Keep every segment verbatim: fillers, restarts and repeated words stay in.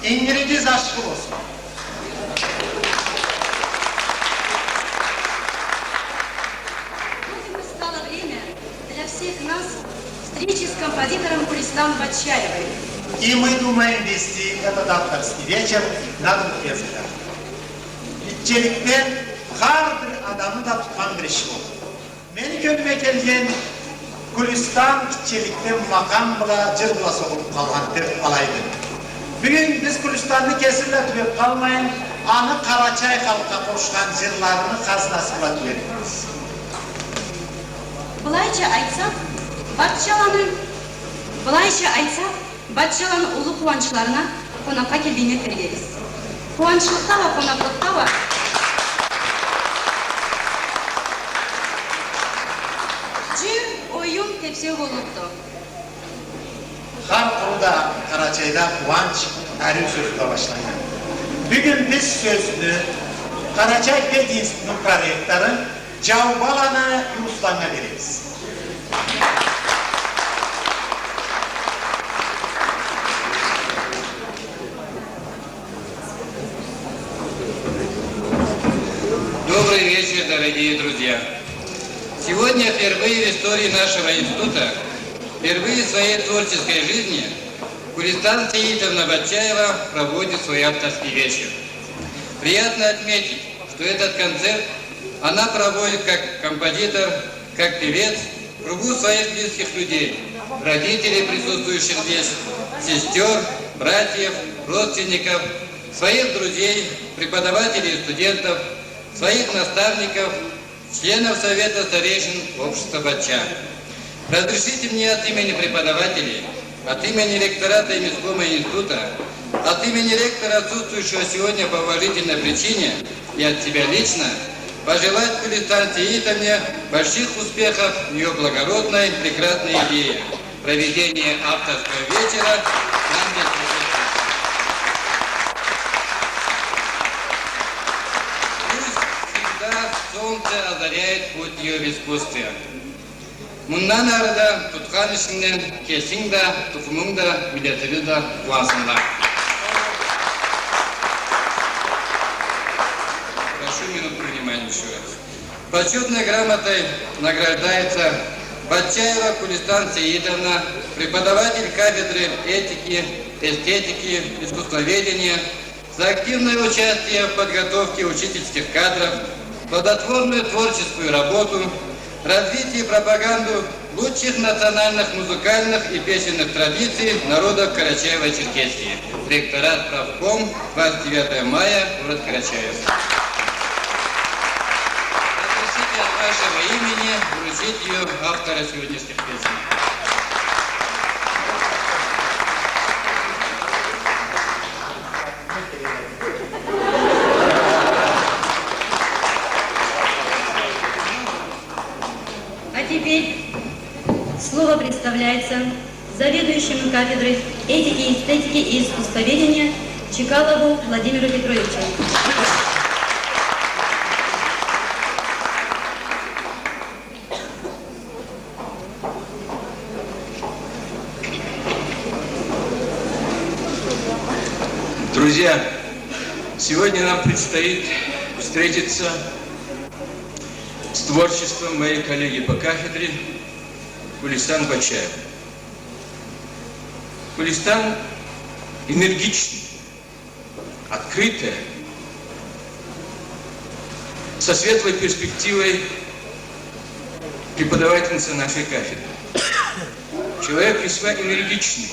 Ингиригиз ашхы болсун. Думаю, стало время для всех нас встречи с композитором Гулистан Батчаевой. И мы думаем вести этот авторский вечер на двух языках. Гитчеликден хар бир адамны да тутхан бир иши болду. Мени кёлюме келген Гулистан гитчеликден макъам бла, джыр бла согъулуб къалгъан деб алайды. Бюгюн биз Гулистанны кеси бла тюбеб къалмайын, аны къарачай халкъгъа къошхан джырларыны хазнасы бла тюбебиз. Былайча айтсакъ, Батчаланы, былайча айтсакъ, Батчаланы уллу къууанчларына къонакъгъа келгеннге тергебиз. Къууанчлыкъда уа, къонакълыкъда уа джыр, оюн, тепсеу боллукъду. Хар къуру да Къарачайда къууанч ариу сёз бла башланнган. Бюгюн биз сёзню Къарачай пединститутну проректору Джаубаланы Русланнга беребиз. Добрый вечер, дорогие друзья! Сегодня впервые в истории нашего института, впервые в своей творческой жизни Гулистан Сеитовна Батчаева проводит свой авторский вечер. Приятно отметить, что этот концерт она проводит как композитор, как певец, в кругу своих близких людей, родителей, присутствующих здесь, сестёр, братьев, родственников, своих друзей, преподавателей и студентов, своих наставников, членов Совета старейшин общества Батча. Разрешите мне от имени преподавателей, от имени ректората и месткома института, от имени ректора, отсутствующего сегодня по уважительной причине, и от себя лично пожелать Гулистан Сеитовне больших успехов в её благородной, прекрасной идее проведения авторского вечера. Пусть всегда солнце озаряет путь её в искусстве. Мындан ары да тутхан ишингден кесинг да, тукъумунг да, миллетибиз да къууансынла. Прошу минутку внимания ещё раз. Почётной грамотой награждается Батчаева Гулистан Сеитовна, преподаватель кафедры этики, эстетики, искусствоведения, за активное участие в подготовке учительских кадров, плодотворную творческую работу, развитие и пропаганду лучших национальных музыкальных и песенных традиций народов Карачаево-Черкесии. Ректорат, профком, двадцать девятое мая, город Карачаево. Разрешите от вашего имени вручить её автора сегодняшних песен. А теперь слово предоставляется заведующему кафедрой этики, эстетики и искусствоведения Чикалову Владимиру Петровичу. Друзья, сегодня нам предстоит встретиться с творчеством моей коллеги по кафедре Гулистан Батчаевой. Гулистан энергичный, открытая, со светлой перспективой преподавательница нашей кафедры. Человек весьма энергичный.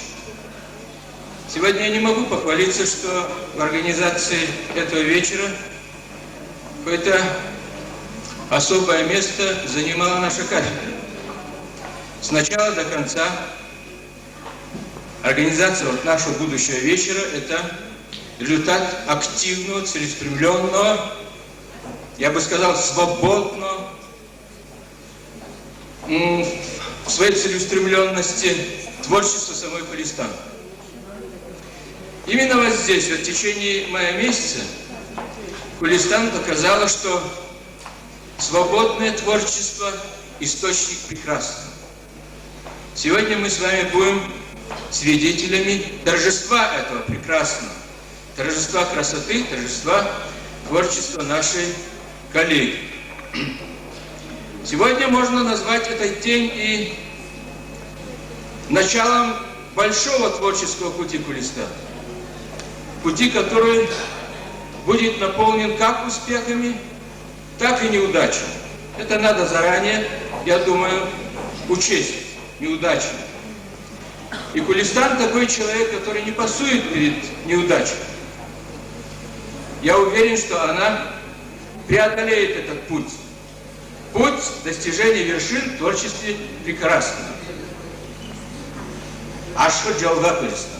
Сегодня я не могу похвалиться, что в организации этого вечера какое-то особое место занимала наша кафедра. С начала до конца организация вот нашего будущего вечера — это результат активного, целеустремлённого, я бы сказал, свободного, м, в своей целеустремлённости творчества самой Гулистан. Именно вот здесь, вот в течение мая месяца, Гулистан показала, что свободное творчество — источник прекрасного. Сегодня мы с вами будем свидетелями торжества этого прекрасного. торжества красоты, торжества творчества нашей коллеги. Сегодня можно назвать этот день и началом большого творческого пути Кулистана. Пути, который будет наполнен как успехами, так и неудачами. Это надо заранее, я думаю, учесть, неудачи. И Кулистан такой человек, который не пасует перед неудачей. Я уверен, что она преодолеет этот путь. Путь достижения вершин в творчестве прекрасного. Ашхы джолгъа, Кулистан.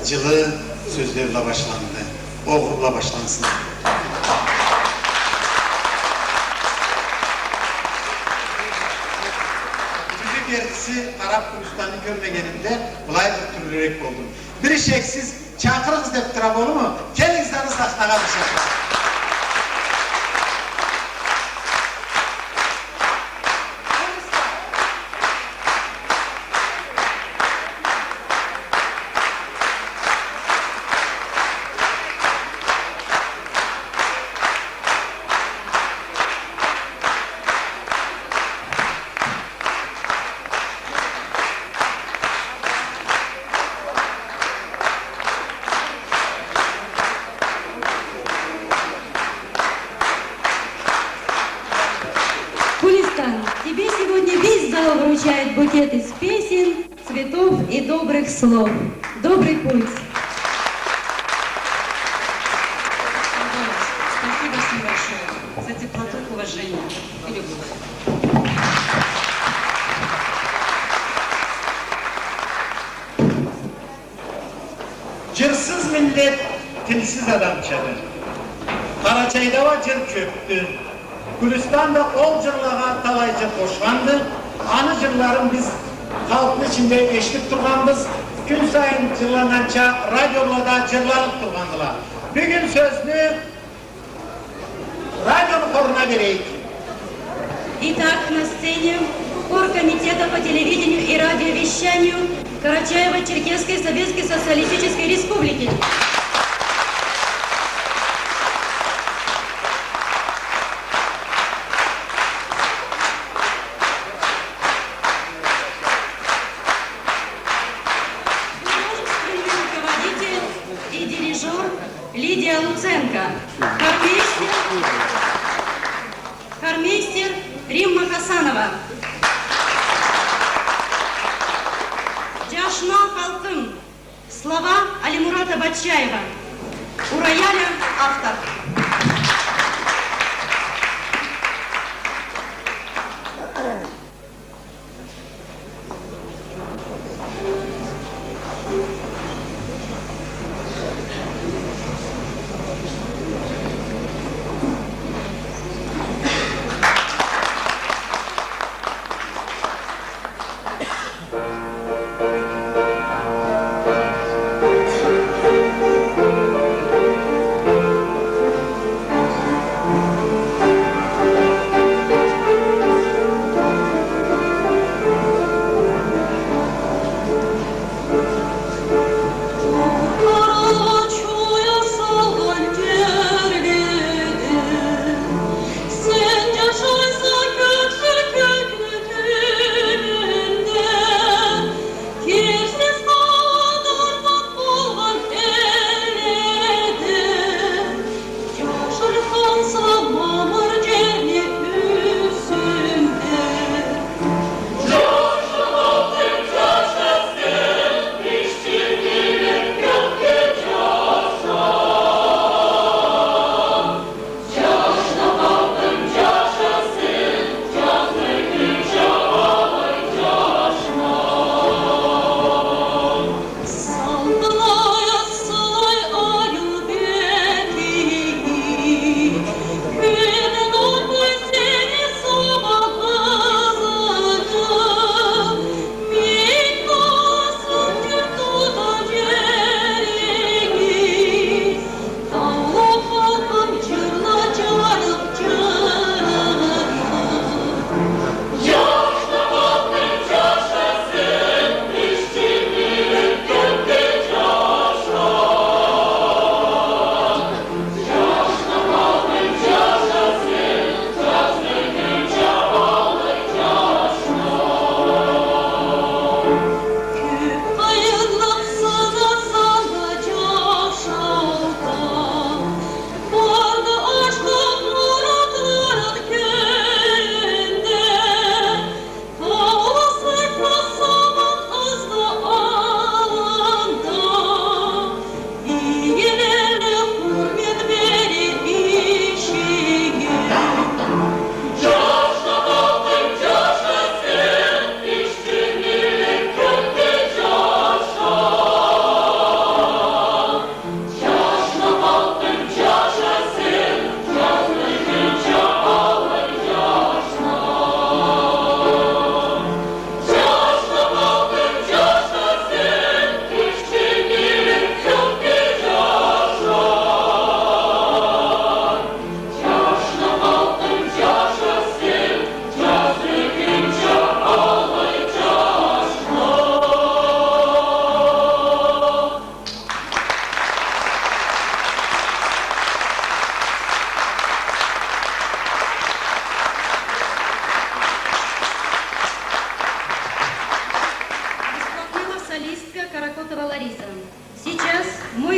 Джылы сёзле бла башланды. Огъурла башлансын. Тюзю кертиси, къараб Кулистанны кёрмегенимде, былай бир тюрлюрек болдум. Бир шексиз, чакъырыгъыз деб тураб, олуму? Келигиз аны сахнагъа, бир шексиз. Кулистан, тебе сегодня весь зал вручает букет из песен, цветов и добрых слов. Добрый путь! Спасибо всем большое за теплоту, уважение и любовь. Джырсыз миллет тилсиз адамчады. Къарачайда уа джыр кёбдю. Кулистан да ол джырлагъа талай джыр къошханды. Аны джырларын биз халкъны ичинде эшитиб тургъанбыз. Кюн сайын джырланнганча радиолада джырланыб тургъандыла. Бюгюн сёзню радиону хоруна берейик. Итак, на сцене хор Комитета по телевидению и радиовещанию Карачаево-Черкесской Советской Социалистической Республики. Художественный руководитель и дирижёр Лидия Луценко. Хормейстер, хормейстер Римма Хасанова. Джашна халкъым. Слова Алимурата Батчаева. У рояля автор.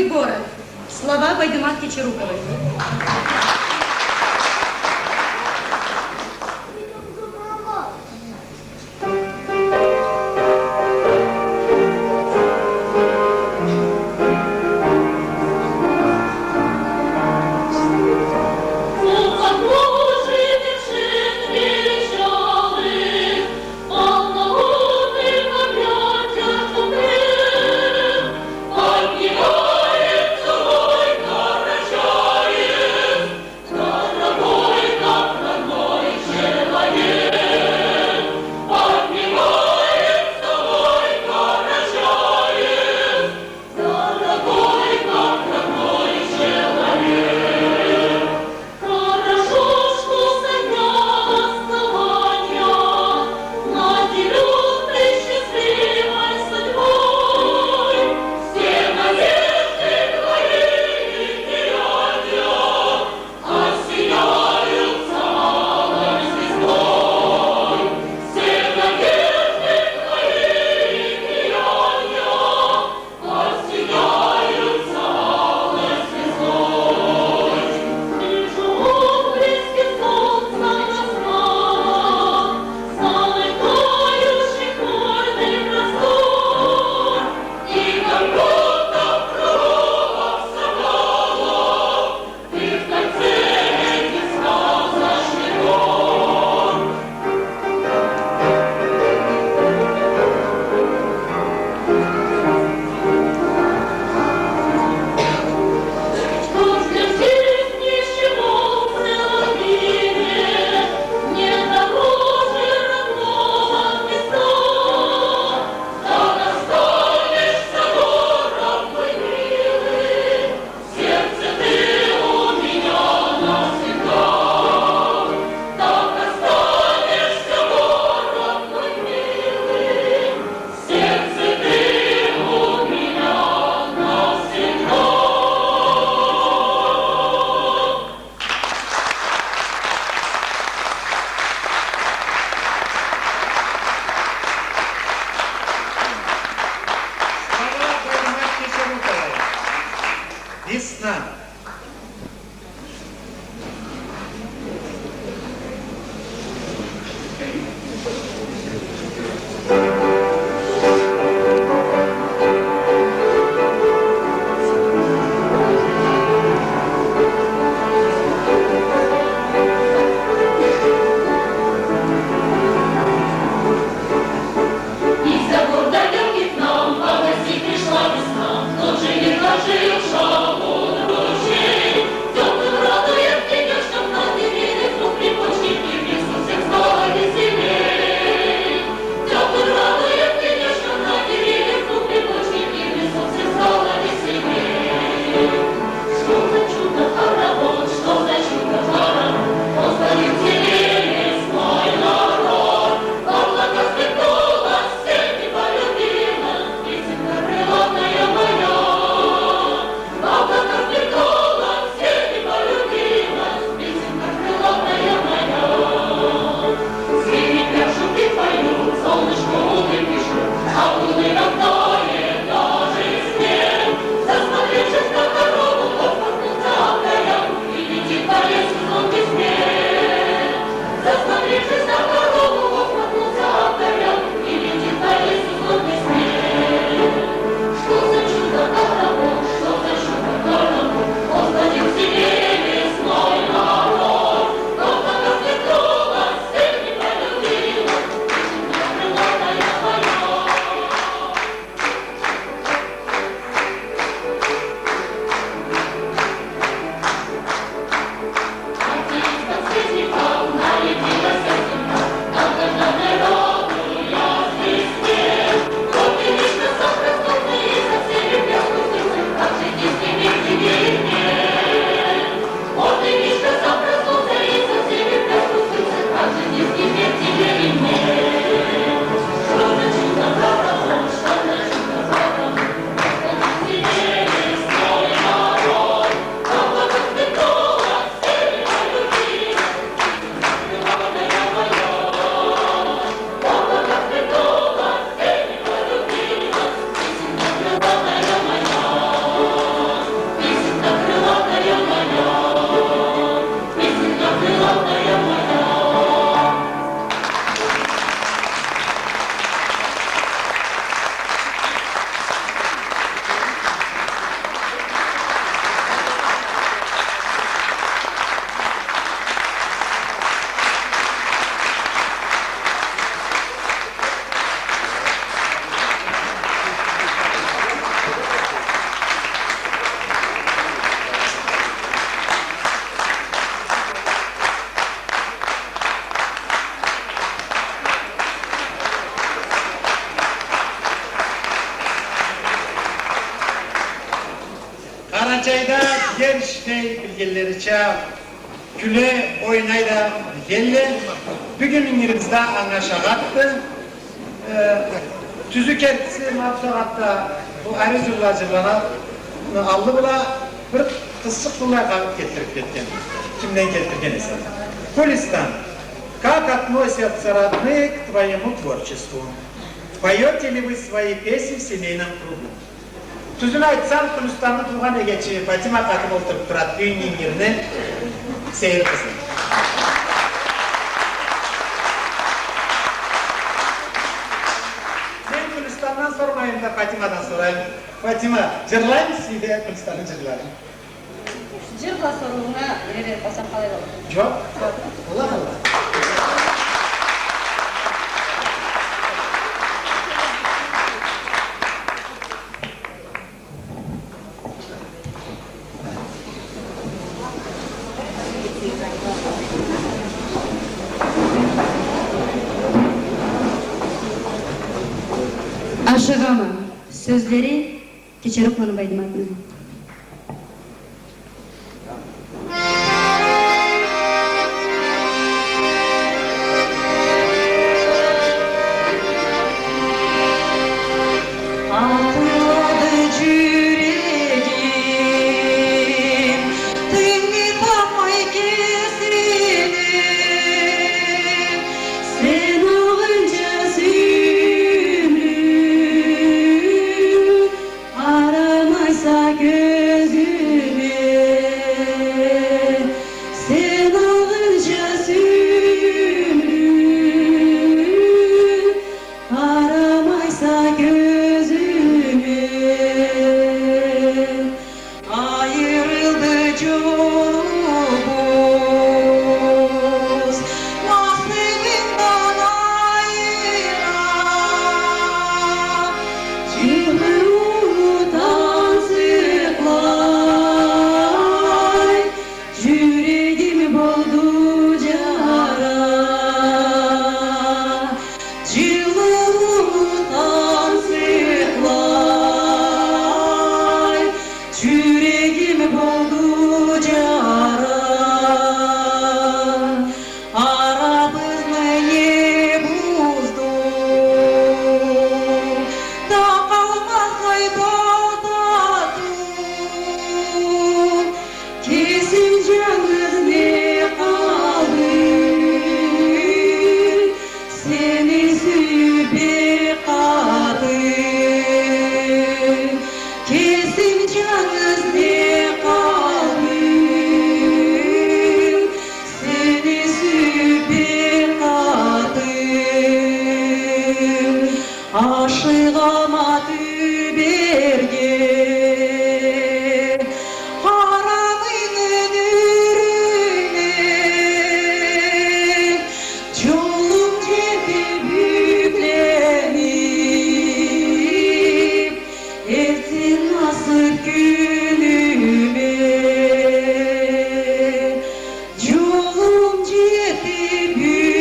Город. Слова Байдымат Кечеруковой. Слова Байдымат Кечеруковой. Весна. Джайда джер ишмей, билгенлерича, кюле, ойнай да билгенле. Бюгюн ингирибизде анга шагъатды. Э, тюзю кертиси, ма бусагъатда бу ариу джырла джырланы аллы бла бир къызчыкъ быллай къагъыт келтириб кетген. Кимден келтирген эсе. Гюлистан, как относятся родные к твоему творчеству? Поёте ли вы свои песни в семейном кругу? Тюзюн айтсам, Гюлистанны туугъан эгечи Фатима къатыб олтуруб турады, бюгюн ингирни сейир къызы. Мен Гюлистандан сормайым да, Фатимадан сорайым. Фатима, джырлаймысыз юйде Гюлистанны джырларын? Джыр бла соруунга бере бериб къалсам къалай болур? Джокъ. Джокъ. Аллах, Аллах. Ашыгъама. Сёзлери Кечери Къуланбайдыматны. Атылады джюрегим, тынгы тапмай кесине, сен алгъынча сюйюмлю. Къарамайса кёзюме, сен алгъынча сюйюмлю. Къарамайса кёзюме, айырылды джолубуз, насыбымдан айыра. Джылыуу тансыкълай, джюрегим болду джара. Джылыуу тансыкълай, джюрегим болду джара. Арабызны не бузду? Тапалмасай бал татыу, кесим джангыз не къалдым, сени сюйюб бек къаты. Кесим джангыз не къалдым, сени сюйюб бек къаты. Ашыгъама тюберге, Къарамыйны тюбюне, джолум джетиб бюкленип, этсин насыб кюнюме. Джолум джетиб бюкленип,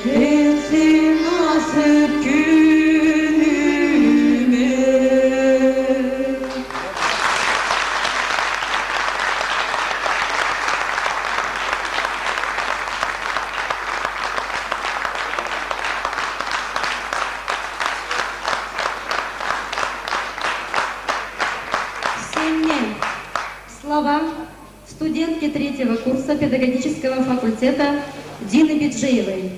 этсин насыб кюнюме. Сеннге. Слова студентки третьего курса педагогического факультета Дины Биджиевой.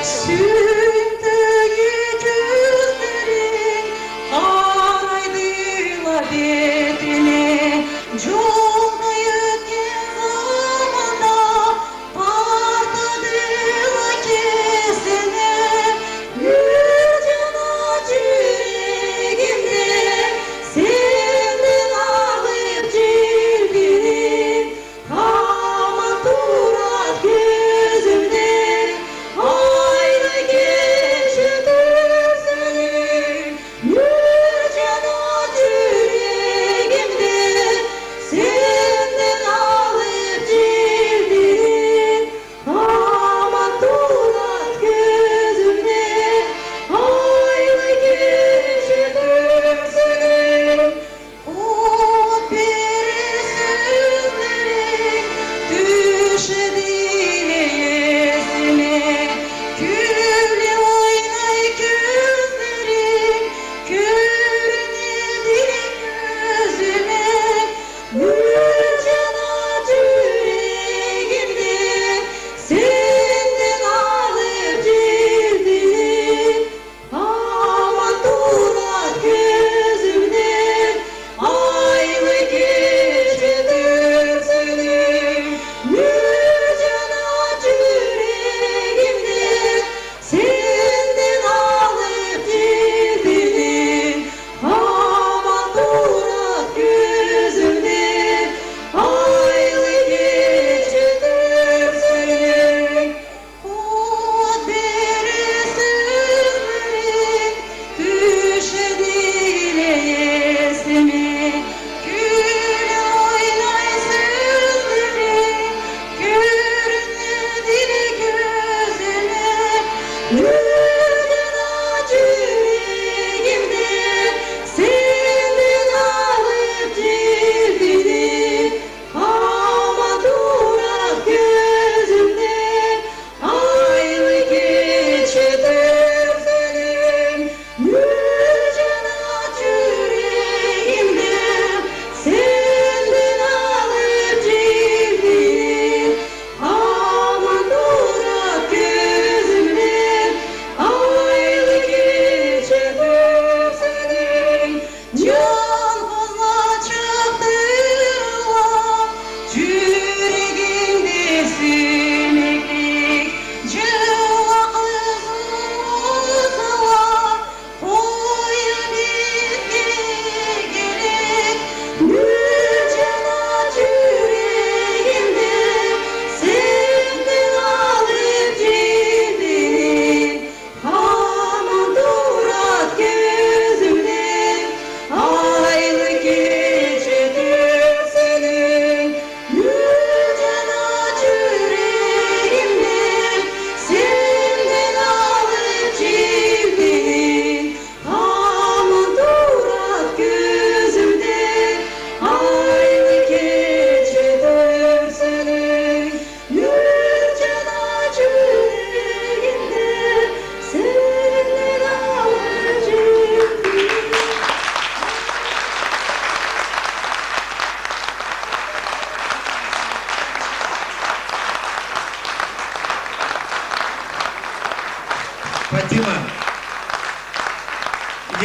Сюйюмдю кёзлеринг къарайдыла бетиме, джолну ётген заманда къартадыла кесине,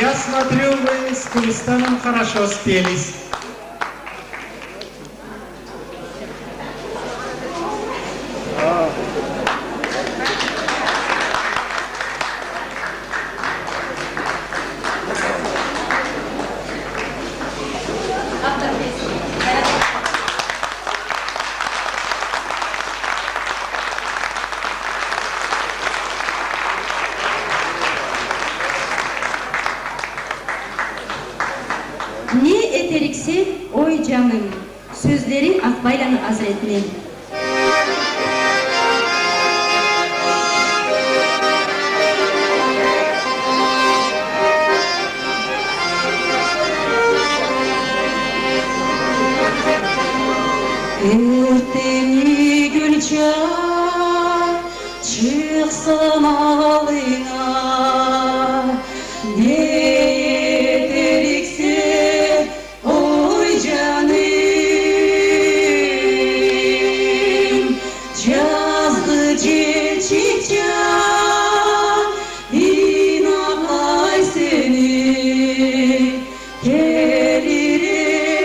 Я смотрю, вы с Кулистаном хорошо спелись. Не этериксе, ой, джаным, сёзлери Акъбайланы Азретни. Эртденнги гюлча чыкъсам аллынга, не этериксе, ой, джаным, джазгъы джел чыкъча, ийнакъай сени, келир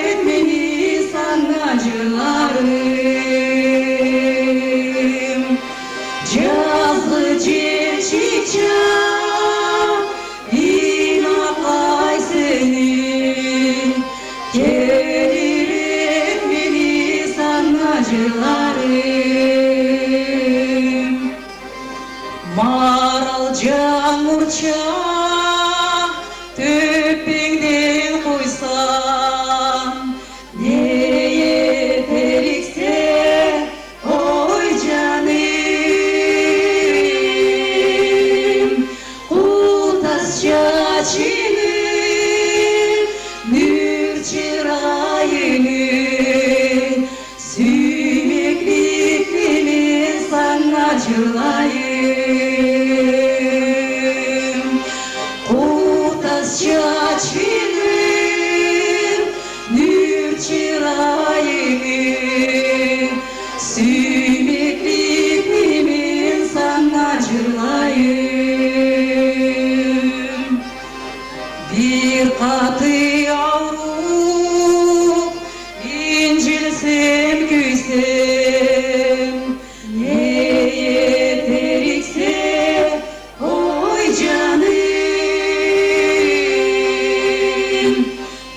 эд мени санга джырларым. Джазгъы джел чыкъча, ийнакъай сени, келир эд мени санга джырларым. Марал джангурча тёппеңден къуйсам, не этериксе, ой, джаным, къуртас чачынгы, нюр чырайынгы, сюймекликни мен санга джырлайым. Къуртас чачынгы, нюр чырайынгы, сюймекликни мен санга джырлайым. Бир къаты ауруп, инджилсем, кюйсем, не этериксе, ой, джаным,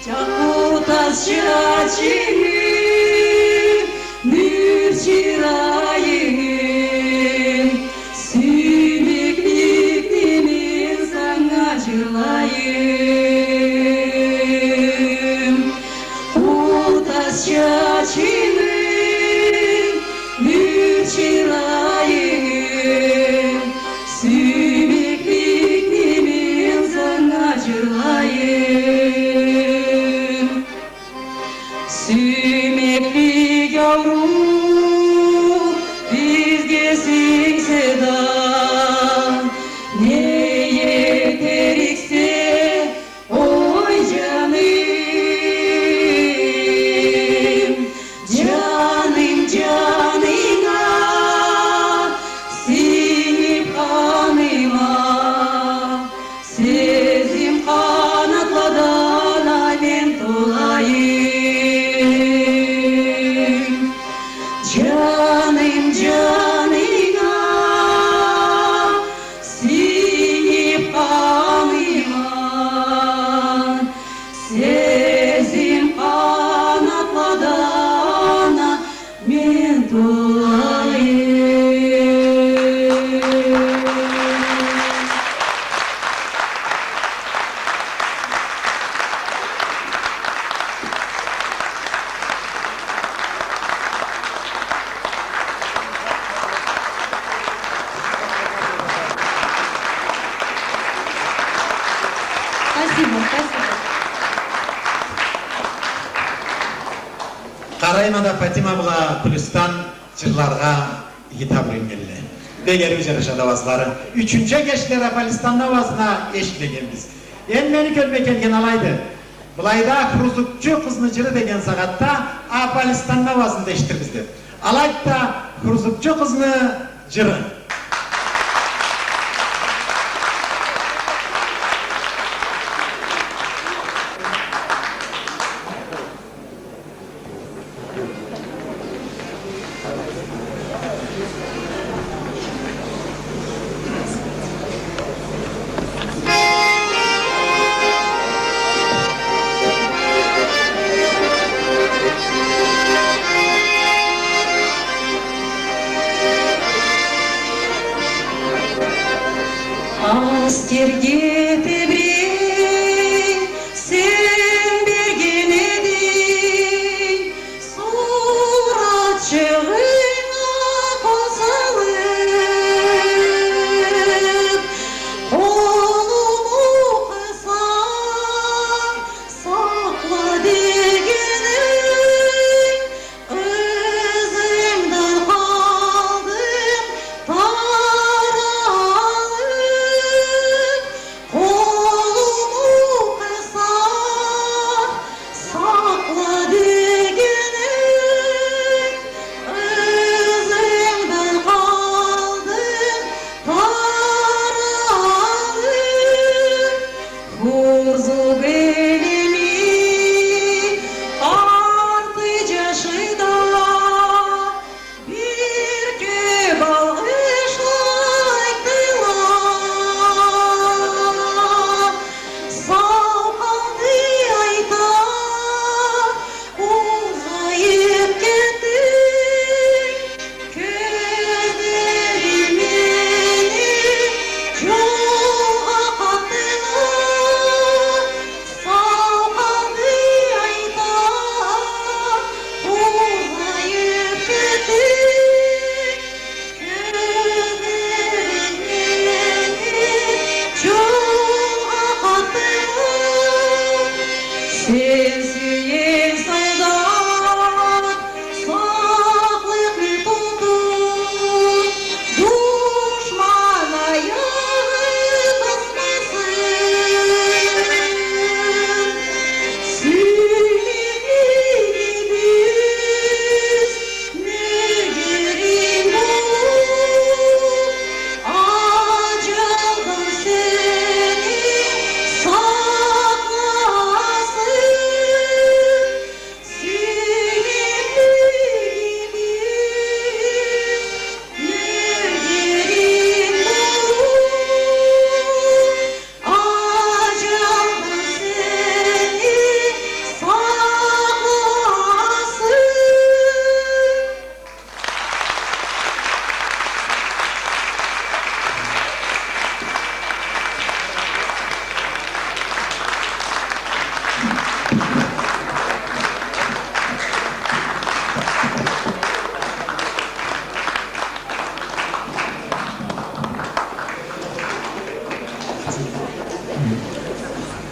чакъ къуртас чачынгы, нюр чырайынгы, сюймекликни мен санга джырлайым. Къуртас чачынгы, нюр чырайынгы, сюймекликни мен санга джырлайым. Сюймеклик ауруп бизге сингсе да, не этериксе, ой, джаным, джаным, джанынга сингиб къаныма, сезим къанатладан а мен толайым. Джаным, джанынга сингиб къаныма, сезим къанатладан а мен толайым. Спасибо, спасибо. Къарайма да Патима бла Плюстан джырларгъа иги табрик этгенле. Бек ариу джарашады ауазлары. Ючюнчю кешле Аполистанны ауазына эшитмегенбиз. Энди мени кёлюме келген алайды. Былайда «Хурзукчу къызны джыры» деген сагъатда Аполистанны ауазын да эшитирбиз деб. Алайды да, «Хурзукчу къызны джыры».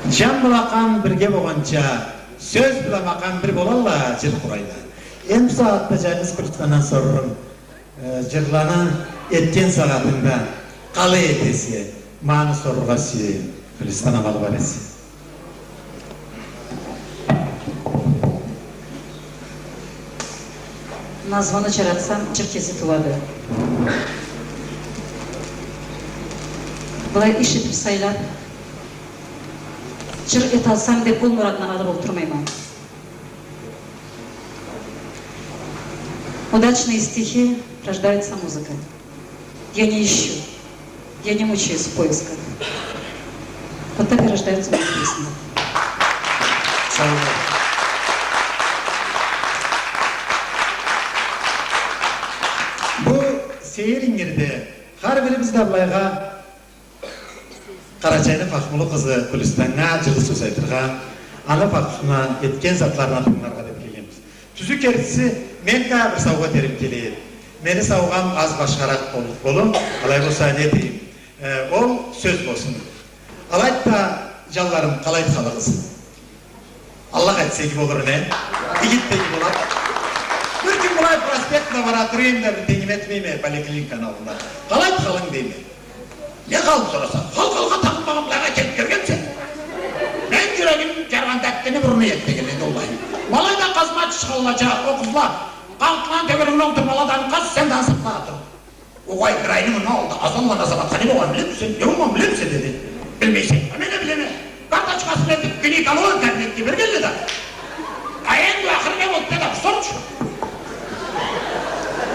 Джан бла къан бирге болгъанча, сёз бла макъам бир болалла, джыр къурайла. Энди бусагъатда джангыз Кюлистандан сорурум, э, джырланы этген сагъатынгда къалай этесе, ма аны сорургъа сюеме, Кюлистан, амал бар эсе. Названы джаратсам, джыр кеси тууады. Былай иш этиб сайлаб, джыр эталсам деб, ол мурадны алыб олтурмайма. Удачные стихи рождаются музыкой. Я не ищу, я не мучаюсь в поисках. Вот так и рождаются мои песни. Сау бол. Бу сейир ингирде хар бирибиз да былайгъа Къарачайны Фахмулу къызы Кюлистаннга джылы сёз айтыргъа, аны фахусуна, этген затларына тынгыларгъа деб келгенбиз. Тюзю кертиси, мен да бир саугъа этерим келе эди. Мени саугъам аз башхаракъ боллукъ болур, алай болса, не дейим, э, ол сёз болсун. Алайды да, джанларым, къалайды халыгъыз? Аллах айтса, иги болур, не? Игитден иги болур. Бир кюн былай проспектде бара тура эдим да, бир тенгиме этмейме, поликлиниканы аллында. Къалайды халынг, дейме. Не халын сораса, хал халгъа тагъылмагъан былайгъа келиб кёргенмисе? Мен джюрегим джаргъан дертден бурну эди деген эди, уаллахи. Ма алайда къазма чычханлача, ол къызла, къалкъынгы тёгерегине олтуруб, аладан къаз, сен да аны сакъла да тур. Огъай, бир айны мындан алда Азалланы Азаматха не болгъанын билемисе? Не болгъанын билемисе? — деди. — Билмейсе, а мен а билеме. Карточкасын этиб, гинекология кабинетге бергенле да. А энди ахыры не болду да, сорчу.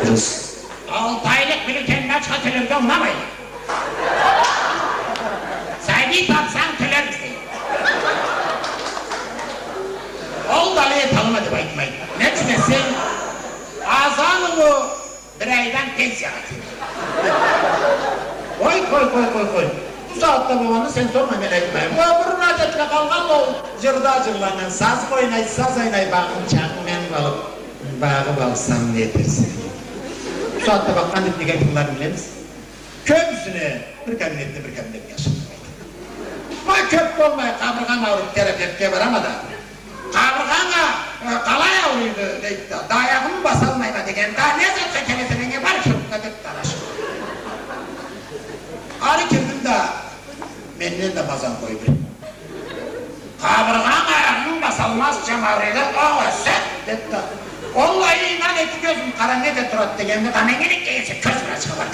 Дурус. Алты айлыкъ бюллетенни ачха тёлерге унамайды. Сабий тапсанг, тёлербиз, дейди. Ол да алай эталмайды деб айтмайды. Не десенг, Азалланы бир айдан пенсиягъа кирди. Къой, къой, къой, къой, къой. Бу сагъатда болгъанны сен сорма, мен айтмайым. Ол бурун адетле къалгъан, ол джырда джырланнган. Сазы ойнай, саз ойнай, багъын чагъын мен къалыб, багъыб алсам, не этерсе. Бу сагъатда бакъгъан деб неге тынгыларын билемисе? Кёбюсюне бир кабинетден бир кабинетге ашырылмайды. Ма кёб болмай, къабыргъам ауруб, терапевтге барама да. Къабыргъанг а, э, къалай ауруйду, дейди да. Да аягъымы басалмайма дегенде, не затха келесе, меннге бар, хирургха, деб да, арашыб. Ары кирдим да, менден да базан къой бир. Къабыргъанг, аягъынг басалмазча ауруйду, огъесе, деб да. Уаллахи, инан, эки кёзюм къарангы эте турады дегенде, да, меннге не кёз врачха бар.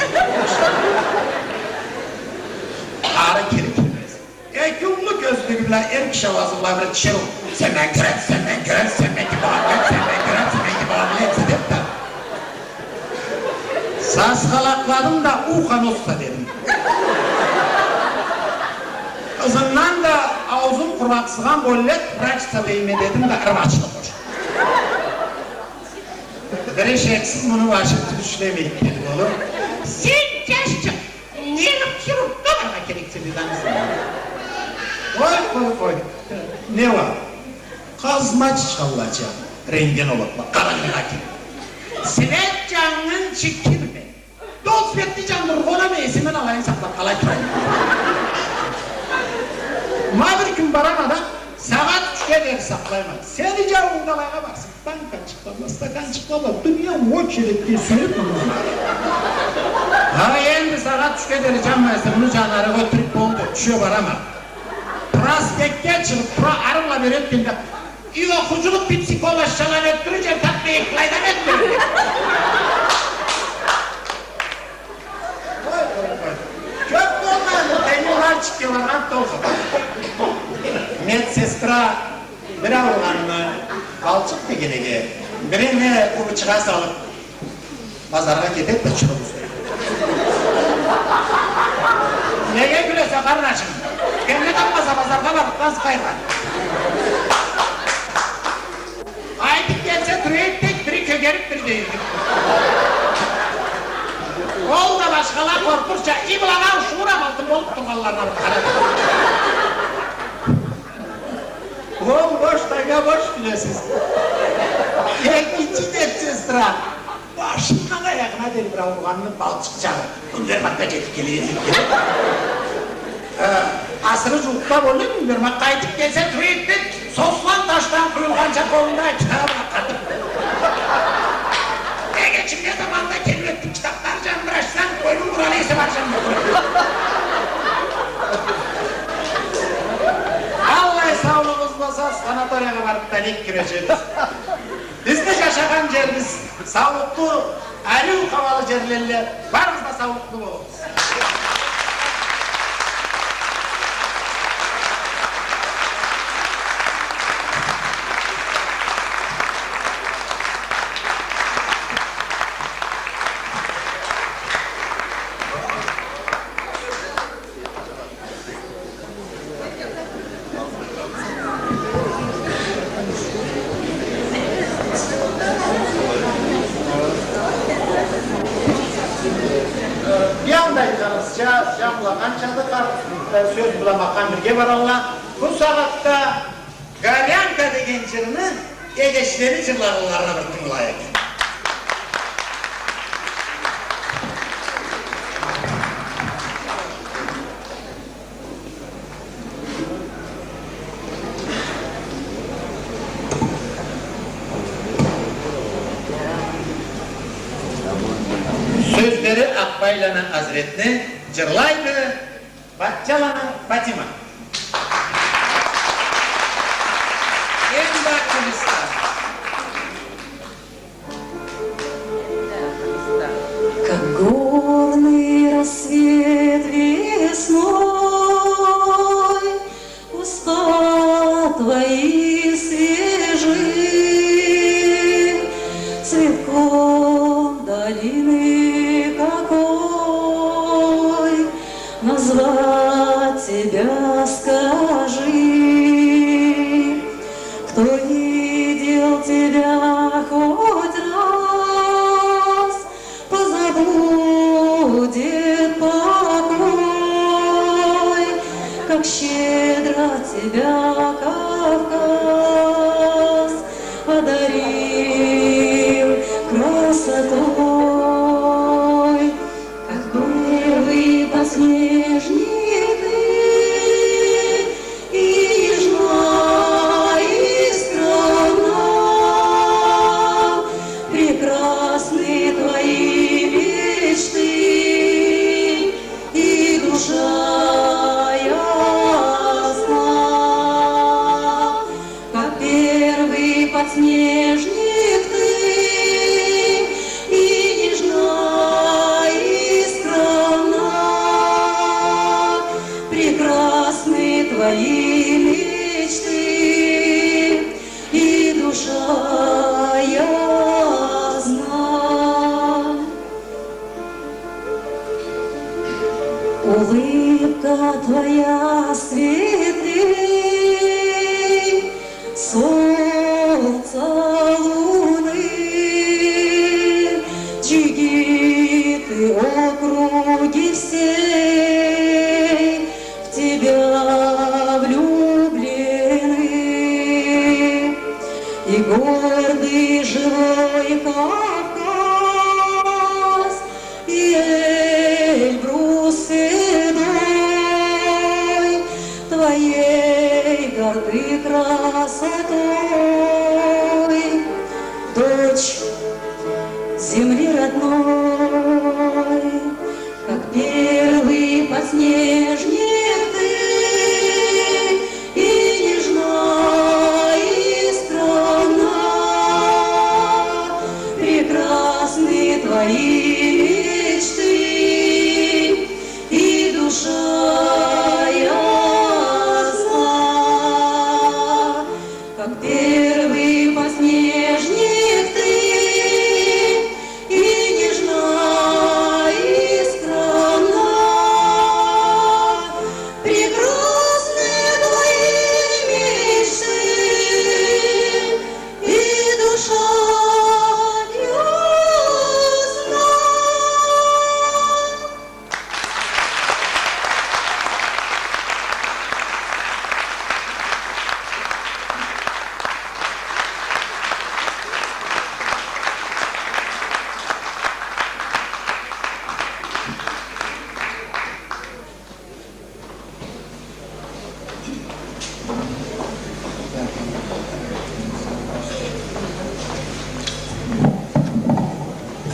Ары кириб кирмез. Эки уллу кёзлюгю бла эр киши ауазы бла бир тиширыу: «Сен мени кёресе, сен мени кёресе, сен мени кёресе, сен мени кёресе, сен мени кёресе», — деб да. Сасхалакъладым да, «Ухо, носо», — дедим. Ызындан да, «Аузум къургъакъсыгъан боллукъ, врачха дейме», — дедим да, ырмачны къошдум. Бири шексиз муну башы тюз ишлемейди, деди, болур. Сен джашчыкъ, не хирургха барыргъа керексе, деди ансы. Къой, къой, къой. Не бар? Къазма чычханлача рентген алыб, къарангыгъа кир. Свет джаннгынчы кирме. Ол светни джандыргъа унамай, эсиме алайын сакълаб къалай турайым. Ма бир кюн барама да, сагъат ючге дери сакълайма. Сени джауунг алайгъа барсын. Банка чыкъгъанла, стакан чыкъгъанла, дуния очередьге сюелиб мындан ары. Ха, энди сагъат ючге дери джанмай эсе, муну джаны ары къой, тюрк болду, тюше барама. Проспектге чыгъыб тура, ары бла бери ётгенде: «Ой, охуджукъ, Пепси-Кола шалан ётдюрюрча, татмай, эки къайдан ётдюрюрча?» Къой, къой, къой. Кёб болмай, бир тенги врачикге баргъан толгъа. Медсестра бир ауругъанны балчыкъ дегенеге, бир эме къубучугъа салыб, базаргъа кетеди да чурукъ узуй. Неге кюлесе, къарнашым? Кенде тапмаса, базаргъа барыб, къаз къайыргъан. Къайтыб келсе, тюреди да, бири кёгериб, бири да юйюрюб. Ол да башхала къоркъурча, иблагъа ушуурам, алтын болуб тургъанларына бир къарады. Ол бош тайга бош кюлесиз. Экинчи медсестра башындан аягъына дери бир ауругъанны балчыкъ джагъыб, кюнлер бла кетиб келе эди. Э, Асыры жууукъда болду, бир ма къайтып келсе, тюйюлдю, сослан ташдан къуюлгъанча къолунда китабы къатып. Эгечим не заманда келип этди, китапланы жанын бир ачсанг, къойну къуралы эсе бар жанында. Аллай саулугъубуз болса, санаториягъа барып да алайыкъ кюрешибиз. Бизни жашагъан жерибиз саулукълу, ариу хауалу жерле, барыбыз да саулукълу болугъуз. Бир анда айтханыбызча, жангылагъанчады, къарт, э, сёз бла макъам бирге баралла. Бу сагъатда «Горянка» деген жырны эгечлени жырлагъанларына бир тынгылайыкъ. Сёзлери Акъбайланы Азретни, жырлайды Батчаланы Батима. Энди актёрубуз. Как горный рассвет весной, уста твои свежи, цветком долины какой назвать тебя, скажи? Кто видел тебя хоть раз, позабудет покой, как щедро тебя Кавказ одарил красотой. Как первый подснежник ты, и нежна, и скромна, прекрасны твои мечты, и душа ясна. Как первый подснежник ты, и нежна, и скромна, прекрасны твои мечты, и душа ясна. Улыбка твоя светлей солнца, луны, джигиты округи всей в тебя влюблены. И гордый живой Кавказ, и Эльбрус седой, твоей горды красотой, дочь земли родной. Как первый подснежник ты, и нежна, и скромна, прекрасны твои мечты, и душа ясна. Как первый подснежник ты, и нежна, и скромна,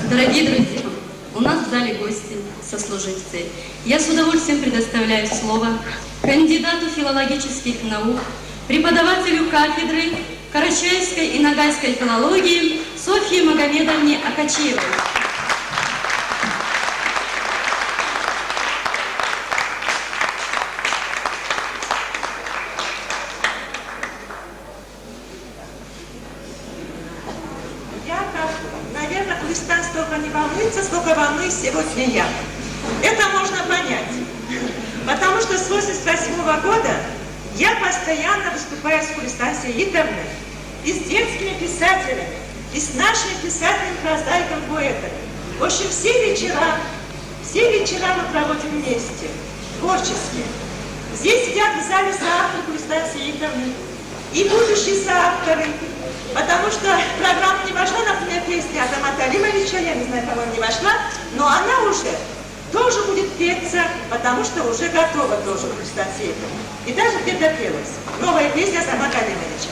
Дорогие друзья, у нас в зале гости, сослуживцы. Я с удовольствием предоставляю слово кандидату филологических наук, преподавателю кафедры карачаевской и ногайской филологии Софье Магомедовне Акачиевой. Я, как, наверное, Гулистан столько не волнуется, сколько волнуюсь сегодня я. Это можно понять. Потому что с восемьдесят восьмого года я постоянно выступаю с Гулистан Сеитовной, и с детскими писателями, и с нашими писателями, прозаиками, поэтами. В общем, все вечера, все вечера мы проводим вместе, творческие. Здесь сидят в зале соавторы Гулистан Сеитовны и будущие соавторы, потому что в программу не вошла, например, песня Азамата Алимовича, я не знаю, по-моему, не вошла, но она уже тоже будет петься, потому что уже готова тоже Гулистан Сеитовна. И даже где-то пелась новая песня Азамата Алимовича.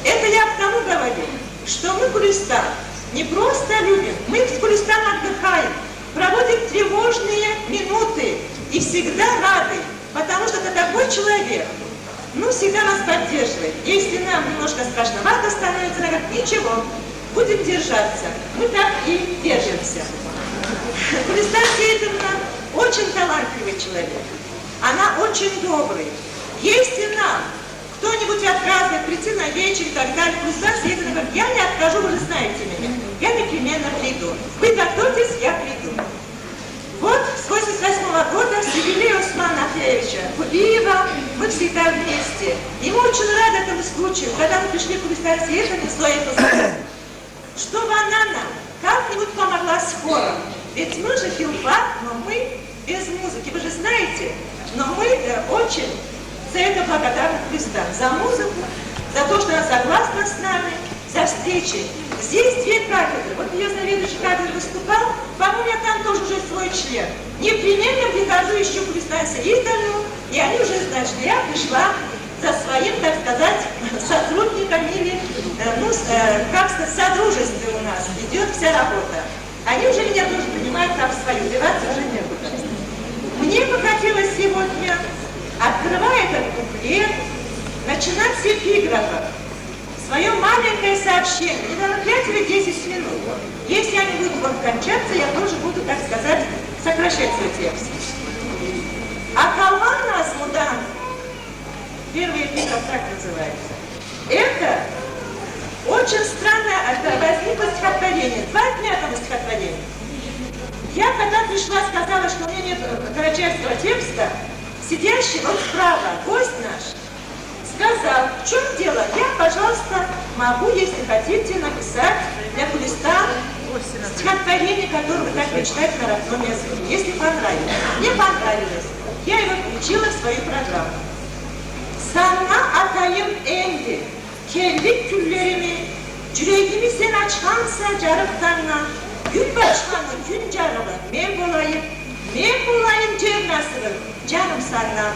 Это я к тому говорю, что мы Гулистан не просто любим, мы с Гулистан отдыхаем, проводим тревожные минуты и всегда рады, потому что это такой человек, ну, всегда нас поддерживает. Если нам немножко страшновато становится, она говорит: «Ничего, будем держаться». Мы так и держимся. Гулистан Сеитовна очень талантливый человек. Она очень добрый. Если нам кто-нибудь отказывает прийти на вечер и так далее, Гулистан Сеитовна говорит: «Я не откажу, вы же знаете меня. Я непременно приду. Вы готовьтесь, я приду». Вот с восемьдесят восьмого года, с юбилея Османа Ахлеевича Кубиева, мы всегда вместе. И мы очень рады этому случаю, когда мы пришли к Гулистан Сеитовне в своей, чтобы она нам как-нибудь помогла с хором. Ведь мы же филфак, но мы без музыки, вы же знаете. Но мы, э, очень за это благодарны Гулистан, за музыку, за то, что она согласна с нами, за встречи. Здесь две кафедры. Вот её заведующий кафедрой выступал, по-моему, я там тоже уже свой член. Непременно прихожу ещё к Гулистан Сеитовну, и они уже знают, что я пришла за своим, так сказать, сотрудником или, э, ну, с-, э, как сказать, в содружестве у нас идёт вся работа. Они уже меня тоже принимают как свою, деваться уже некуда. Мне бы хотелось сегодня, открывая этот буклет, начинать с эпиграфа. Своё маленькое сообщение, не мероприятие десять минут. Если они будут вот кончаться, я тоже буду, так сказать, сокращать свой текст. Акъыллы назмудан, первый эпиграф так называется. Это очень странное, это возникло стихотворение, два дня тому стихотворение. Я когда пришла, сказала, что у меня нет, э, карачаевского текста, сидящий вот справа гость наш, сказал: «В чём дело? Я, пожалуйста, могу, если хотите, написать для Гулистан стихотворение, которое вы так мечтаете на родном языке, если понравится». Мне понравилось. Я его включила в свою программу. Санга атайым энди келлик кюнлерими, джюрегими сен ачханса джарыкъ тангнга, кюн бачханы, кюн джарыгъы мен болайым, мен болайым джер насыбынг, джаным, санга.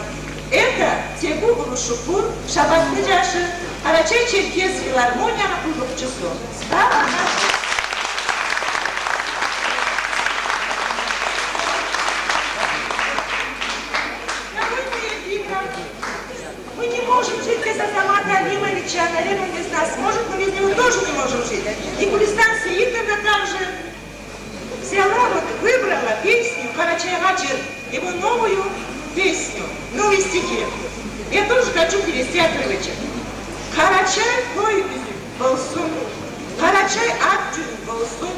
Это Тегу улу Шукур, Шабатны джашы, Къарачай-Черкес филармонияны къуллукъчусу. Слава наци! Какой поэт, Виктор? Мы не можем жить без Азамата Алимовича, наверное, без нас может, мы без него тоже не можем жить. И Гулистан Сеитовна также взяла, вот, выбрала песню «Къарачайгъа джыр», его новую песню, новые стихи. Я тоже хочу привести отрывочек. Къарачай той юзюк болсун, Къарачай ат джюзюк болсун,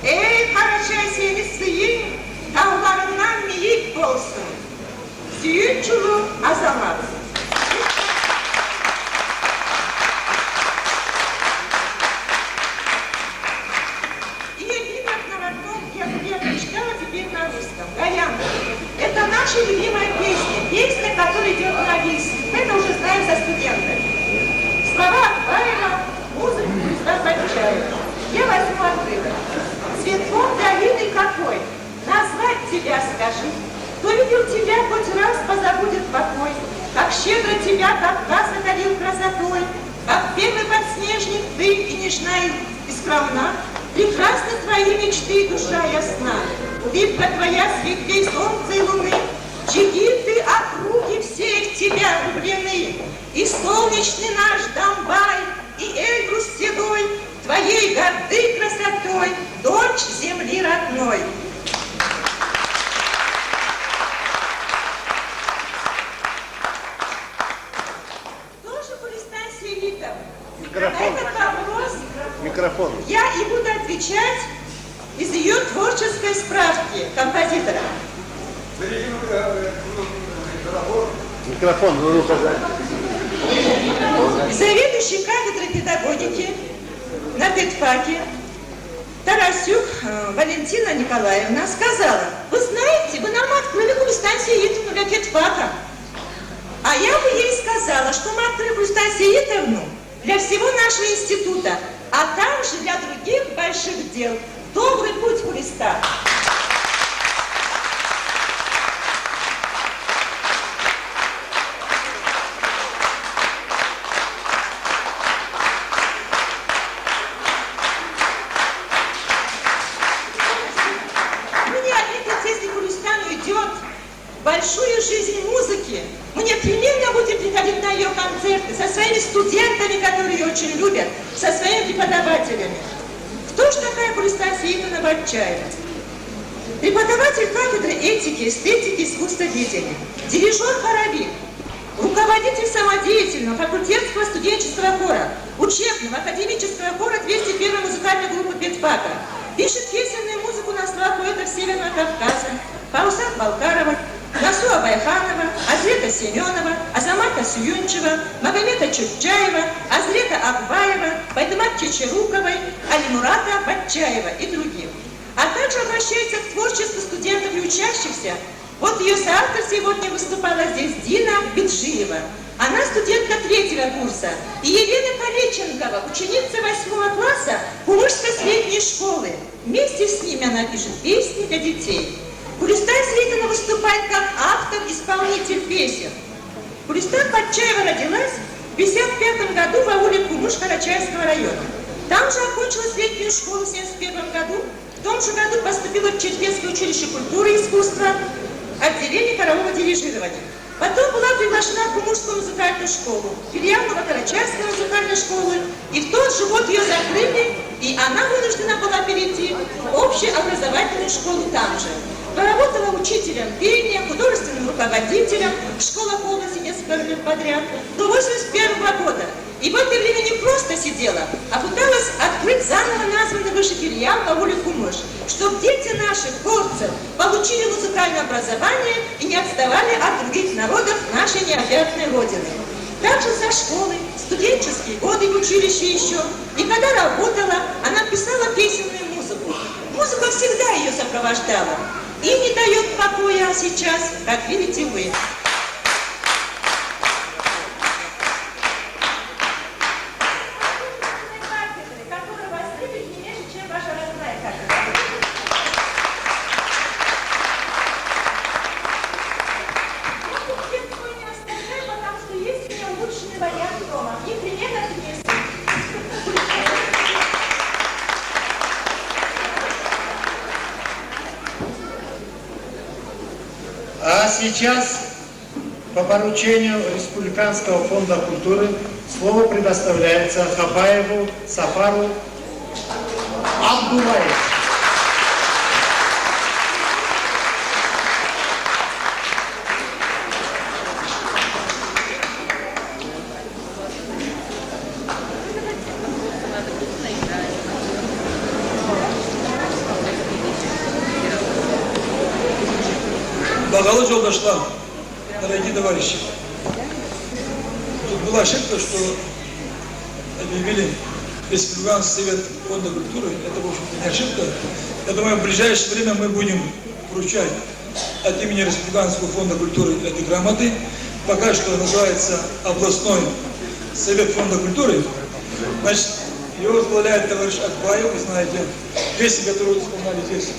эй, Къарачай, сени сыйынг таулагъынгдан мийик болсун. Сюйюнч улу Азамат. И эпиграф на родном, я, я прочитала теперь на русском. Гаян. Это наша любимая песня, песня, которая идёт на вист. Мы это уже знаем со студентами. Слова Акбаева, музыка Гулистан Батчаева. Я возьму отрывок. Цветком долины какой? Назвать тебя скажи. Кто видел тебя хоть раз, позабудет покой. Как щедро тебя Кавказ одарил красотой, как первый подснежник ты и нежна, и скромна. Ты Прекрасны твои мечты, душа ясна, улыбка твоя светлей солнца и луны. Джигиты округи все в тебя влюблены, и солнечный наш Домбай, и Эльбрус седой, твоей горды красотой, дочь земли родной. Кто же Гулистан Сеитов? Микрофон. На этот вопрос Микрофон. я и буду отвечать из её творческой справки композитора. Микрофон, ну, ну, пожалуйста. Заведующий кафедрой педагогики на педфаке Тарасюк, э, Валентина Николаевна сказала: «Вы знаете, вы нам открыли Гулистан Сеитовну для педфака». А я бы ей сказала, что мы открыли Гулистан Сеитовну для всего нашего института, а также для других больших дел. Добрый путь, Гулистан! Мы не одни, тетя, если Гулистан уйдёт в большую жизнь музыки, мы непременно будем приходить на её концерты со своими студентами, которые её очень любят, со своими преподавателями. Кто ж такая Гулистан Сеитовна Батчаева? Преподаватель кафедры этики, эстетики, искусствоведения, дирижёр-хоровик, руководитель самодеятельного факультетского студенческого хора, учебного академического хора двести первой музыкальной группы педфака, пишет песенную музыку на слова поэтов Северного Кавказа Фаузат Балкарова, Насуа Байханова, Азрета Семёнова, Азамата Сююнчева, Магомета Чотчаева, Азрета Акбаева, Байтымат Чечеруковой, Алимурата Батчаева и других. А также обращается к творчеству студентов и учащихся. Вот её соавтор сегодня выступала здесь, Дина Биджиева. Она студентка третьего курса. И Елена Колеченкова, ученица восьмого класса Кумышской средней школы. Вместе с ними она пишет песни для детей. Гулистан Сеитовна выступает как автор-исполнитель песен. Гулистан Батчаева родилась в пятьдесят пятом году в ауле Кумыш Карачаевского района. Там же окончила среднюю школу в семьдесят первом году. В том же году поступила в Черкесское училище культуры и искусства, отделение хорового дирижирования. Потом была приглашена в Кумышскую музыкальную школу, филиал Новокарачаевской музыкальной школы, и в тот же год её закрыли, и она вынуждена была перейти в общеобразовательную школу там же. Поработала учителем пения, художественным руководителем, школа полностью несколько лет подряд, до восемьдесят первого года. И в это время не просто сидела, а пыталась открыть заново названный выше филиал в ауле Кумыш, чтоб дети наших горцев получили музыкальное образование и не отставали от других народов нашей необъятной Родины. Также со школы, в студенческие годы в училище ещё, и когда работала, она писала песенную музыку. Музыка всегда её сопровождала и не даёт покоя сейчас, как видите вы. Потому что есть у меня улучшенный вариант дома. Непременно принесу. А сейчас по поручению Республиканского фонда культуры слово предоставляется Хабаеву Сафару Абдуллаевичу. Багъалы джолдашла, дорогие товарищи, тут была ошибка, что объявили Республиканский совет фонда культуры. Это, в общем-то, не ошибка. Я думаю, в ближайшее время мы будем вручать от имени Республиканского фонда культуры этой грамоты. Пока что называется областной совет фонда культуры. Значит, его возглавляет товарищ Акбаев, вы знаете, песни, которые вы исполняли здесь.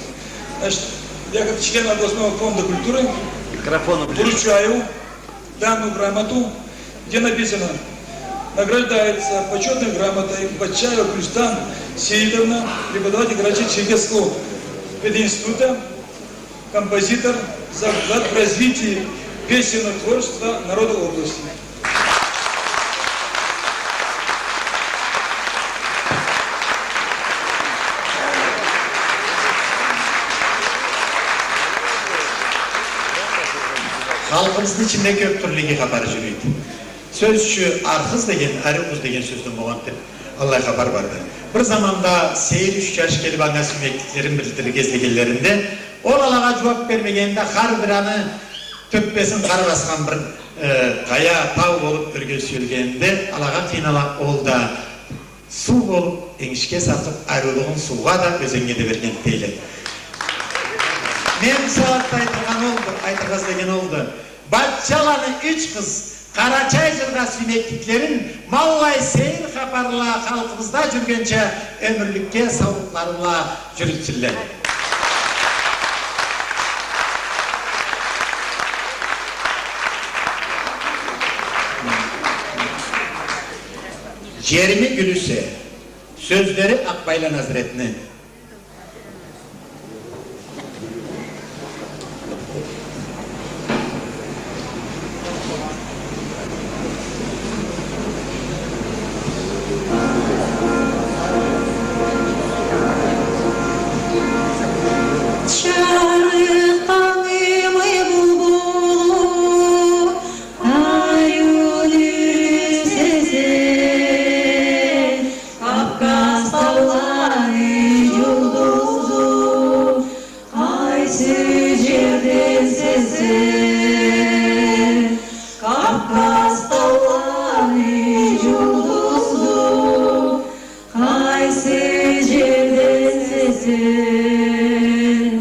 Значит, я как член областного фонда культуры Микрофон убери. вручаю данную грамоту, где написано: Награждается почётной грамотой Батчаева Гюлистан Сеидовна, преподаватель Карачай-Черкесского пединститута, композитор, за вклад в развитие песенного творчества народа области. Халкъыбызны ичинде кёп тюрлю иги хапар жюрюйдю. Сёз ючюн, архыз деген, ариу къыз деген сёзден болгъанды деп аллай хапар барды. Бир заманда сейир юч жаш келип, анга сюймекликлерин билдирирге излегенлеринде, ол алагъа жууап бермегенде, хар бир аны тёппесин къар басхан бир, э, къая, тау болуп ёрге сюелгенинде, алагъа къыйнала, ол да суу болуп, энгишге сатып, ариулугъун суугъа да, ёзеннге да берген дейле. Мен бусагъатда айтыргъан олду, айтыргъа излеген олду. Батчаланы юч къыз Къарачай жыргъа сюймекликлерин ма аллай сейир хапарла халкъыбызда жюргенча ёмюрлюкге саулукълары бла жюрютсюнле. Жерими гюлюсе. Сёзлери Акъбайлан Азретни. Кавказ тауланы жулдузу, къайсы жерденсе сен? Кавказ тауланы жулдузу, къайсы жерденсе сен?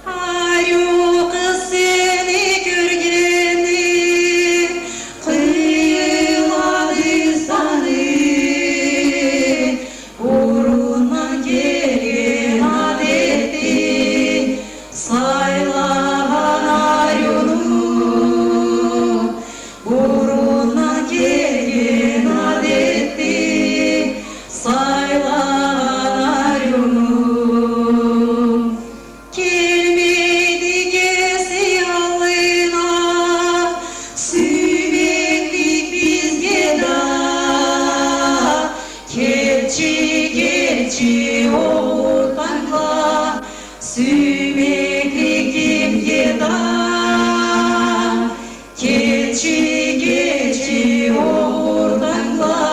Ариу къыз сени кёргенни къыйылады саны. Бурундан келген адетди сайлагъан ариуну. Бурундан келген адетди сайлагъан ариуну. Келмейди кеси аллына сюймеклик бизге да. Келчи, келчи, огъуртангла сюймеклик кимге да. Келчи, келчи, огъуртангла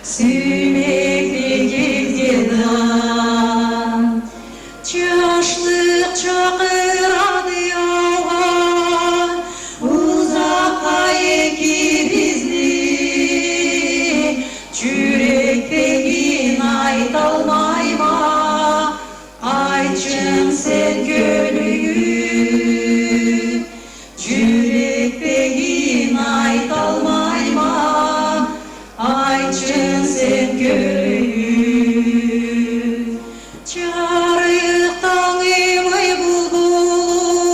сюймеклик кимге да. Жашлыкъ чакъырады аугъа, узакъгъа экибизни. Жюрекдегин айталмайма, айтчы сен кёлюнгю. Жюрекдегин айталмайма, айтчы сен кёлюнгю. Жарыкъ тангымы булбулу,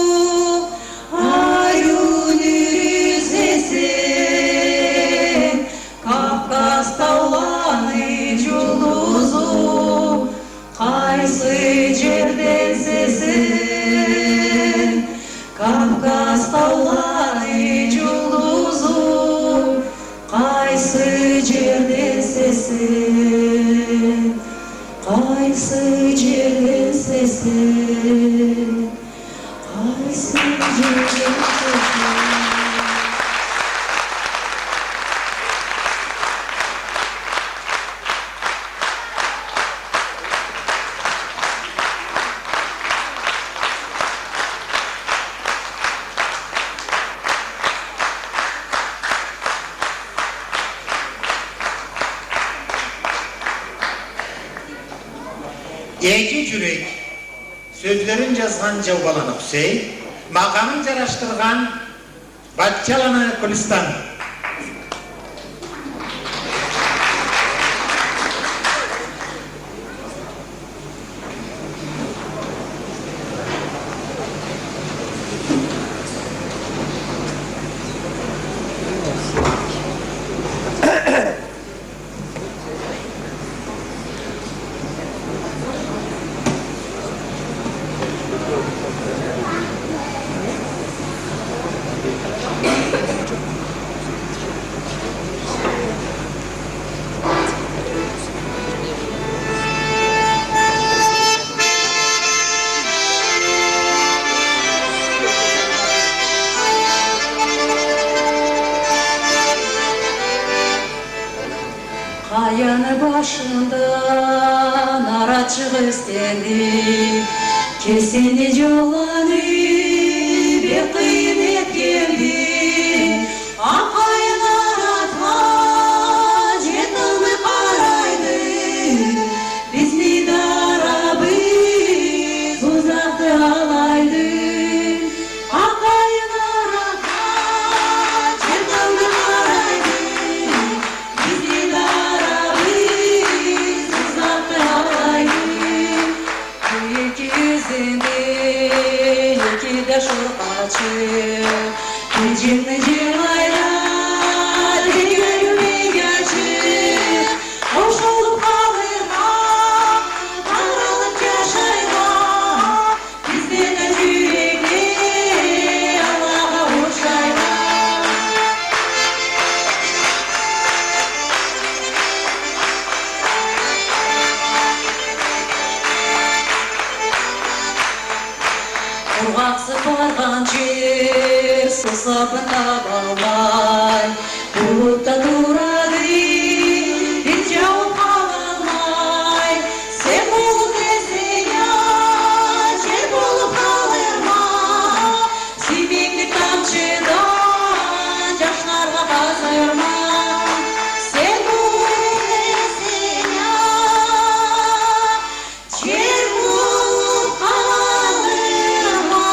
ариу нюрюсе сен, Кавказ тауланы жулдузу, къайсы жерденсе сен? Кавказ тауланы жулдузу, къайсы жерденсе сен? Къайсы жерденсе сен? Къайсы жерденсе сен? Эки жюрек. Сёзлерин жазгъан Жаубаланы Хусейн, макъамын жарашдыргъан Батчаланы Гюлистан. Къаяны башындан арачыкъ ёсгенди, кесини джолланы бек къыйын этгенди. Акъайын аракъгъа джеталмай къарайды, бизни дарабыз узакъды алайды. Акъайын аракъгъа джеталмай къарайды, бизни дарабыз узакъды алайды. Бу эки ёзенни эки да шоркъачы, бир джылны джылайла, тек ёлмей ачы. Къошулуб къалыргъа, таралыб джашайла, бизни да джюрекде Аллахха ошайла. Къургъакъсыб баргъан джер сусабын табалмай, булутда турады, бир джаууб къалалмай. Сен булут эсенг а, джер болуб къалырма, сюймеклик тамчыдан джашларгъа къазырма. Сен булут эсенг а, джер болуб къалырма,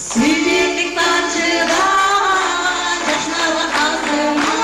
сюймеклик тамчыдан джашларгъа къазырма.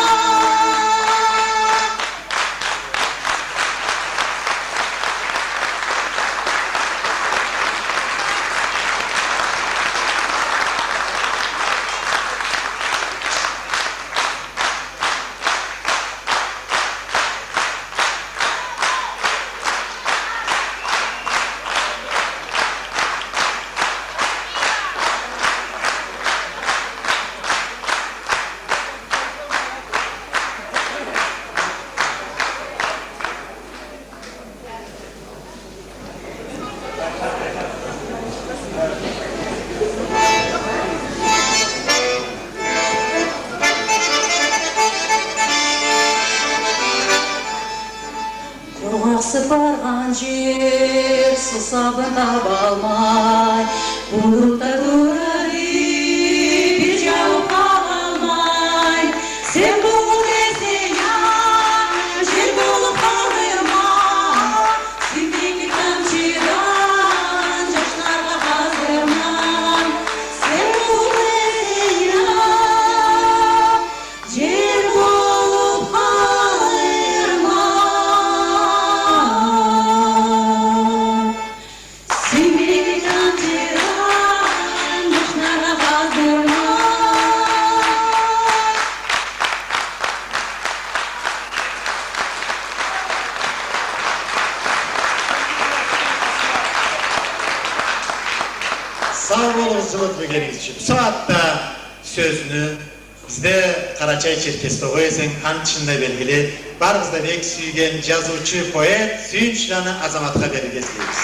Къургъакъсыб баргъан джер сусабын табалмай, булутда турады, бир джаууб къалалмай. Сен булут эсенг а, джер болуб къалырма, сюймеклик тамчыдан джашларгъа къазырма. Сен булут эсенг а, джер болуб къалырма, сюймеклик тамчыдан джашларгъа къазырма. Сау болугъуз, джылытыб келгенигиз ючюн. Бусагъатда сёзню бизде Къарачай-Черкесде огъай эсенг, аны тышында белгили, барыгъыз да бек сюйген джазыучу, поэт Сюйюнчланы Азаматха берирге излейбиз.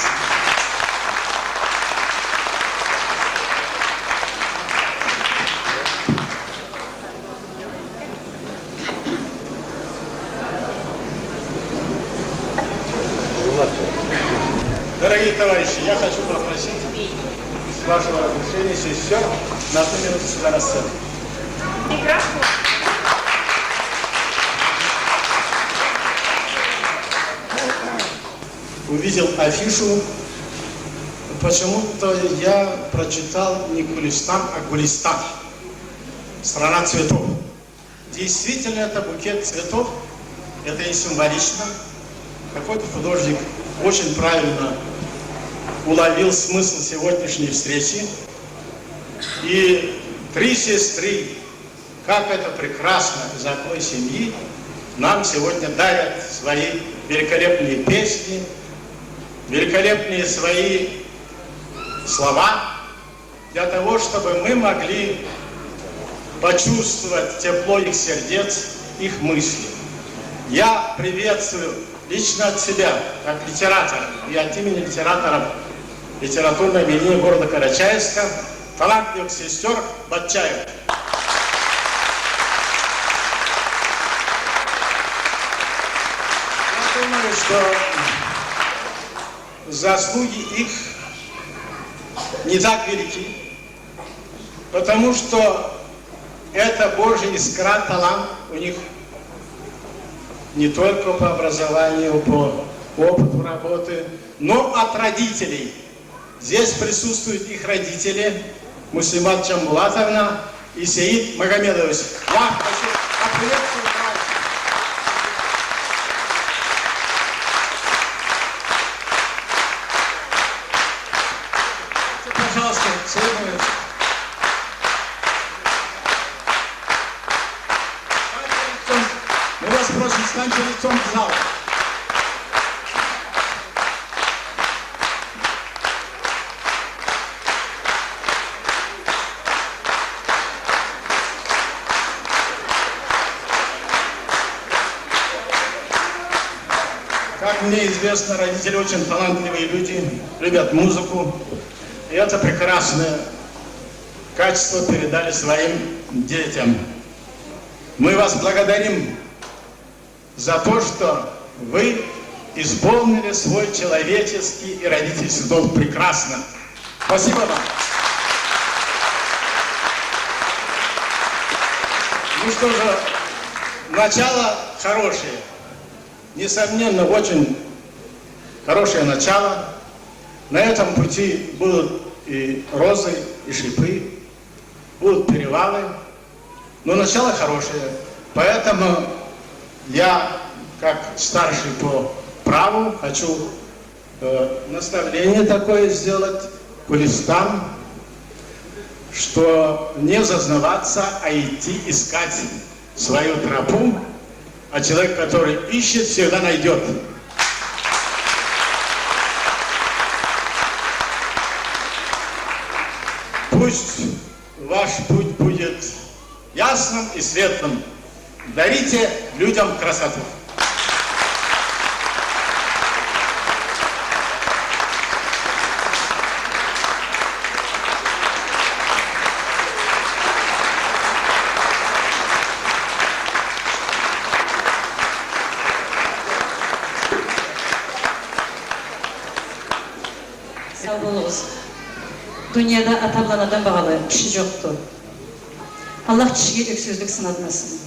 Дорогие товарищи, я хочу попросить, с вашего разрешения, сестёр на одну минуту сюда на сцену. Увидел афишу. Почему-то я прочитал не Кулистан, а Гулистан. Страна цветов. Действительно, это букет цветов, это и символично. Какой-то художник очень правильно уловил смысл сегодняшней встречи. И три сестры, как это прекрасно, из одной семьи, нам сегодня дарят свои великолепные песни, великолепные свои слова. Для того, чтобы мы могли почувствовать тепло их сердец, их мысли. Я приветствую лично от себя, как литератор, и от имени литераторов литературного объединения города Карачаевска, талантливых сестёр Батчаевых. что заслуги их не так велики, потому что это Божья искра, талант у них не только по образованию, по опыту работы, но от родителей. Здесь присутствуют их родители, Муслимат Джамбулатовна и Сеид Магомедович. Я хочу поприветствовать вас. Пожалуйста, Сеид Магомедович. Мы вас просим, встаньте лицом к залу. Как мне известно, родители очень талантливые люди, любят музыку. И это прекрасное качество передали своим детям. Мы вас благодарим за то, что вы исполнили свой человеческий и родительский долг прекрасно. Спасибо вам. Ну что же, начало хорошее. Несомненно, очень хорошее начало. На этом пути будут и розы, и шипы, будут перевалы. Но начало хорошее. Поэтому я, как старший по праву, хочу, э, наставление такое сделать кулистам, что не зазнаваться, а идти искать свою тропу, а человек, который ищет, всегда найдёт. Пусть ваш путь будет ясным и светлым. Дарите людям красоту. Сау болугъуз. Дунияда ата бла надан багъалы киши джокъду. Аллах кишиге ёксюзлюк сынатмасын.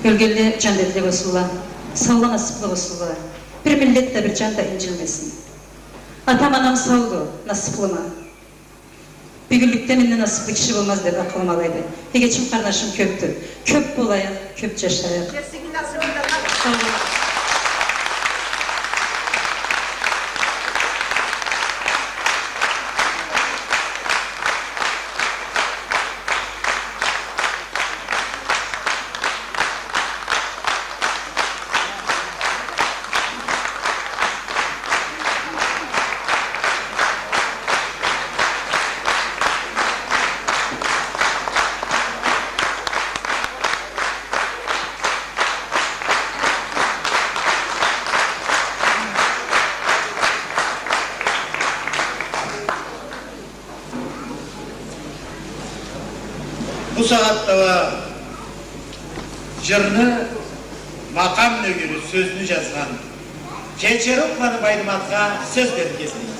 Ёлгенле джандетли болсунла, саула насыплы болсунла. Бир миллет да, бир джан да инджилмесин. Атам-анам сауду, насыплыма. Бюгюнлюкде менден насыплы киши болмаз деб акъылым алайды. Эгечим-къарнашым кёбдю. Кёб болайыкъ, кёб джашайыкъ. Сау болугъуз. Бу сагъатда уа джырны макъам нёгери, сёзню джазгъан Кечери Окманы Байдыматха сёз берирге излейбиз.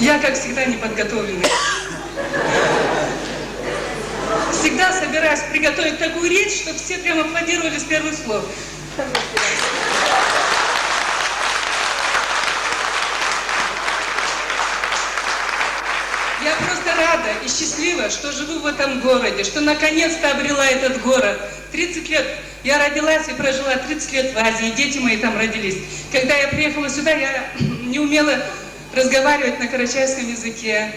Я, как всегда, неподготовленный. Всегда собираюсь приготовить такую речь, чтоб все прям аплодировали с первых слов. Я просто рада и счастлива, что живу в этом городе, что наконец-то обрела этот город. Тридцать лет я родилась и прожила тридцать лет в Азии, дети мои там родились. Когда я приехала сюда, я не умела разговаривать на карачаевском языке.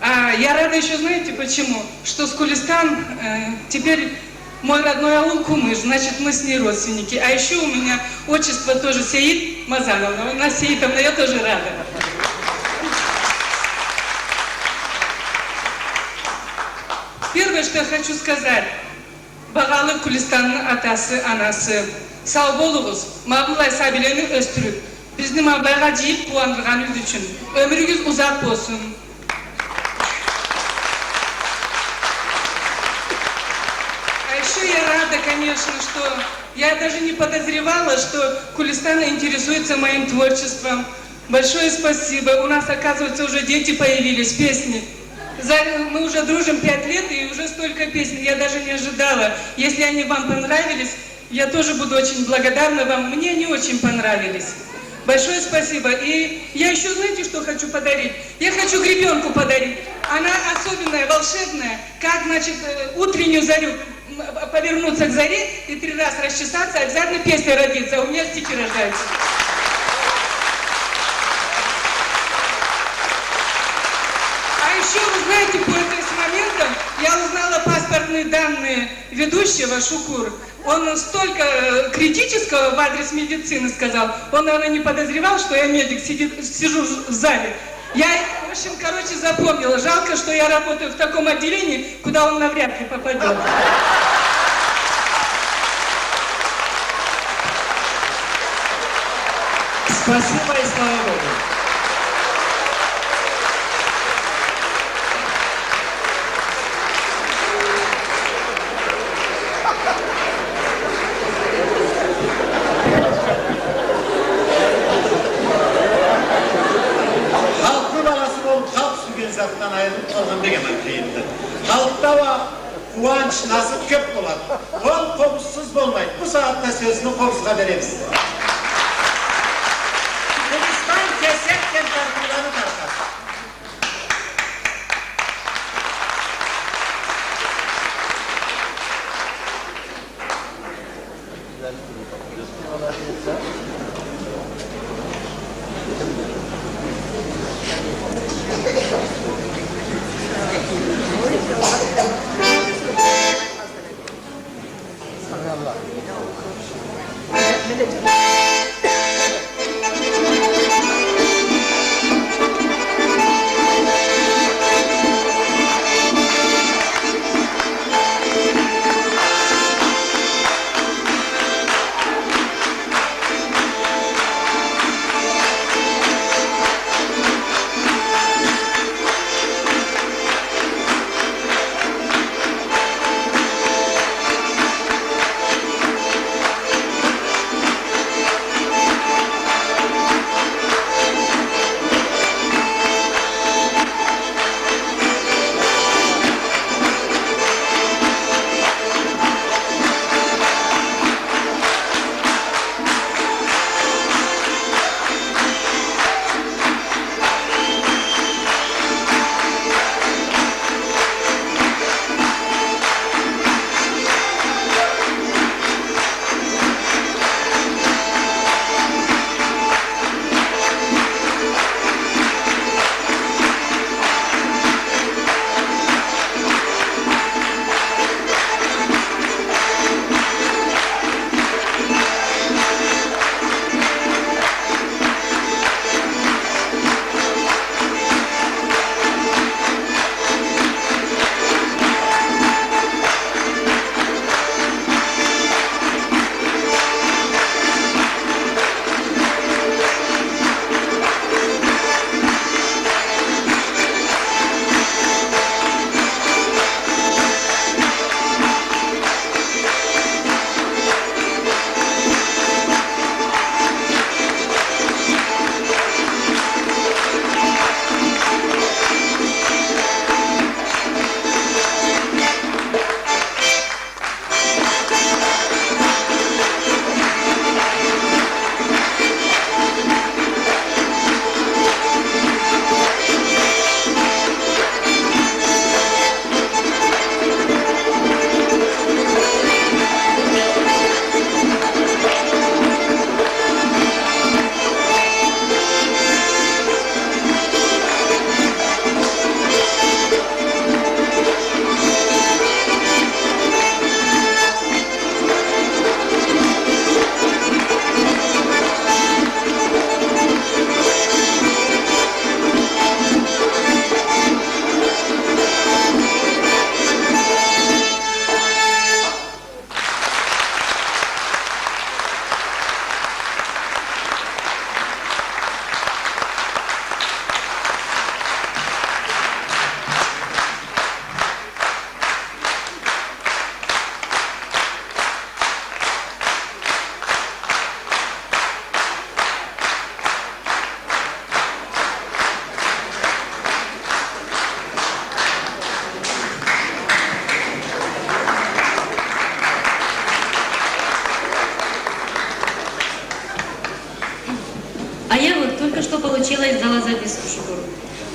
А я рада ещё, знаете, почему? Что с Кулистан, э, теперь мой родной аул Кумыш, значит, мы с ней родственники. А ещё у меня отчество тоже Сеид Мазановна. У нас Сеидовна, я тоже рада. Первое, что я хочу сказать. Багъалы Кулистанны атасы, анасы, сау болугъуз, ма быллай сабийлени ёсдюрюб, бизни ма былайгъа джыйыб къууандыргъаныгъыз ючюн. Ёмюрюгюз узакъ болсун. А ещё я рада, конечно, что я даже не подозревала, что Кулистан интересуется моим творчеством. Большое спасибо. У нас, оказывается, уже дети появились, песни. За-, мы уже дружим пять лет, и уже столько песен. Я даже не ожидала. Если они вам понравились, я тоже буду очень благодарна вам. Мне они очень понравились. Большое спасибо. И я ещё, знаете, что хочу подарить? Я хочу гребёнку подарить. Она особенная, волшебная. Как, значит, э, утреннюю зарю м, повернуться к заре и три раз расчесаться, обязательно песня родится. У меня стихи рождаются. А ещё, вы знаете, пользуясь моментом, я узнала паспортные данные ведущего, Шукур. Он столько, э, критического в адрес медицины сказал. Он, наверное, не подозревал, что я медик, сидит, сижу в зале. Я, в общем, короче, запомнила. Жалко, что я работаю в таком отделении, куда он навряд ли попадёт. Спасибо и слава Богу. Халкъны баласы болуб, халкъ сюйген затдан айырылыб къалгъан бек аман къыйынды. Халкъда уа къууанч, насыб кёб болады. Ол къобузсуз болмайды. Бу сагъатда сёзню Къобузгъа беребиз. Кулистан кесекден тартыуланы тартады.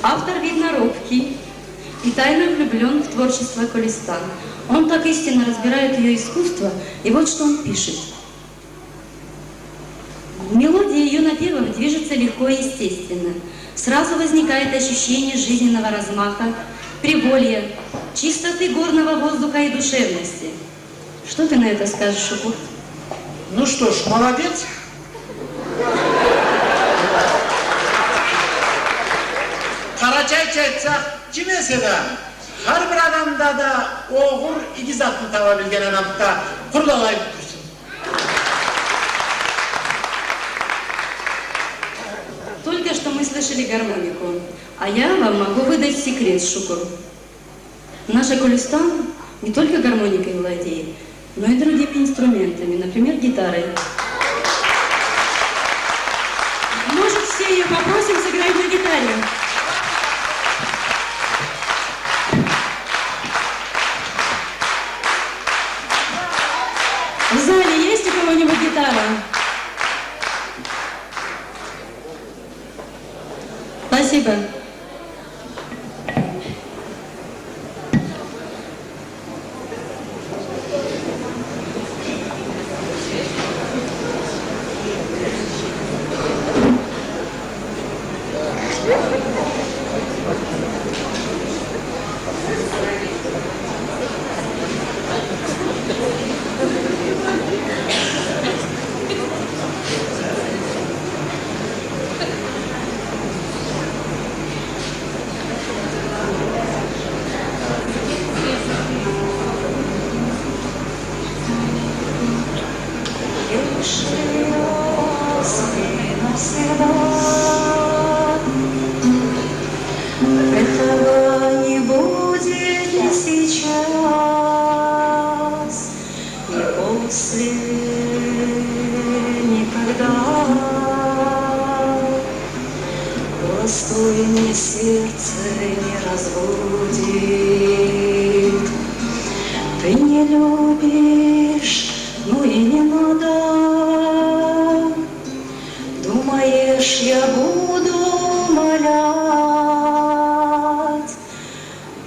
Автор, видно, робкий и тайно влюблён в творчество Колистан. Он так истинно разбирает её искусство, и вот что он пишет. Мелодия её напевов движется легко и естественно. Сразу возникает ощущение жизненного размаха, приволья, чистоты горного воздуха и душевности. Что ты на это скажешь, Шукур? Ну что ж, молодец. Къарачайча айтсакъ, ким эсе да, хар бир адамда да огъур иги затны таба билген адамды да, къурдалай бир турсун. Только что мы слышали гармонику, а я вам могу выдать секрет, Шукур. Наша Колистан не только гармоникой владеет, но и другими инструментами, например, гитарой. Может, все её попросим сыграть на гитаре? В зале есть у кого-нибудь гитара? Спасибо. Этого не будет ни сейчас, ни после, никогда. Простое мне сердце не разбудит. Ты не любишь, ну и не надо. Думаешь, я буду умолять?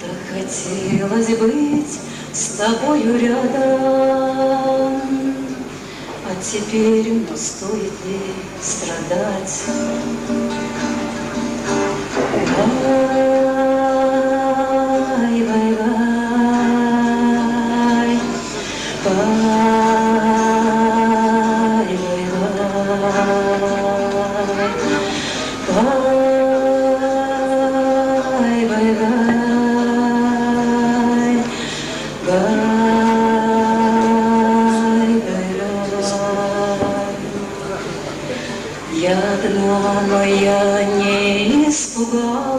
Да хотелось быть с тобою рядом, а теперь, ну, стоит ли страдать? Бай, бай, бай. Бай, бай, бай. Бай, бай, бай. Бай, бай, бай. Я одна, но я не испугалась.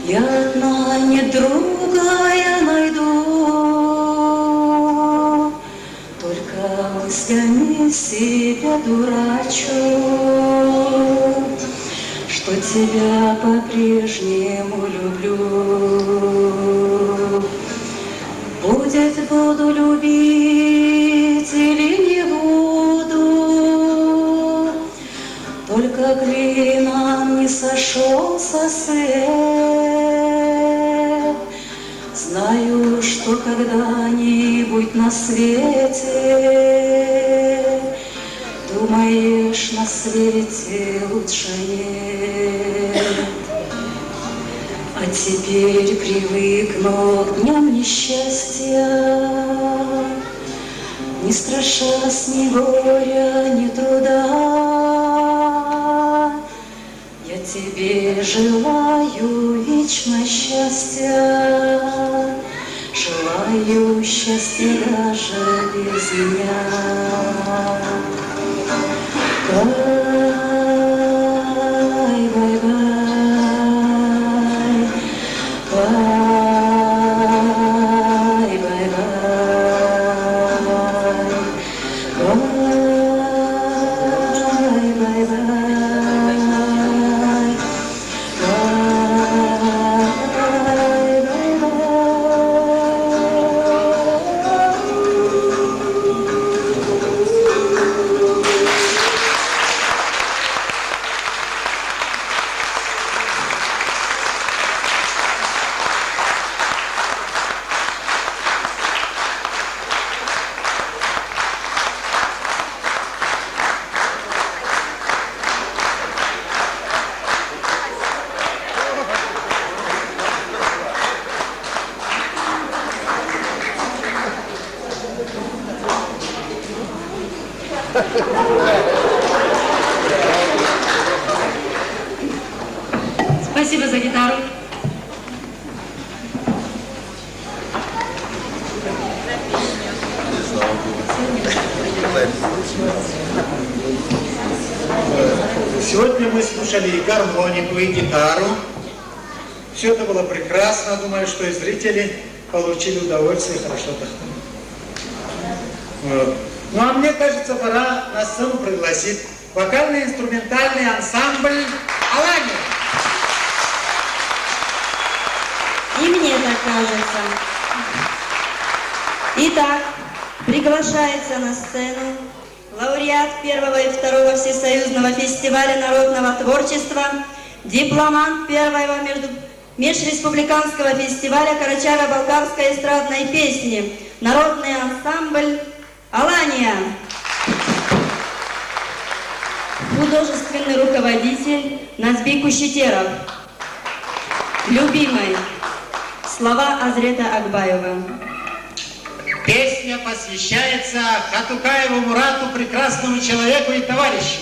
Я одна, нет, другая найду. Только мыслями себя дурачу, что тебя по-прежнему люблю. Будет, буду любить или не буду, только клином не сошёлся свет. Знаю, что когда-нибудь на свете, думаешь, на свете лучше нет. А теперь привыкну к дням несчастья, не страшась ни горя, ни труда. Я тебе желаю вечно счастья, желаю счастья даже без меня. Бай, бай, бай. Бай, бай, бай. Бай, бай, бай. Бай, бай, бай. Спасибо за гитару. Сегодня мы слушали и гармонику, и гитару. Всё это было прекрасно. Думаю, что и зрители получили удовольствие, хорошо отдохнули. Вот. Ну, а мне кажется, пора на сцену пригласить вокально-инструментальный ансамбль «Алания». И мне так кажется. Итак, приглашается на сцену лауреат первого и второго всесоюзного фестиваля народного творчества, дипломант первого между-, межреспубликанского фестиваля карачаево-балкарской эстрадной песни, народный ансамбль «Алания». Художественный руководитель Назби Кущетеров. «Любимой». Слова Азрета Агбаева. Песня посвящается Хатукаеву Мурату, прекрасному человеку и товарищу.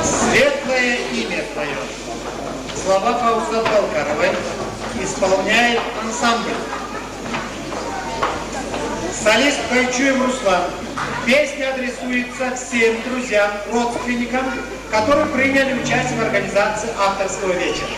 Светлое имя твоё. Слова Фаузат Балкаровой. Исполняет ансамбль. Солист Байчуев Руслан. Песня адресуется всем друзьям, родственникам, которые приняли участие в организации авторского вечера.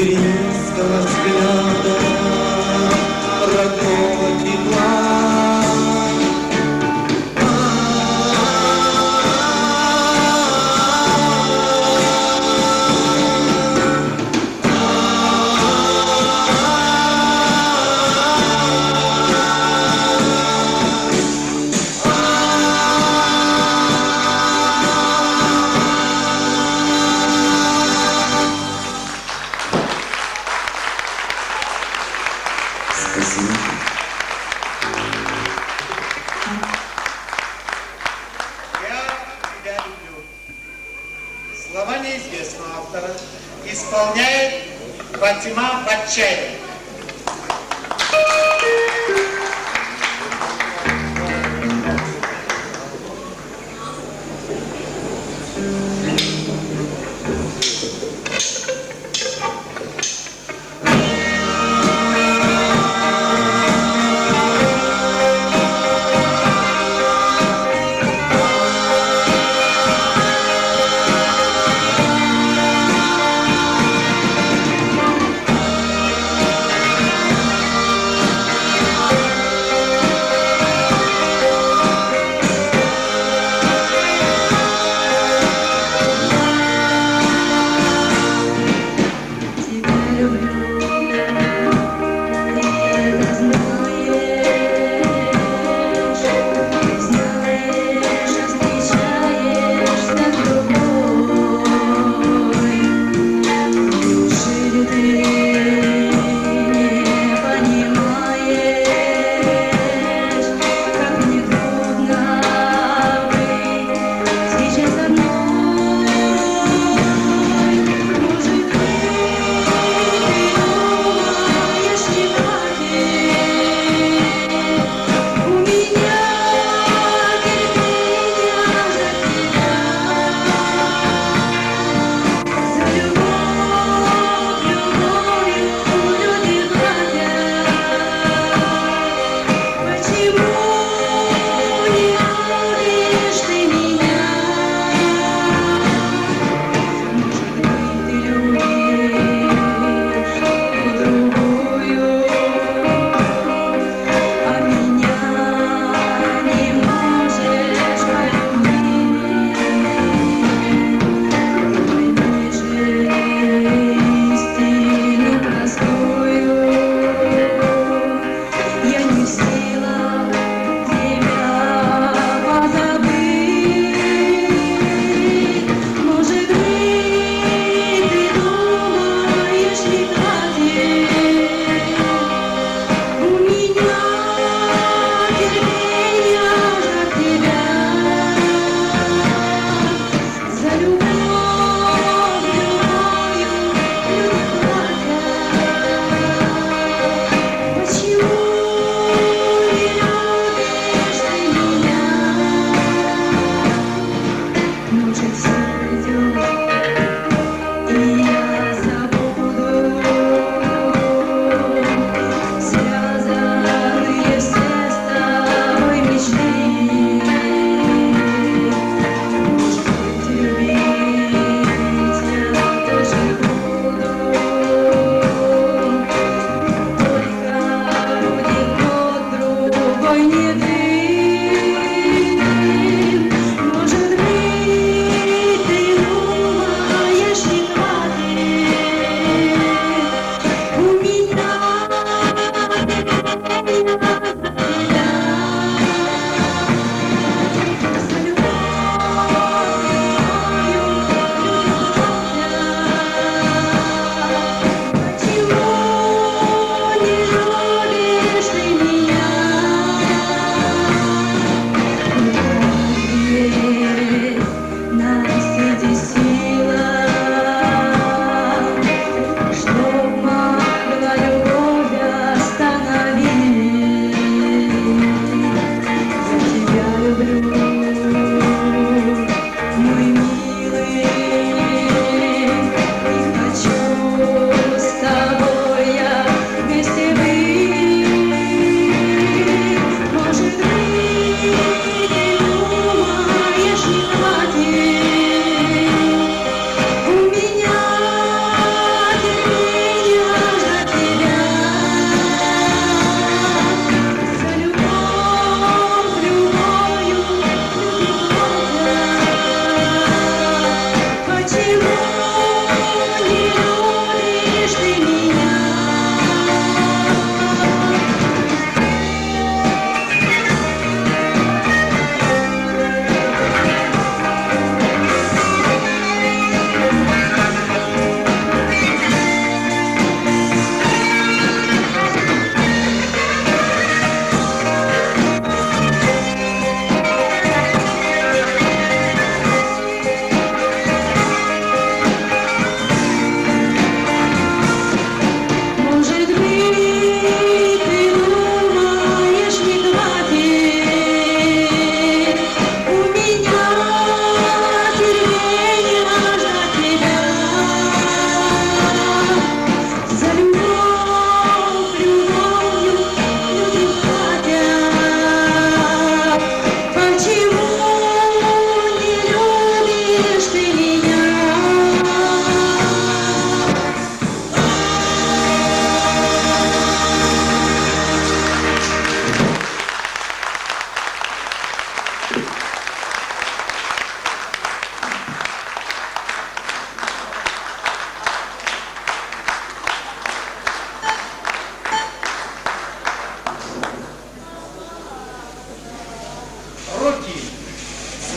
материнского взгляда, родного тепла. Спасибо. Я тебя люблю. Слова неизвестного автора. Исполняет Фатима Батчаева.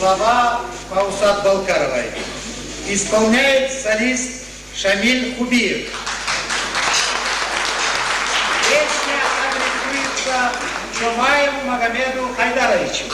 Слова Паусат Балкаровой. Исполняет солист Шамиль Хубиев. Песня адресуется Джумаеву Магомеду Хайдаровичу.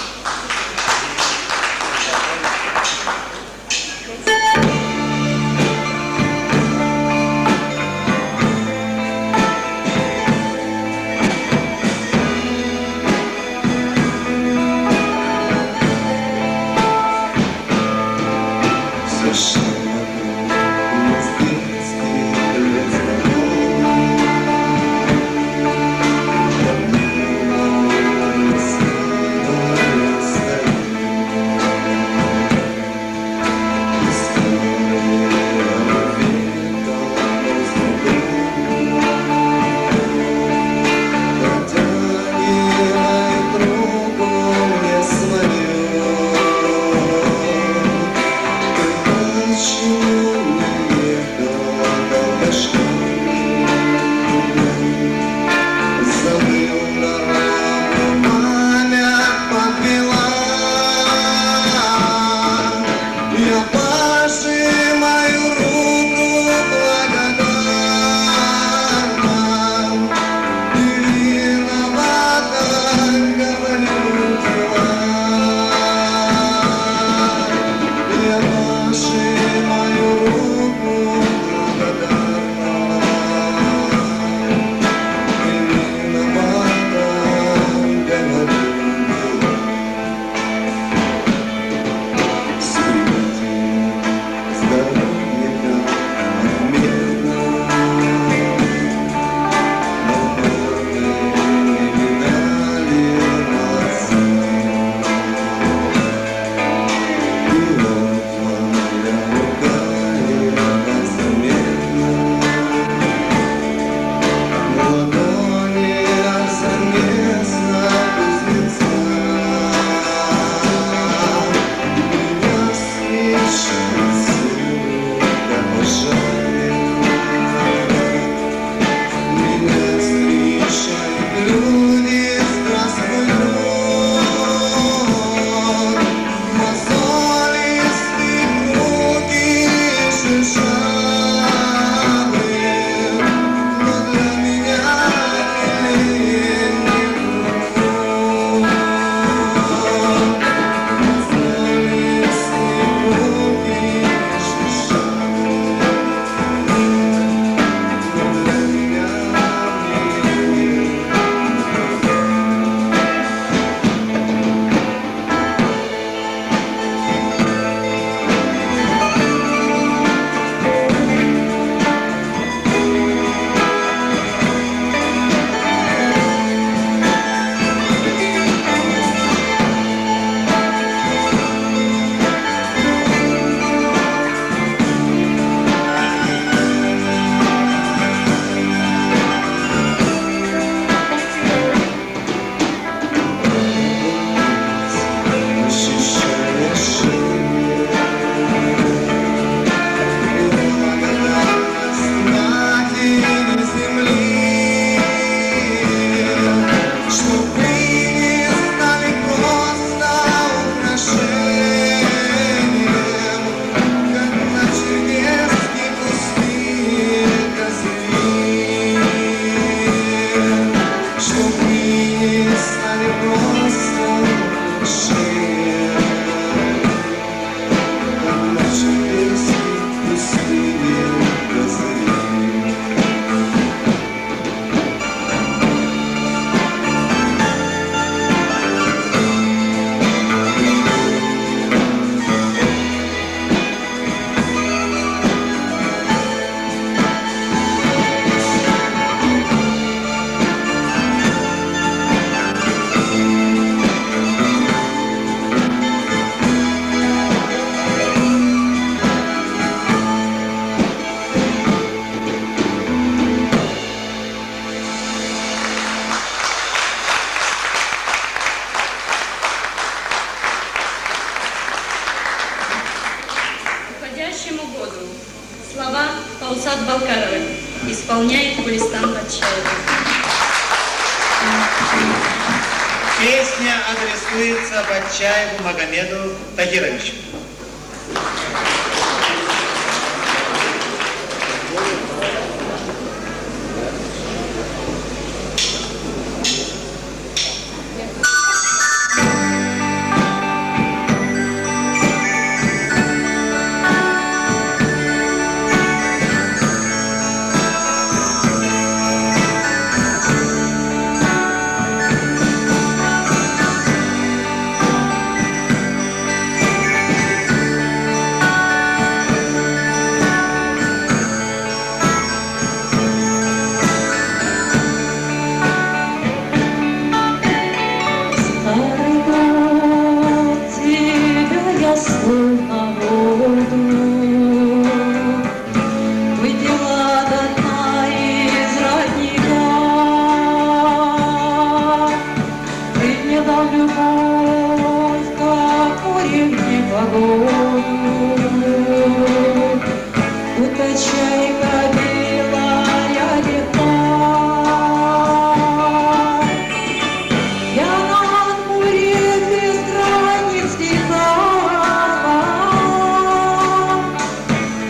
Уходящему году. Слова Паусат Балкаровой. Исполняет Гулистан Батчаева. Песня адресуется Батчаеву Магомеду Тагировичу. Старый год, тебя я словно воду выпила до дна из родника. Ты мне дал любовь, как море в непогоду. Будто чайка белая летала, я над морем без границ летала.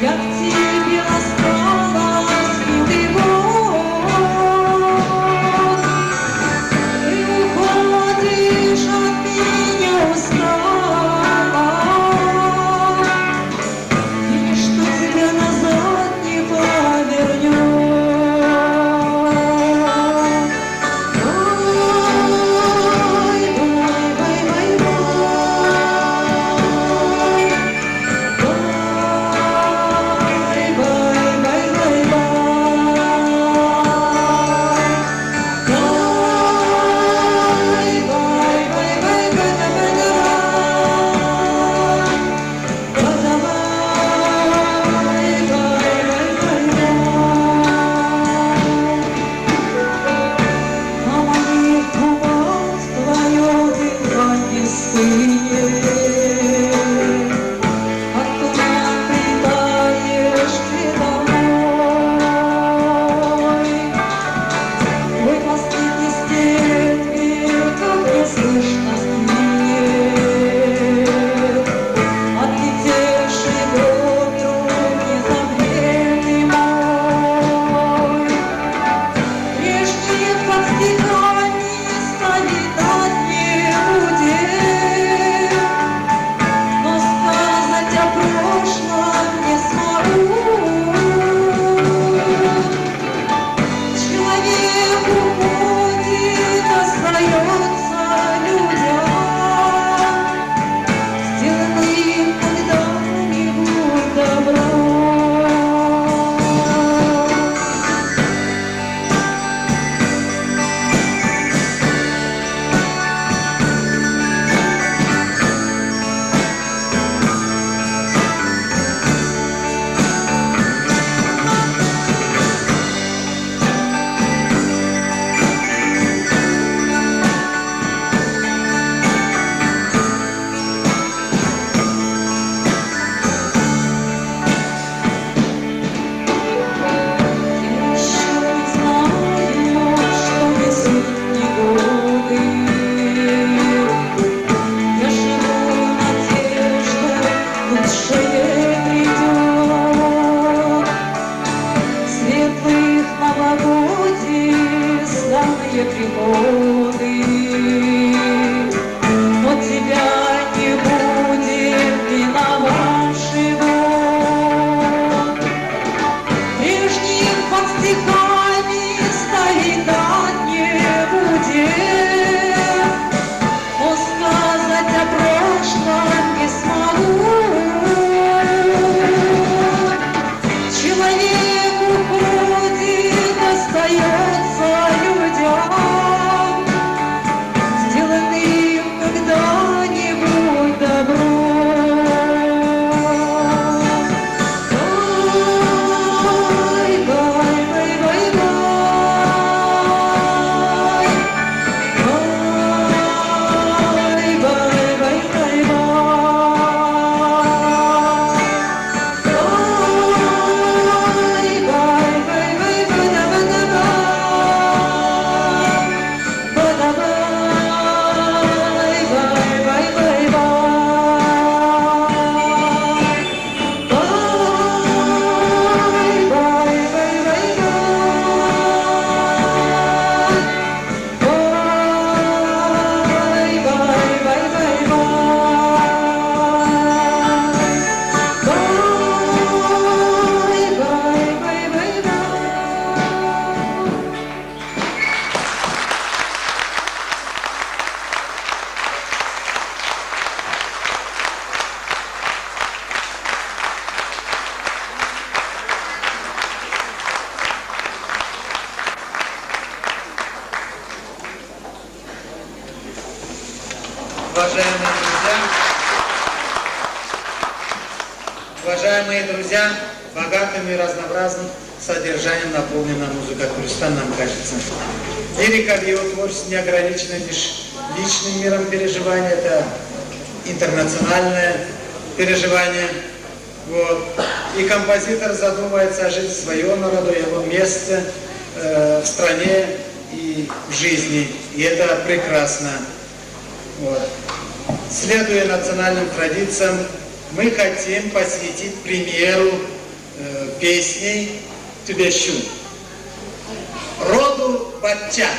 Я к тебе ласкалась, милый год. Ты уходишь от меня устала. И ничто тебя назад не повернет. Друзья, богатым и разнообразным содержанием наполнена музыка Кюрдистана, нам кажется. Лирика в её творчестве не ограничена лишь личным миром переживания, это интернациональное переживание. Вот. И композитор задумывается о жизни своего народа, его месте, э, в стране и в жизни. И это прекрасно. Вот. Следуя национальным традициям, мы хотим посвятить премьеру, э, песни «Тюбешюн» роду Батча.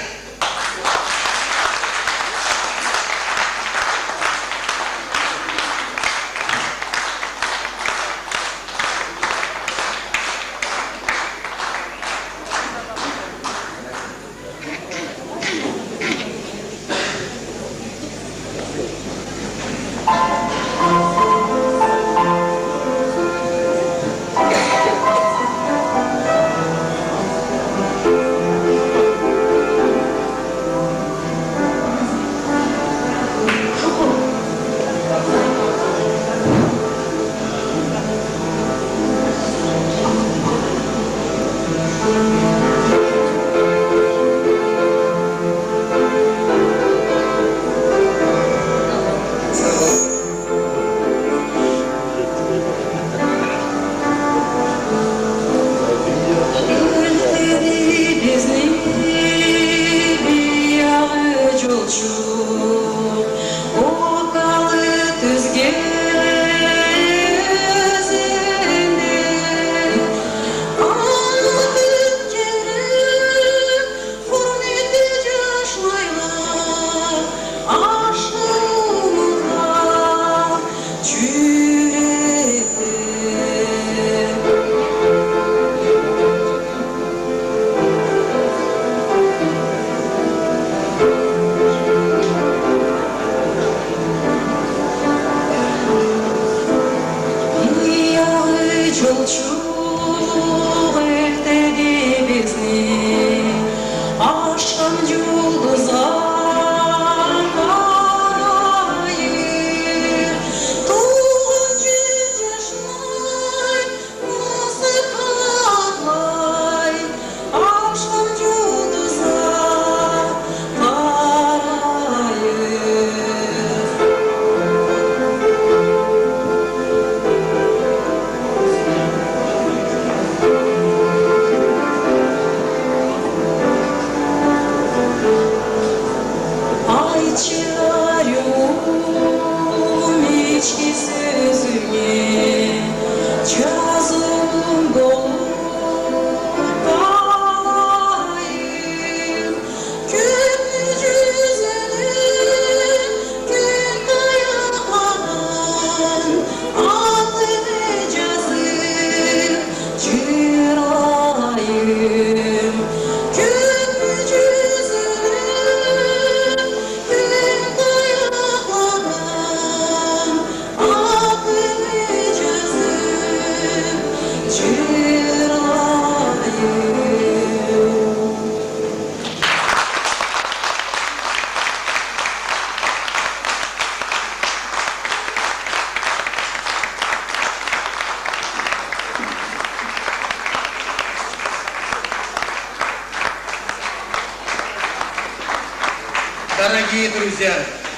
Дорогие друзья,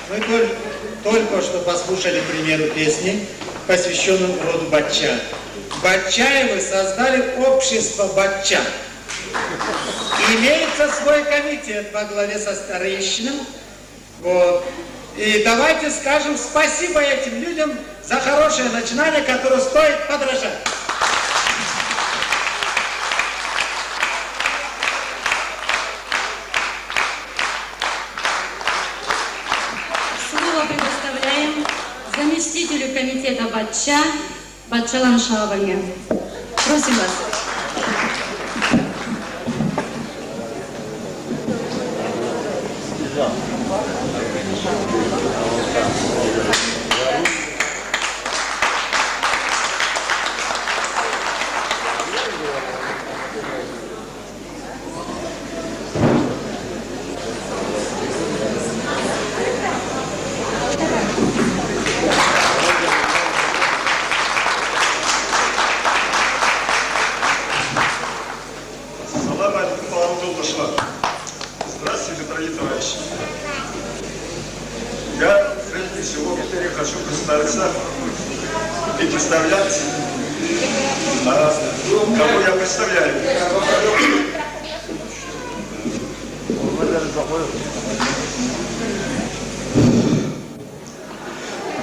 мы толь-, только что послушали премьеру песни, посвящённую роду Батча. Батчаевы создали общество Батча. Имеется свой комитет во главе со старейшином. Вот. И давайте скажем спасибо этим людям за хорошее начинание, которое стоит подражать. Слово предоставляем заместителю комитета Батча Батчаланы Шагъабаннга. Просим вас. Представлять, а, кого я представляю.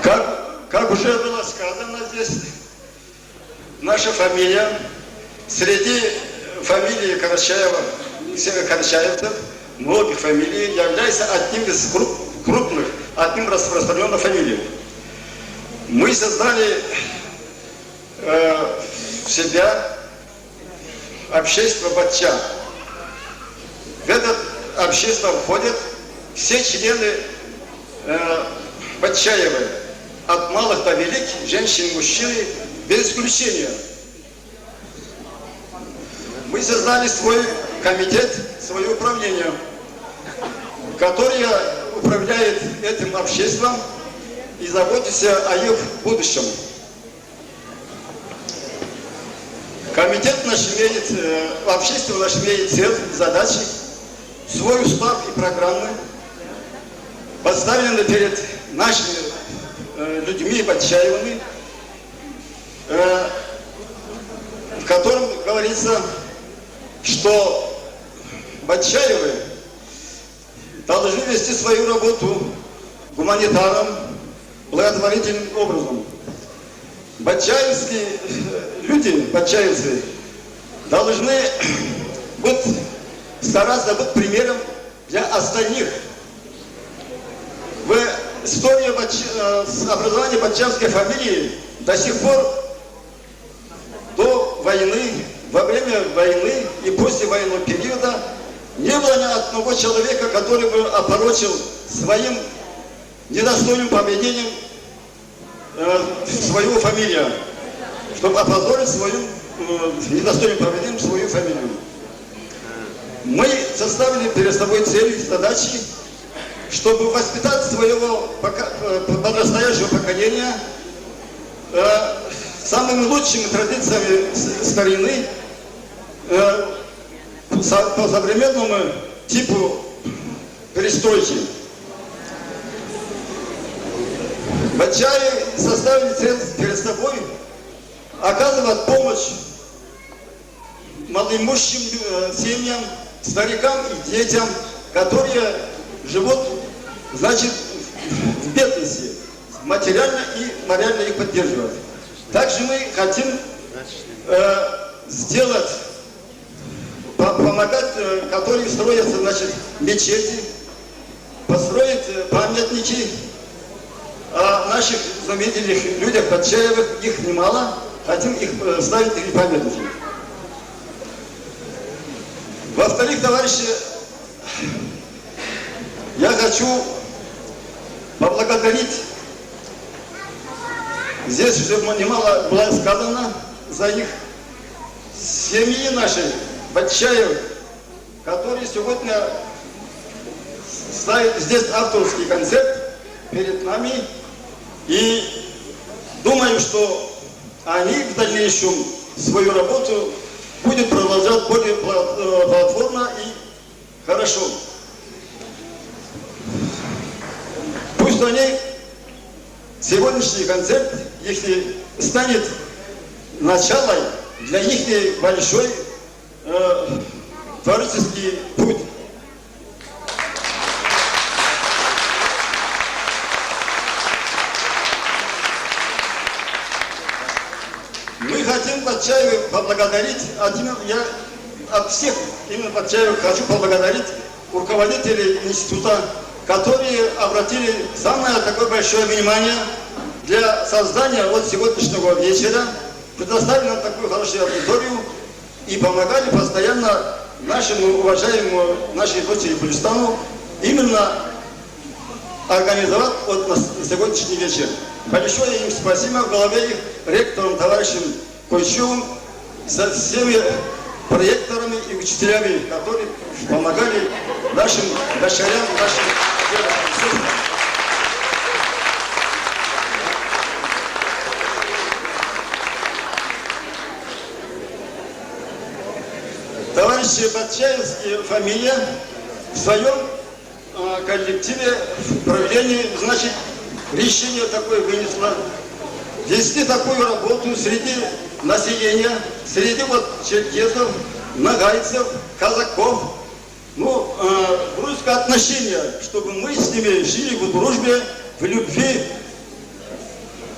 Как, как уже было сказано здесь, наша фамилия среди фамилий Карачаева, всех карачаевцев, многих фамилий, является одним из круп-, крупных, одним распространённых фамилий. Мы создали, э, в себя общество Батча. В это общество входят все члены, э, Батчаевы, от малых до великих, женщины, мужчины, без исключения. Мы создали свой комитет, своё управление, которое управляет этим обществом и заботится о их будущем. Комитет наш имеет, э, общество наше имеет цель, задачи, свой устав и программы, поставлены перед нашими, э, людьми Батчаевыми, э, в котором говорится, что Батчаевы должны вести свою работу гуманитарным, благотворительным образом. Батчаевские, э, люди, батчаевцы, должны быть, стараться быть примером для остальных. В истории батч-, э, с-, образования батчаевской фамилии до сих пор, до войны, во время войны и после военного периода не было ни одного человека, который бы опорочил своим недостойным поведением, э, свою фамилию, чтобы опозорить своим, э, недостойным поведением свою фамилию. Мы составили перед собой цели и задачи, чтобы воспитать своего пока-, э, подрастающего поколения, э, самыми лучшими традициями с-, старины, э, со-, по современному типу перестройки. Батчаевы составили цель перед собой оказывать помощь малоимущим, э, семьям, старикам и детям, которые живут, значит, в бедности, материально и морально их поддерживать. Также мы хотим, э, сделать, по-, помогать, э, которые строятся, значит, мечети, построить, э, памятники о наших знаменитых людях Батчаевых, их немало, хотим их, э, ставить, эти памятники. Во-вторых, товарищи, я хочу поблагодарить, здесь уже м-, немало было сказано за них, семьи нашей, Батчаевых, который сегодня ставит здесь авторский концерт перед нами. И думаю, что они в дальнейшем свою работу будут продолжать более пла-, э, плодотворно и хорошо. Пусть они, сегодняшний концерт ихний станет началом для ихней большой э, творческий путь. Мы хотим Батчаевых поблагодарить, от имени, я от всех имени Батчаевых хочу поблагодарить руководителей института, которые обратили самое такое большое внимание для создания вот сегодняшнего вечера, предоставили нам такую хорошую аудиторию. И помогали постоянно нашему уважаемому, нашей дочери Гулистану именно организовать вот на с-, сегодняшний вечер. Большое им спасибо, во главе их ректором товарищем Койчуевым, со всеми проекторами и учителями, которые помогали нашим дочерям, нашим девочкам. Товарищи Батчаевские фамилия в своём, а, коллективе, в правлении, значит, решение такое вынесла. Вести такую работу среди населения, среди вот черкесов, ногайцев, казаков, ну, э, дружеское отношение, чтобы мы с ними жили в дружбе, в любви.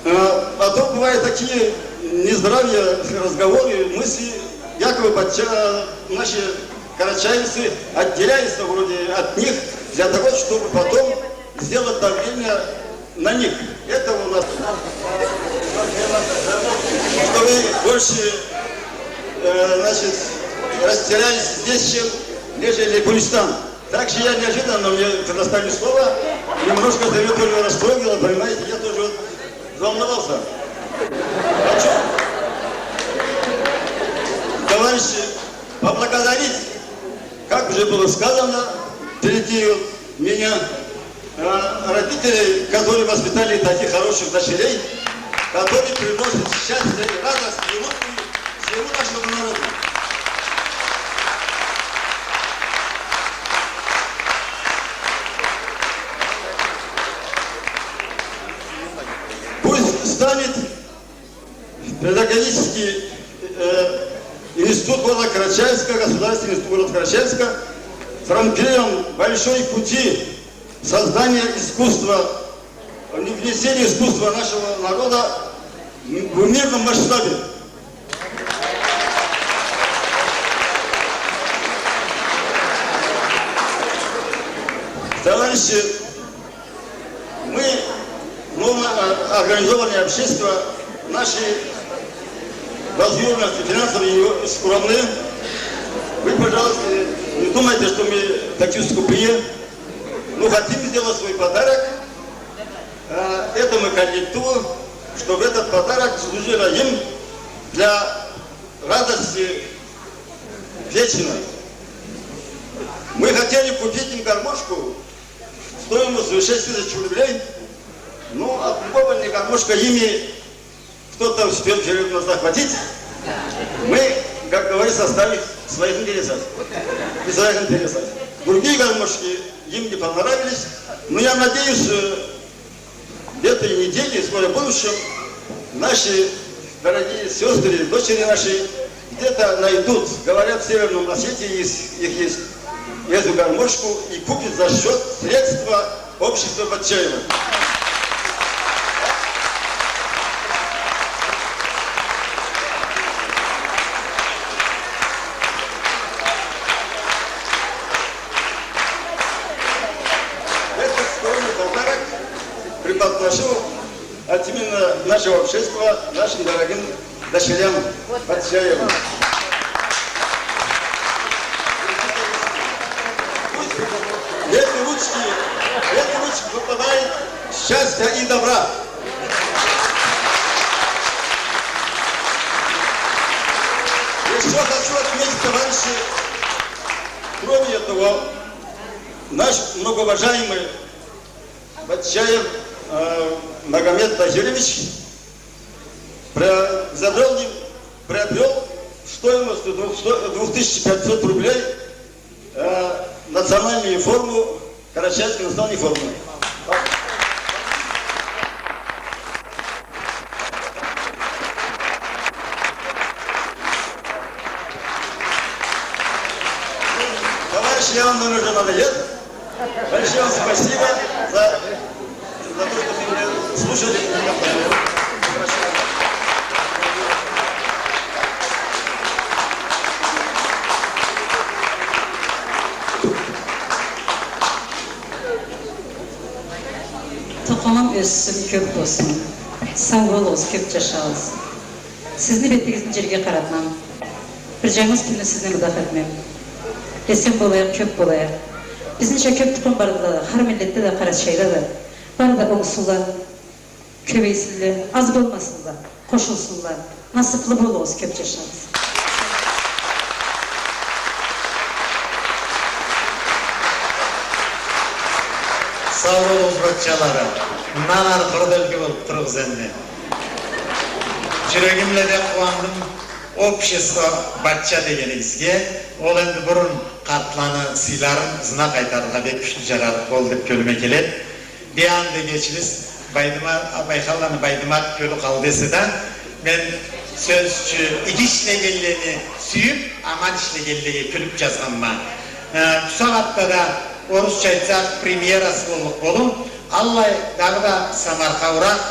Э, а то бывают такие нездравые разговоры, мысли, якобы подча-, наши карачаевцы отделяются вроде от них для того, чтобы потом сделать давление на них. Это у нас, чтобы больше, э, значит, растерялись здесь, чем нежели Гулистан. Также я неожиданно, мне предоставили слово, немножко это меня тоже растрогало, понимаете, я тоже вот взволновался. Хочу, товарищи, поблагодарить, как уже было сказано впереди меня, э, родителей, которые воспитали таких хороших дочерей, которые приносят счастье и радость и улыбку всему нашему народу. Пусть станет педагогический, э, институт города Карачаевска, государственный институт города Карачаевска, трамплином большой пути создания искусства, внесения искусства нашего народа в мирном масштабе. Товарищи, мы, ну, а, организованное общество, наши возможности финансовые скромные. Вы, пожалуйста, не думайте, что мы такие скупые. Мы хотим сделать свой подарок, э, этому коллективу, чтобы этот подарок служил им для радости вечной. Мы хотели купить им гармошку стоимостью шесть тысяч рублей, но от любого не гармошка ими кто-то успел серьёзно захватить. Мы, как говорится, остались в своих интересах. И в своих интересах. Другие гармошки им не понравились, но я надеюсь, э, в этой неделе, в скором будущем, наши дорогие сёстры, дочери наши где-то найдут, говорят, в Северном Осетии есть, их есть, эту гармошку и купят за счёт средства общества Батчаева. Этот скромный подарок преподношу от имени нашего общества нашим дорогим дочерям Батчаевым. Пусть в эти ручки, в эти ручки попадает счастья и добра. Ещё хочу отметить, товарищи, кроме этого, наш многоуважаемый Батчаев, э, Магомед Тахирович приобрел, приобрел стоимостью двух, двух тысяч пятьсот рублей, э, национальную форму, карачаевскую национальную форму. Товарищи, я вам, наверное, уже надоел. Большое вам спасибо за, за то, что вы меня слушали. Тукъумум ёссюн, кёп болсун. Сау болугъуз, кёп джашагъыз. Сизни бетигизни джерге къаратмам. Бир джангыз кюнню сизни мудах этмем. Эсен болайыкъ, кёп болайыкъ. Бизнича кёп тукъум барды да, хар миллетде да, Къарачайда да. Бары да онгсунла, кёбейсинле, аз болмасынла, къошулсунла. Насыплы болугъуз, кёп джашагъыз. Сау болугъуз, батчаларым. Мындан ары къуру белги болуп туругъуз энди. Джюрегимле да къууандым общество Батча дегенигизге. Ол энди бурун къартланы сыйларын ызына къайтарыргъа бек кючлю джарарыкъ болду деп кёлюме келеди. Бир анда кечигиз, Байдымат, Абайханланы Байдымат кёлю къалды эсе да, мен, сёз ючюн, иги ишлегенлени сюйюп, аман ишлегенлеге кюлюп джазгъанма. Э, бусагъатда да, орусча айтсакъ, премьерасы боллукъ болур. Аллай дагъыда самархауракъ,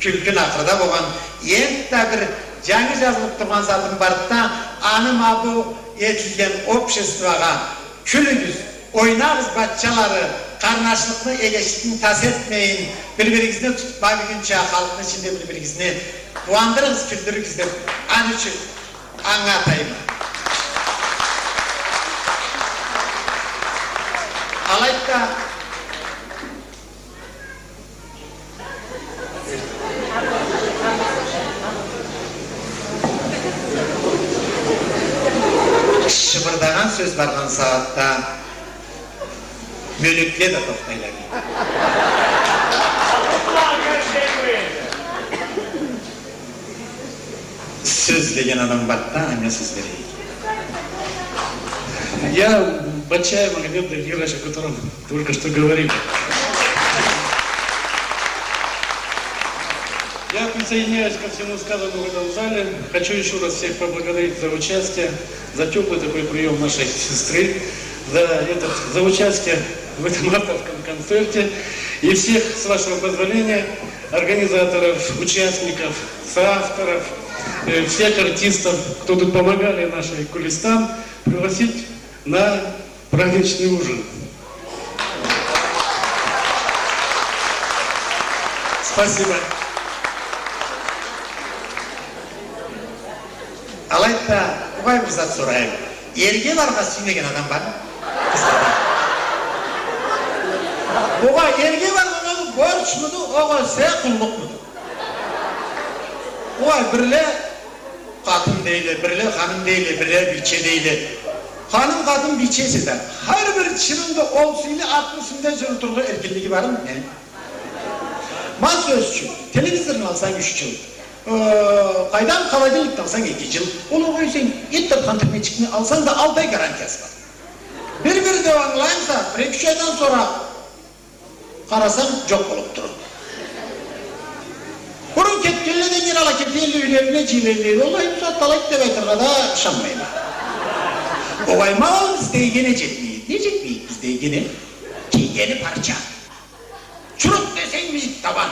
кюлкюн ахырда болгъан, энтда бир джангы джазылып тургъан затым барды да, аны ма бу этилген обществогъа кюлюгюз, ойнагъыз, баччалары, къарнашлыкъны, эгечликни тас этмейин, бир-биригизни тутмагъынча, халкъны ичинде бир-биригизни къууандырыгъыз, кюлдюрюгюз деп, аны ючюн ангы атайма. Алайды да, шыбырдагъан сёз баргъан сагъатда мёлекле да тохтайла. Сёз деген адам барды да, анга сёз берейик. Я Бачаев Магомед Дагирович, о котором только что говорили. Я присоединяюсь ко всему сказанному в этом зале. Хочу ещё раз всех поблагодарить за участие, за тёплый такой приём нашей сестры, за этот, за участие в этом авторском концерте. И всех, с вашего позволения, организаторов, участников, соавторов, э, всех артистов, кто тут помогали нашей Кулистан, пригласить на праздничный ужин. Спасибо. Алайды да, огъай, бир зат сорайым. Эрге барыргъа сюймеген адам бармы? Къызлардан. Огъай, эрге барыргъа ол борчмуду, огъесе къуллукъмуду? Огъай, бирле къатын дейле, бирле ханым дейле, бирле бийче дейле. Ханым, къатын, бийче эсе да, хар бир тиширыуунда ол сыйлы атны юсюнде джюрютюрге эркинлиги бармы? Не? Ма сёз ючюн, телевизорну алсанг, юч джыл. Э, къайдам, холодильникни алсанг, эки джыл. Ол огъай, сен эт тартхан тирмечикни алсанг да, алты ай гарантиясы бар. Бир-бирде ангылаймыса, бир-эки-юч айдан сора къарасанг, джокъ болуп тура. Бурун кетгенле да, нек ала кете эдиле, юйлерине джыйыла эдиле. Уаллахи, бусагъатда алайды деп айтыргъа да ышанмайма. Огъай, ма ол бизде иги не джетмейди? Не джетмейди бизде иги не? Кийгени парча. Чурукъ десенг, мийик табан.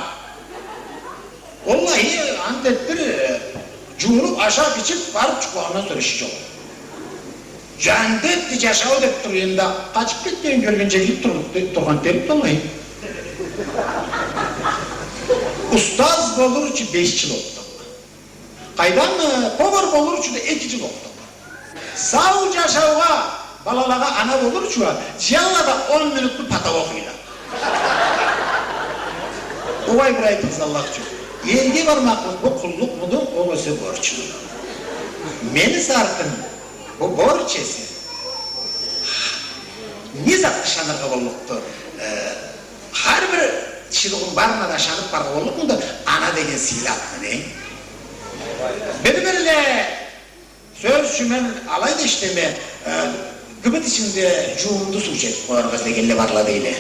Уаллахи, ант этдир, э, джуунуп, ашап, ичип, барып джукълагъандан сора иши джокъ. Джандетди джашау деп тура эди да, къачып кетгенин кёргенча кирип тур-, тургъан терк да уаллахи. Устаз болур ючюн беш джыл окъудукъ. Къайдам, э, повар болур ючюн да эки джыл окъудукъ. Сау джашаугъа, балалагъа ана болур ючюн уа, джыялла да он минутлу потолок окъуйла. Угъай, бир айтыгъыз, Аллах ючюн. Эрге бармакълыкъ бу къуллукъмуду, огъесе борчмуду? Мени сартым, бу борч эсе, не затха ышаныргъа боллукъду? Э, хар бир тиширыуну барына да ышанып барыргъа боллукъмуду ана деген сыйлы атны, не? Бир-бирле Сёз ючюн, мен алайда ишлейме, э, гыбыт ичинде джуумду суу ичетип къояргъа излегенле барла дейле.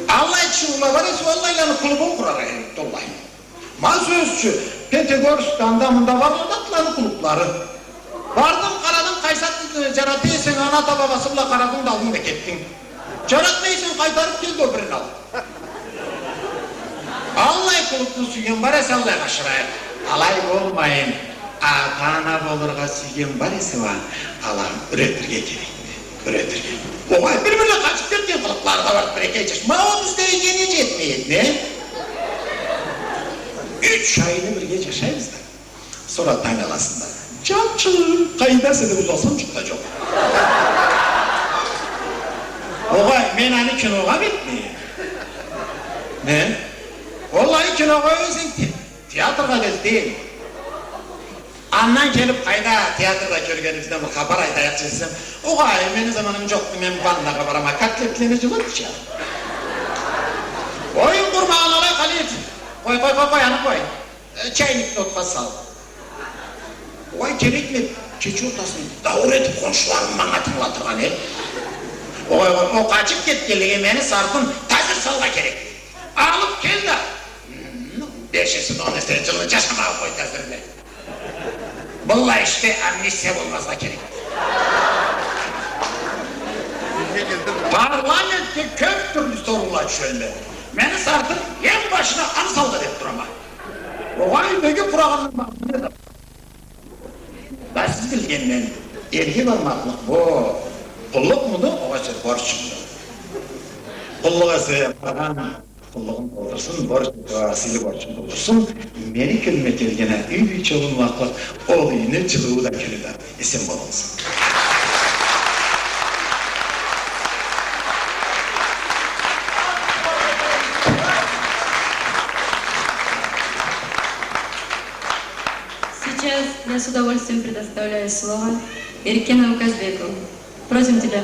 Аллай тиширыула бар эсе, уаллахи, аланы клубун къураргъа керекди, уаллахи. Ма сёз ючюн, Пятигорскда, анда-мында барла да атланы клублары. Бардынг, къарадынг, къайсы атны джарата эсенг, аны ата-бабасы бла къарадынг да алдынг да кетдинг. Джаратмай эсенг, къайтарып кел да ол бирин ал. Аллай клубну сюйген бар эсе, аллайгъа ашырайыкъ. Алай болмайын, ата-ана болургъа сюйген бар эсе уа, аланы юретирге керекди. Юретирге. Огъай, бир-бирле къачып кетген къылыкълары да барды, бир-эки джаш. Ма ол бизде иги не джетмейди, не? Юч айны бирге джашайбыз да. Сора танг аласында: «Джанчыкъ, къайдаса?» — деп узалсам, джукъ да джокъ. Огъай, мен аны киногъа беклейме. Не? Уаллахи, киногъа эсенг, те-, театргъа кел дейме. Андан келип, къайда, театрда кёргенибизден бир хапар айтайыкъчы десем, огъай, мени заманым джокъду, мен ваннагъа барама, котлетлени джылытчы. Оюн къурмагъан алай, Халит. Къой, къой, къой, къой, аны къой. Э, чайникни отха сал. Уай, керекмиди, кече ортасында дауур этип, хоншуларым манга тынгылатыргъа, не? Огъай, огъай, ол къачып кетгенлеге мени сартым тазир салыргъа керек. Алып кел да, Беш эсе да он эсе джылны джашамагъа къойду азыр бла. Быллай ишде амнистия болмазгъа керек. Парламентде кёб тюрлю соруула тюшелле. Мени сартым эм башына аны салгъа деб турама. Огъай, неге турагъанын мазмуну да. Да сиз билгенден, элге бармакълыкъ бу къуллукъмуду, огъесе борчмуду? Къуллукъ эсе баргъан къуллугъун къылдырсын, борч, а, сыйлы борчун къылдырсын. Мени кёлюме келген а, юй бийче болмакълыкъ, ол юйню джылыуу да кюлю да. Эсен болугъуз. Сейчас я с удовольствием предоставляю слово Эркену Казбеку. Просим тебя.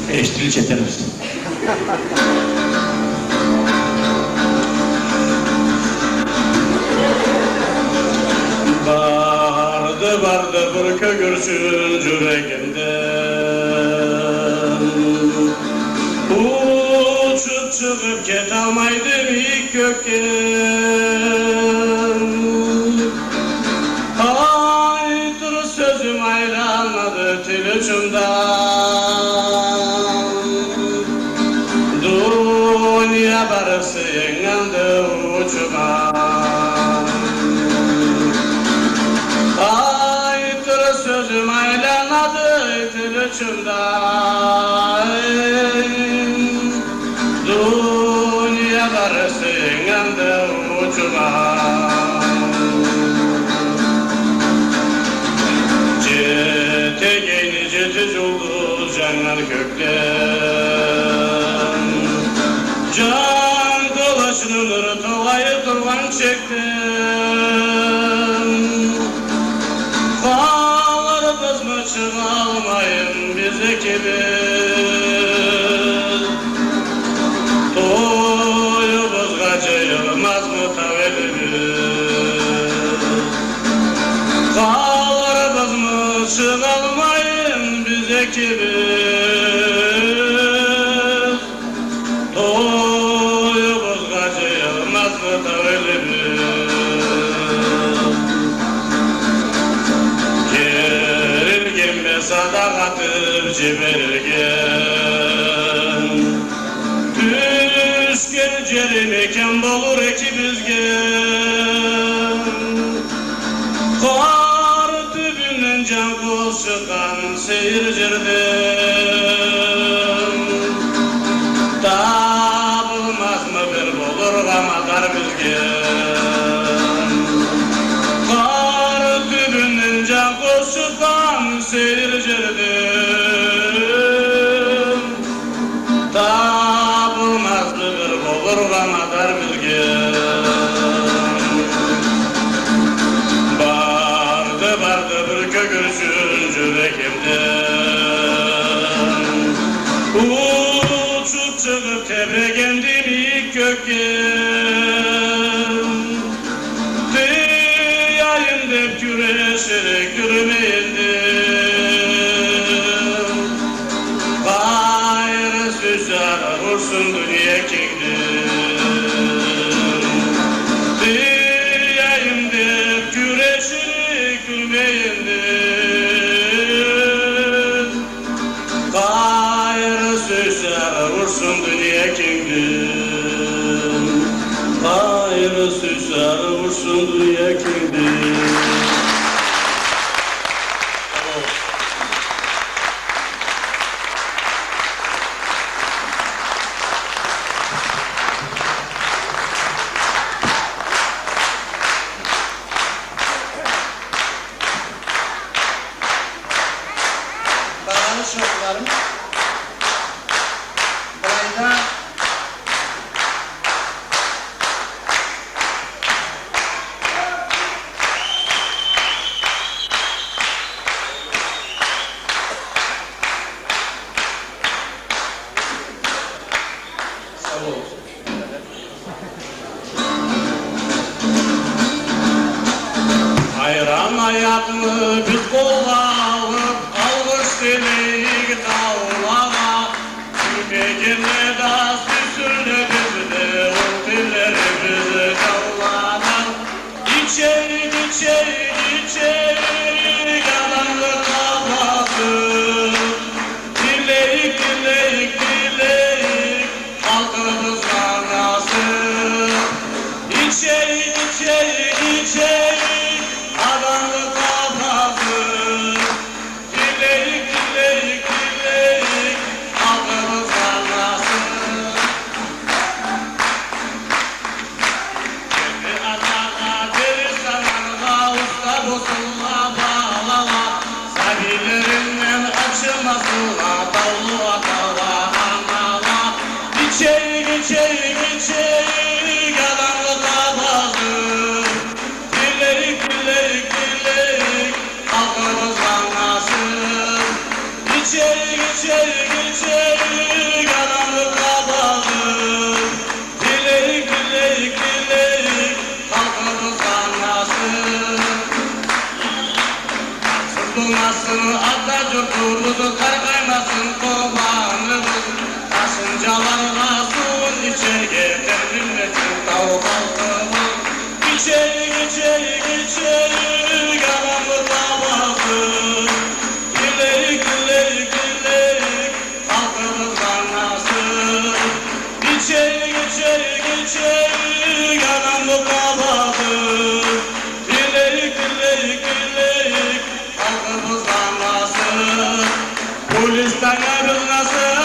Эшитилирча этербиз. Барды, барды бир кёгюрчюн джюрегимден. Учуб чыгъыб кеталмайды мийик кёкден. Айтыр сёзюм айланады тил учунда. Дуния барысы энганды учума. Айтыр сёзюм айланады тил учунда. Дуния барысы энганды учума. Джетегени джети джулдуз джаннган кёкден, джангылычны нуру толайы тургъан чекден. Къалырбызмы чыгъалмайын биз экибиз? Тоюбузгъа джыйылмазмы тау элибиз? Къалырбызмы чыгъалмайын биз экибиз? Тоюбузгъа джыйылмазмы тау элибиз? Керилгенме садакъ атыб джиберилген, тюшген джери мекен болур экибизге. Къар тюбюнден джан къоз чыкъгъан сейир джерден табылмазмы бир болургъа мадар бизге? Къар тюбюнден джан къоз чыкъгъан сейир джерден табылмазмы бир болургъа мадар бизге? Барды, барды бир кёгюрчюн джюрегимден. Учуб чыгъыб тебрегенди мийик кёкге. Тыяйым деб кюреширик тюрмейин деб. Къайры сюйсе ары урсун дуния кенгден. Тыяйым деб кюреширик тюрмейин деб. Къайры сюйсе ары урсун дуния кенгден. Къайры сюйсе ары урсун дуния кенгден. Ушакъларым. Былайда сау болугъуз. Айран аякъны биз къолгъа алып, алгъыш тилейик таулагъа. Сюймегенле да сюйсюнле бизни, ол тиллерибиз жаулагъа. Ичейик, ичейик, ичейик адамны къабазын. Тилейик, тилейик, тилейик халкъыбызгъа насып. Ичейик, ичейик, ичейик адамны къабазын. Тилейик, тилейик, тилейик халкъыбызгъа насып. Берли атагъа, берли санаргъа уста болсунла балала. Сабийлеринден ачымасынла таулу атала, анала. Ичейик, ичейик, ичейик адамны къабазын. Тилейик, тилейик, тилейик халкъыбызгъа насып. Ичейик, ичейик, ичейик адамны къабазын. Тилейик, тилейик, тилейик халкъыбызгъа насып. Дартсыз болмасын ата журтубуз, къаргъаймасын къоргъаныбыз. Ташынчаларгъа сууун ичерге тербенмесин тау халкъыбыз. Ичейик, ичейик, ичейик адамны къабазын. Тилейик, тилейик, тилейик халкъыбызгъа насып. Ичейик, ичейик, ичейик адамны къабазын. Тилейик, тилейик, тилейик халкъыбызгъа насып. Гюлистаннга бир насып.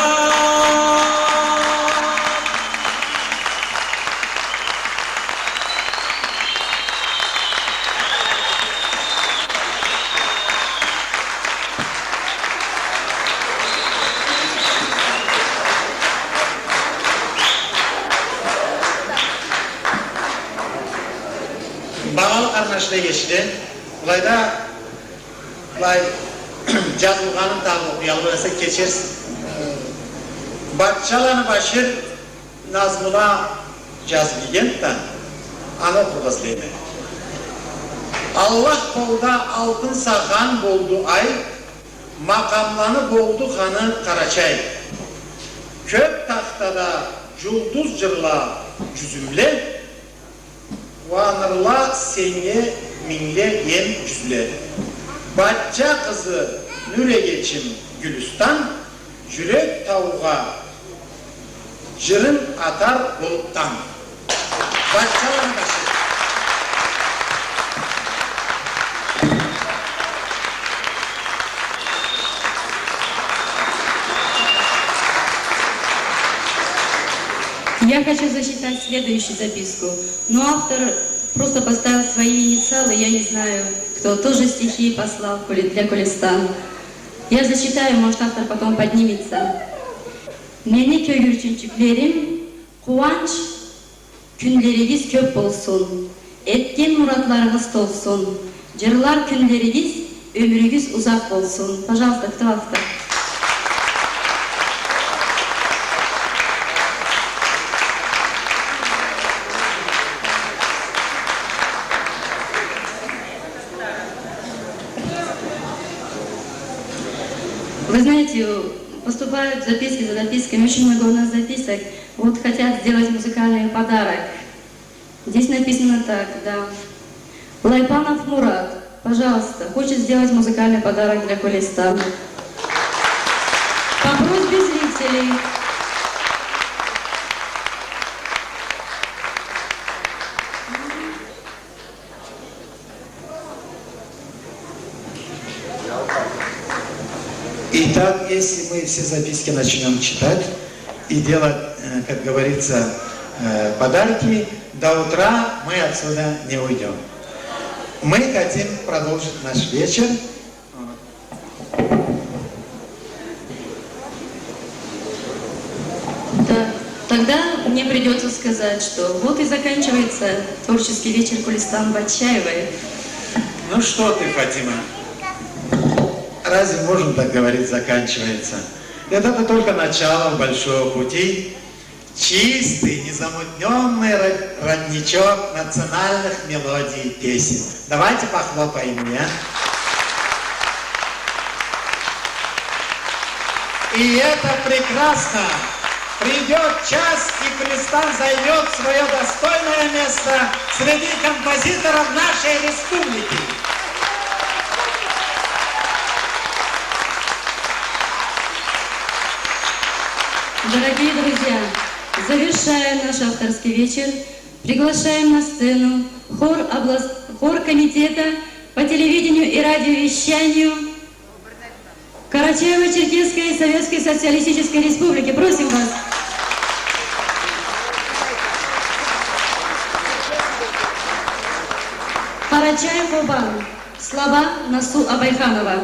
Багъалы къарнашла, эгечле, былайда былай жазылгъанын табып окъуялым, эсе кечерсиз. Батчаланы Башир назмуна жазып ийгенди да, аны окъургъа излейме. Аллах болду алтын сахан, болду ай, макъамланы болду ханы Къарачай. Кёк тахтада жулдуз жырла жюзюмле, уа нурла сеннге мингле эм жюзле. Батча къызы, нюр эгечим Гюлюстан, жюрек таугъа жырын атар болуп танг. Батчаланы Башир. Я хочу зачитать следующую записку, но автор просто поставил свои инициалы, я не знаю, кто, тоже стихи послал Кули-, для Кулиста. Я зачитаю, может, автор потом поднимется. Мени кёгюрчюнчюклерим, къууанч кюнлеригиз кёп болсун, этген муратларыгъыз толсун, жырлар кюнлеригиз, ёмюрюгюз узакъ болсун. Пожалуйста, кто автор? Вы знаете, поступают записки за записками, очень много у нас записок. Вот хотят сделать музыкальный подарок. Здесь написано так, да. Лайпанов Мурат, пожалуйста, хочет сделать музыкальный подарок для Кулиста. По просьбе зрителей. Итак, если мы все записки начнём читать и делать, э, как говорится, э, подарки, до утра мы отсюда не уйдём. Мы хотим продолжить наш вечер. Мне придётся сказать, что вот и заканчивается творческий вечер Кулистан Батчаевой. Ну что ты, Фатима, разве можно так говорить, заканчивается? Это только начало большого пути. Чистый, незамутнённый ро-, родничок национальных мелодий и песен. Давайте похлопаем ей. И это прекрасно. Придёт час, и Кулистан займёт своё достойное место среди композиторов нашей республики. Дорогие друзья, завершая наш авторский вечер, приглашаем на сцену хор облас-, хор комитета по телевидению и радиовещанию Карачаево-Черкесской Советской Социалистической Республики. Просим вас. Карачай-Къобан. Слова Насу Абайханова.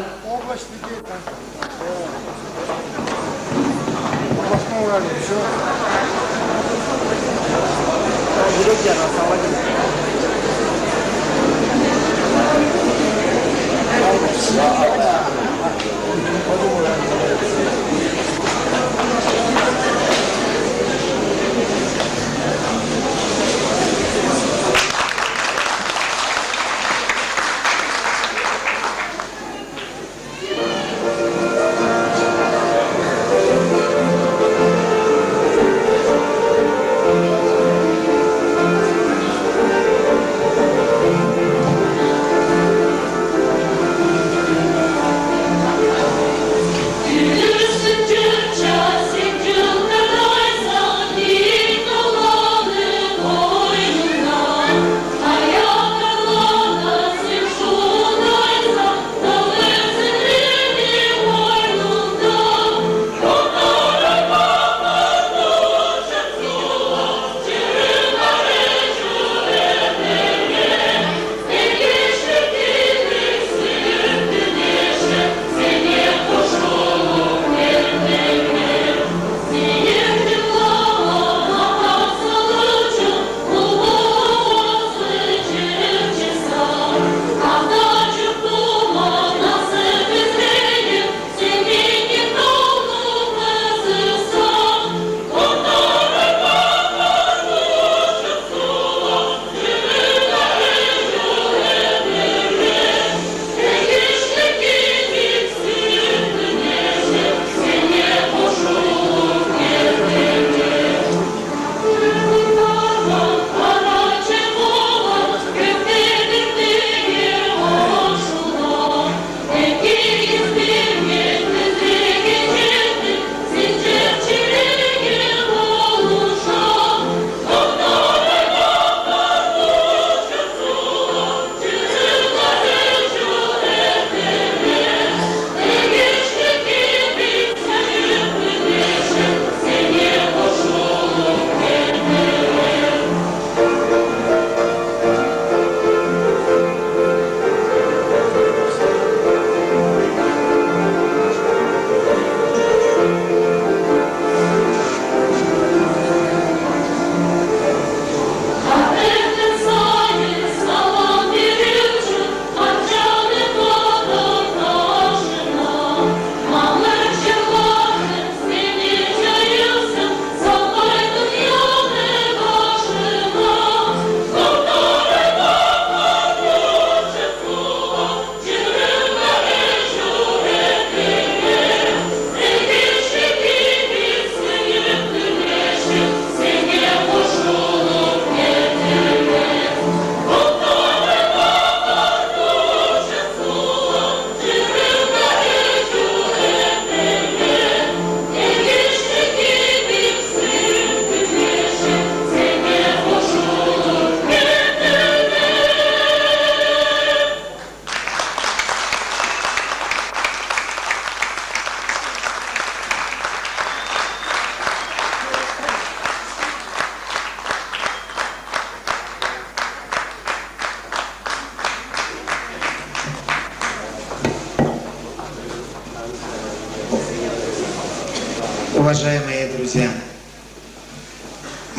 Уважаемые друзья,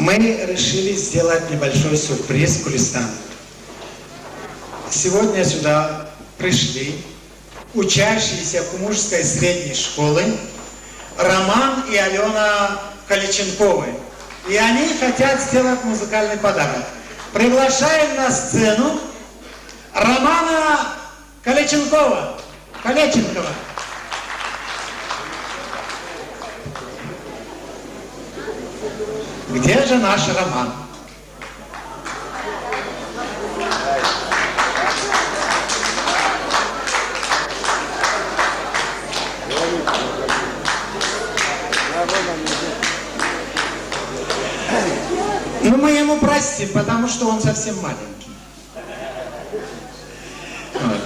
Мы решили сделать небольшой сюрприз Гулистану. Сегодня сюда пришли учащиеся Кумушской средней школы Роман и Алёна Калеченковы. И они хотят сделать музыкальный подарок. Приглашаем на сцену Романа Калеченкова. Калеченкова. Где же наш Роман? Ну, мы ему простим, потому что он совсем маленький. Вот.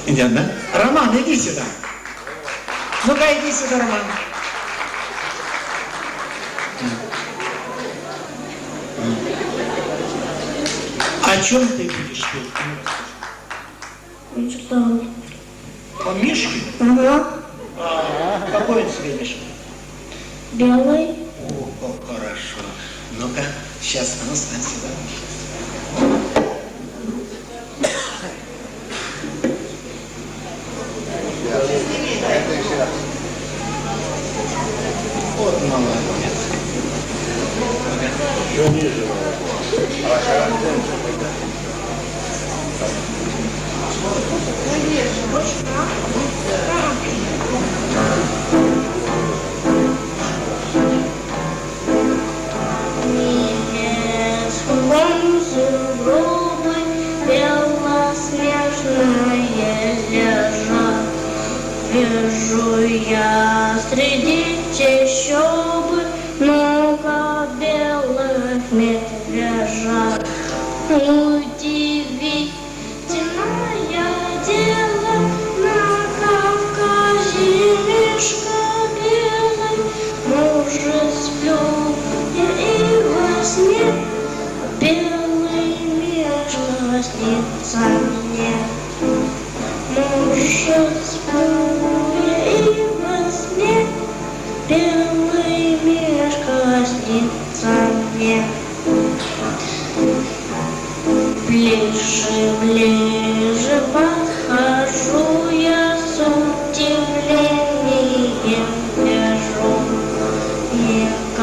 Идёт, да? Роман, иди сюда. Ну-ка, иди сюда, Роман. О чём ты будешь петь? Мечтал. О мишке? Ага. А какой он тебе мишка? Белый. О, о, хорошо. Ну-ка, щас, а ну, встань сюда. Вот молодец. Ещё ниже. Милесс, хургъан сугробы, белоснежные лежат. Вижу я среди чащобы много белых медвежат. Удивительно Темное дело, на Кавказе мишка белый, может, сплю я и во сне, белый мишка снится мне. Может, сплю я и во сне, белый мишка снится мне. Ближе, ближе подхожу я, с удивлением вижу: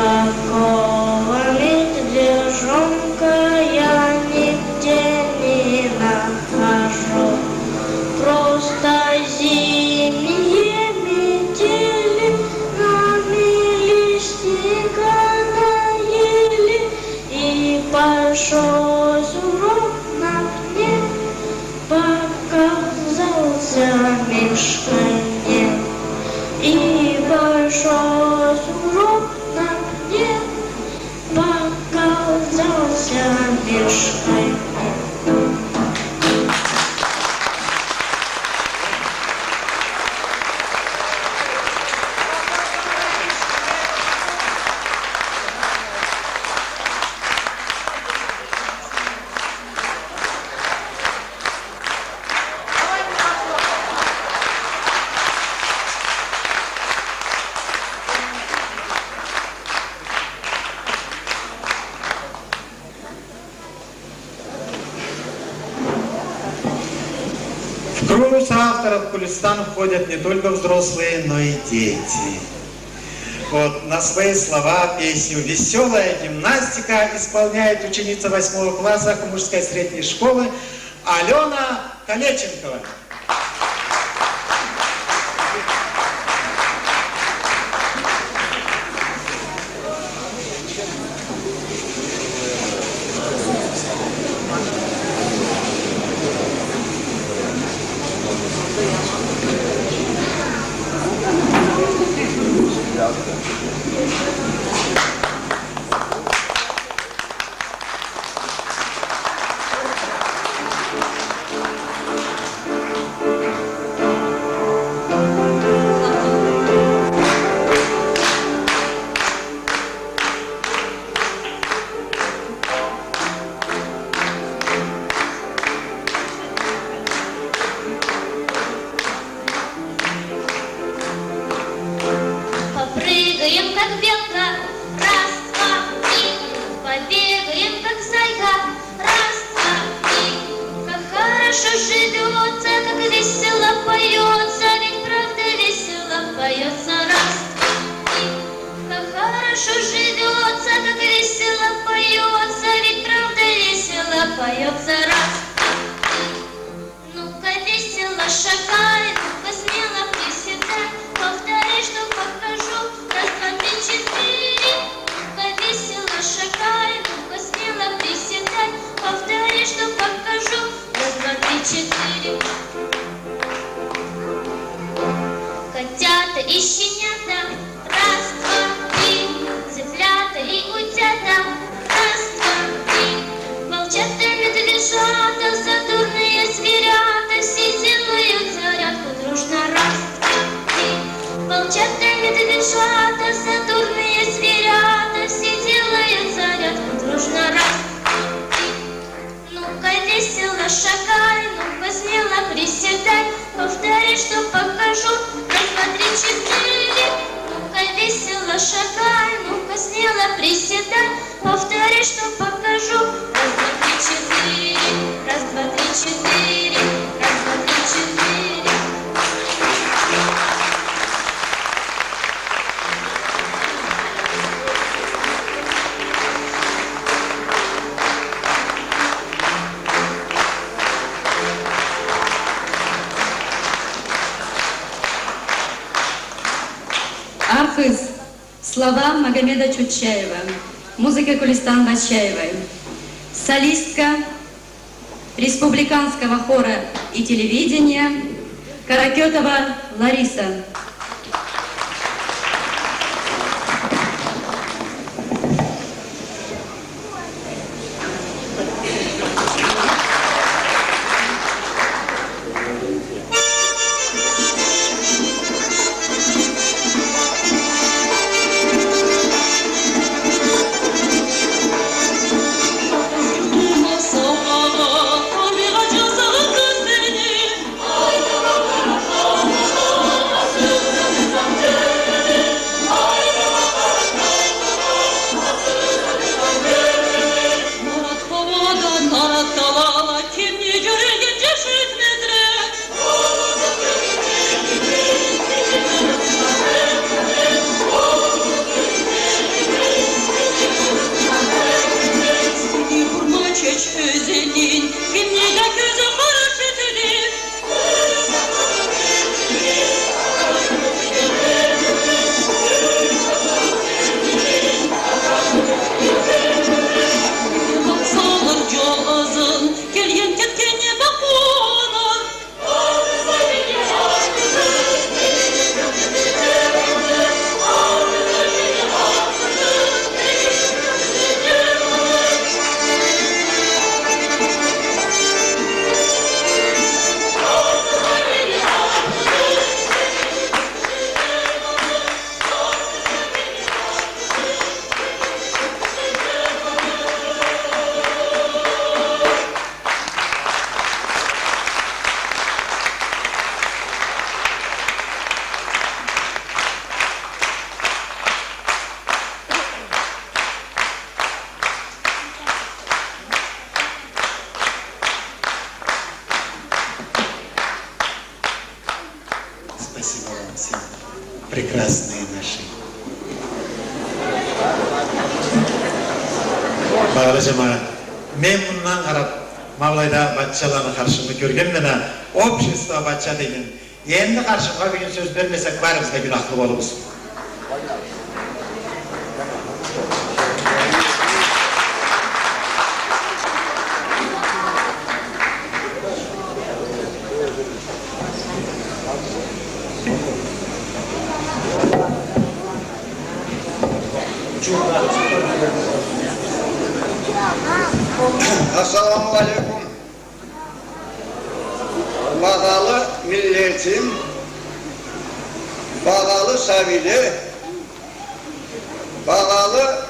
никакого медвежонка я нигде не нахожу. Просто зимние метели намели снега, наели, и большой сугроб на пне показался мишкой мне. И большой сугроб на пне показался мишкой мне. В круг соавторов «Гулистан» входят не только взрослые, но и дети. Вот, на свои слова песню «Весёлая гимнастика» исполняет ученица восьмого класса Кумушской средней школы Алёна Калеченкова. Ну-ка, весело шагай, ну-ка, смело приседай. Повторяй, что покажу. Раз, два, три, четыре. Ну-ка, весело шагай, ну-ка, смело приседай. Повторяй, что покажу. Раз, два, три, четыре. Котята и щенята. Раз, два, три. Цыплята и утята. Раз, два, три. Волчата, медвежата, задорные зверята, все делают зарядку дружно. Раз, два, три. Волчата, медвежата, задорные зверята, все делают зарядку дружно. Раз, два, три. Ну-ка, весело шагай, ну-ка, смело приседай, повторяй, что покажу. Раз, два, три, четыре. Ну-ка, весело шагай, ну-ка, смело приседай, повторяй, что покажу. Раз, два, три, четыре. Раз, два, три, четыре. Раз, два, три, четыре. Архыз. Слова Магомеда Чучаева. Музыка Кулистан Бачаевой. Солистка Республиканского хора и телевидения Каракётова Лариса. Спасибо вам всем, прекрасные наши. Багъалы джамагъат, мен мындан къарап, ма былайда баччаланы къаршымы кёргенме да, общество бачча дейме. Энди къаршымгъа бюгюн сёз бермесек, барыбыз да гюнахлы болурбуз. Ассаламу алейкум. Багъалы миллетим, багъалы сабийле, багъалы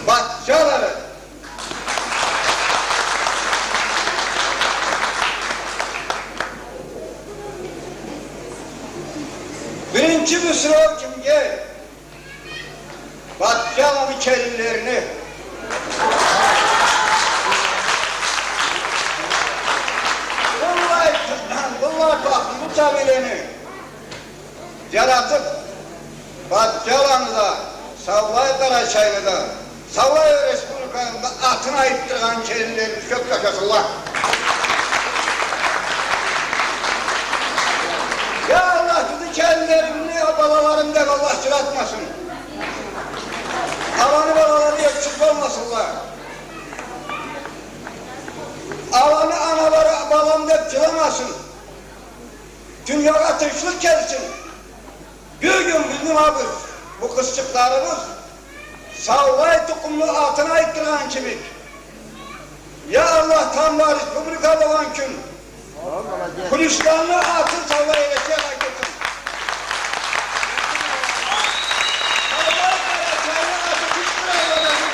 баччалары. Биринчи бу соруу кимге? Баччаланы келинлерине. Быллай, быллай бахымлы сабийлени джаратып, баччаланы да, саулай Къарачайны да, саулай республика Атын айтдыргъан келинлерибиз кёп жашасынла. Я Аллах, бизни келинлерибизни, балаларым деп Аллах жылатмасын. Аланы балалары ёксюз болмасынла. Аланы аналары балам деп жыламасын. Дуниягъа тынчлыкъ келсин. Бюгюн бизни ма бу, бу къызчыкъларыбыз саулай тукъумну атын айтдыргъан кибик. Я Аллах, тамбла республика болгъан кюн Кюрдюстанны атын саулай эрекге къайтдырсын. Саулай Къарачайны аты тынч къыралда болсун.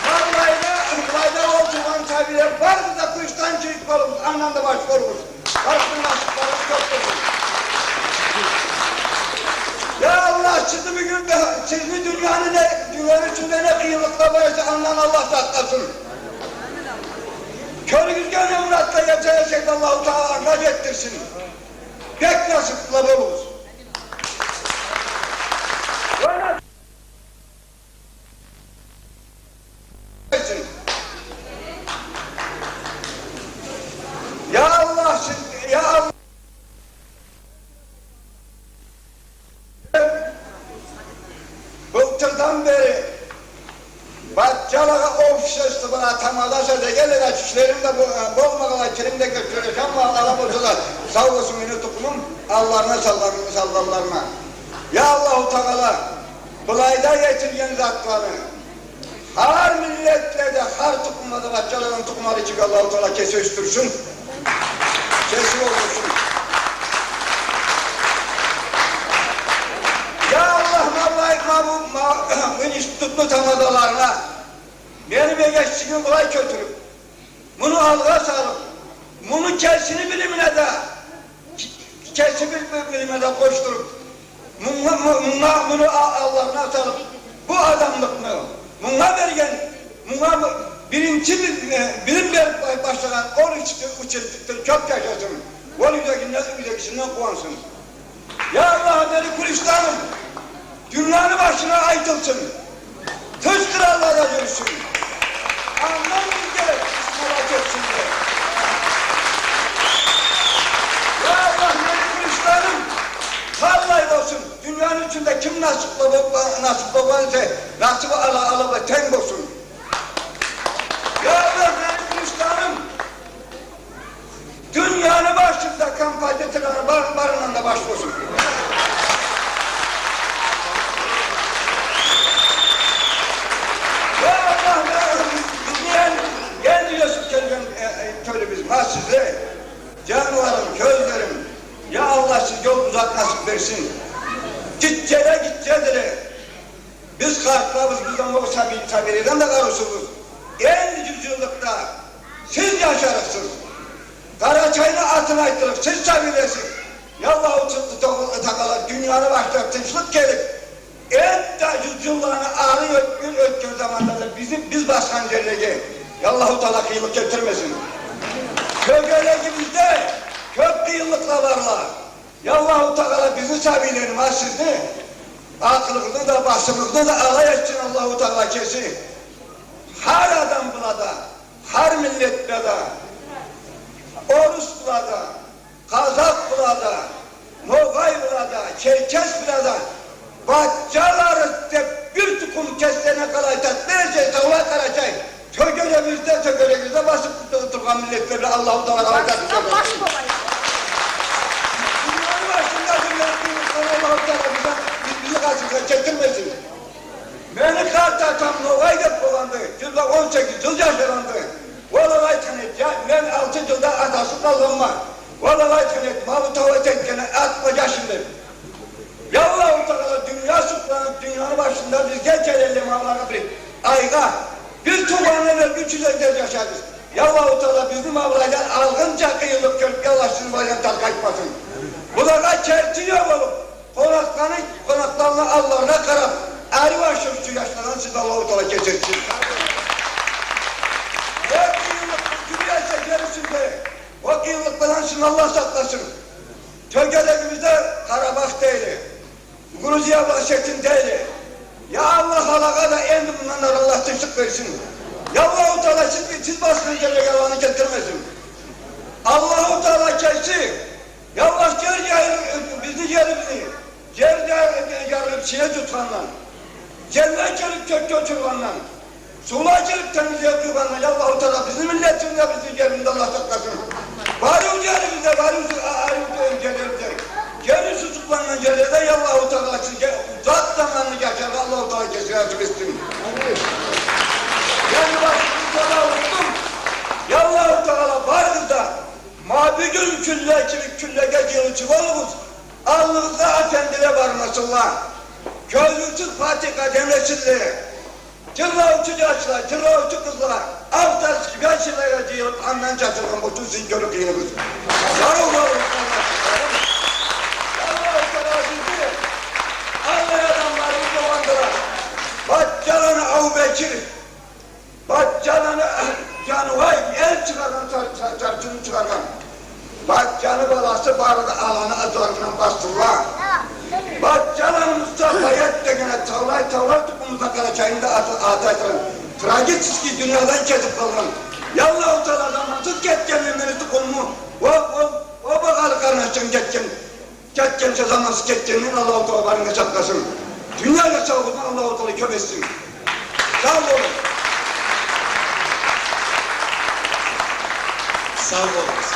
Ма былайда, былайда ол туугъан сабийле барысы да Кюрдюстан кибик болугъуз, андан да баш болугъуз. Барысыны насыплары кёп болсун. Я Аллах, сизни бюгюн да, сизни дунияны не, дунияны ичинде не къыйынлыкъла бар эсе, андан Аллах сакъласын. Кёлюгюзге не муратла джетсе, Аллаху Тагъала анга джетдирсин. Бек насыпла болугъуз. Я Аллах, сиз, я Аллах. Былтырдан бери Батчалагъа общество бла тамадаса дегенле да, тишлерим да бо-, болмагъанлай, тилим да кёчюрюшем, ала болса да, сау болсун мени тукъумум, алларына салгъан-, салгъанларына. Я Аллаху Тагъала, былайда этилген затланы, Хар миллетледе, хар тукъумлада, Батчаладан тукъумлары ичиге Аллаху Тагъала кеси ёсдюрсюн. Кеси ёсдюрсюн. Я Аллах, ма былай, ма бу, ма, бу институтну тамадаларына мени эгеччигими былай кётюрюп, муну алгъа салып, муну кесини билимине да, кеси бир, бир билимине да къошдуруп, мунга, му-, мунга, муну а-, алларына салып, бу адамлыкъны мунга берген, мунга бу-, биринчи бир, э, билим берип ба-, башлагъан ол учитель, учитель кёп жашасын, ол юйдегисинден, юйдегисинден къууансын. Я Аллах, мени Кюрдюстаным, дунияны башына айтылсын. Тынч къыраллада жюрюсюн. Андан бизге бисмилла кетсин. Я Аллах, мени Кюрдюстаным, къаллай болсун. Дунияны ичинде ким насыплы бол-, насыплы болгъан эсе, насыбы ала, ала бла тенг болсун. Я Аллах, мени Кюрдюстаным, дунияны башында композиторланы бар-, барындан да баш болсун. Я Аллах, я Аллах, бизни энди, энди ёсюп келген, э, э, тёлюбюз, ма сизле, джанларым, кёзлерим, я Аллах, сизге ол узакъ насып берсин. Гитчеле, гитчедиле. Биз къартлабыз, бизден ол сабий-, сабийледен да къарыусузбуз. Энди джюз джыллыкъда сиз джашарыкъсыз. Къарачайны атын айтдырыкъ, сиз сабийлесиз. Я Аллаху Тагъала, дунияны башына тынчлыкъ келип, энди джюз джылланы ары ёт-, ётген заманда да бизни, биз басхан джерлеге, я Аллаху Тагъала, къыйынлыкъ келтирмесин. Тёгерегибизде кёп къыйынлыкъла барла. Я Аллаху Тагъала бизни сабийлени, ма сизни, акъылыгъызны да, башыгъызны да алай этсин Аллаху Тагъала кеси. Хар адам бла да, хар миллет бла да, орус бла да, къазакъ бла да, ногъай бла да, черкес бла да, Батчалары деп бир тукъум кеслерине къалай татли эсе, саулай Къарачай, тёгерегибизде, тёгерегибизде басып тургъан миллетле бла Аллаху Тагъала къалай татли этсин. Дунияны башында бир миллетни Аллаху Тагъала бизге, биз-, бизни къатыбызгъа келтирмесин. Мени къарт атам ногъай деп болгъанды, джюз он сегиз джыл джашагъанды. Ол алай айтхан эди, я, мен алты джылда атасыз къалгъанма. Ол алай айтхан эди, ма бу таугъа тенг этгенни атма джашын деп. Я Аллаху Тагъала, дуния сукъланып, дунияны башында бизге келелле, ма былагъа бир айгъа, бир туугъандан ёлгюнчю дери джашарбыз. Я Аллаху Тагъала, бизни ма былайдан алгъынча къыйынлыкъ кёрюп, я Аллах, сизни былайдан таркъатмасын. Булагъа керти джол болуп, къонакъланы, къонакъланы алларына къарап, ариу ашырыучу джашладан сизни Аллаху Тагъала кечирсин. Не къыйынлыкъ кюресе джер юсюнде, ол къыйынлыкъладан сизни Аллах сакъласын. Тёгерегибизде Къарабах дейле, Грузия бла Осетин дейле, Я Аллах, алагъа да энди мындан ары Аллах тынчлыкъ берсин. Я Аллаху Таала, сиз, сиз басхан джерлеге аланы джетдирмесин. Аллаху Таала кеси, я Аллах, джер джарылыб, бизни джерибизни, джер джарылыб, сине тутхандан, джелле келиб кёкге учургъандан, суула келиб тенгизге къуйгъандан, я Аллаху Таала, бизни миллетибизни да, бизни джерибизни да Аллах сакъласын. Барыу джерибизде, барыу су-, а-, ариу джер-, джерлерибизде, джери сузукъланнган джерледе, я Аллаху Таала, сизге узакъ заманны джашаргъа Аллаху Таала кеси насыб этсин. Амин. Энди башыгъызгъа да урдум. Я Аллаху Таала, барыгъыз да ма бюгюн кюнле кибик кюнлеге джыйылыучу болугъуз. Аллыгъызда афендиле бармасынла. Кёзюусюз фатихха демесинле. Джырлаучу джашла, джырлаучу къызла, автор, пенсиялагъа джыйылыб, андан джашыргъан болсун сизин кёрюб къыйыныгъыз. Сау болугъуз, къарнашым. Аллаху Таала сизни аллай адамларыгъыз болгъандыла. Батчаланы Аубекир, Батчаланы Джаныуай, эл чыгъаргъан, чар-, чар-, чарчыны чыгъаргъан. Батчаны баласы бары да аланы ызларындан басдыла. Батчаланы Муса поэт дегени, таулай, таулай тукъумубуздан Къарачайны да аты, аты айтылгъан. Трагический дуниядан кетиб къалгъан. Я Аллаху Таала, замансыз кетгенле мени тукъумуму, о, о, о багъалы къарнашым кетген. Кетгенча, замансыз кетгенле, Аллаху Таала барыгъызны да сакъласын. Дуния да саулукъну Аллаху Таала кёб этсин. Сау болугъуз. Сау болугъуз.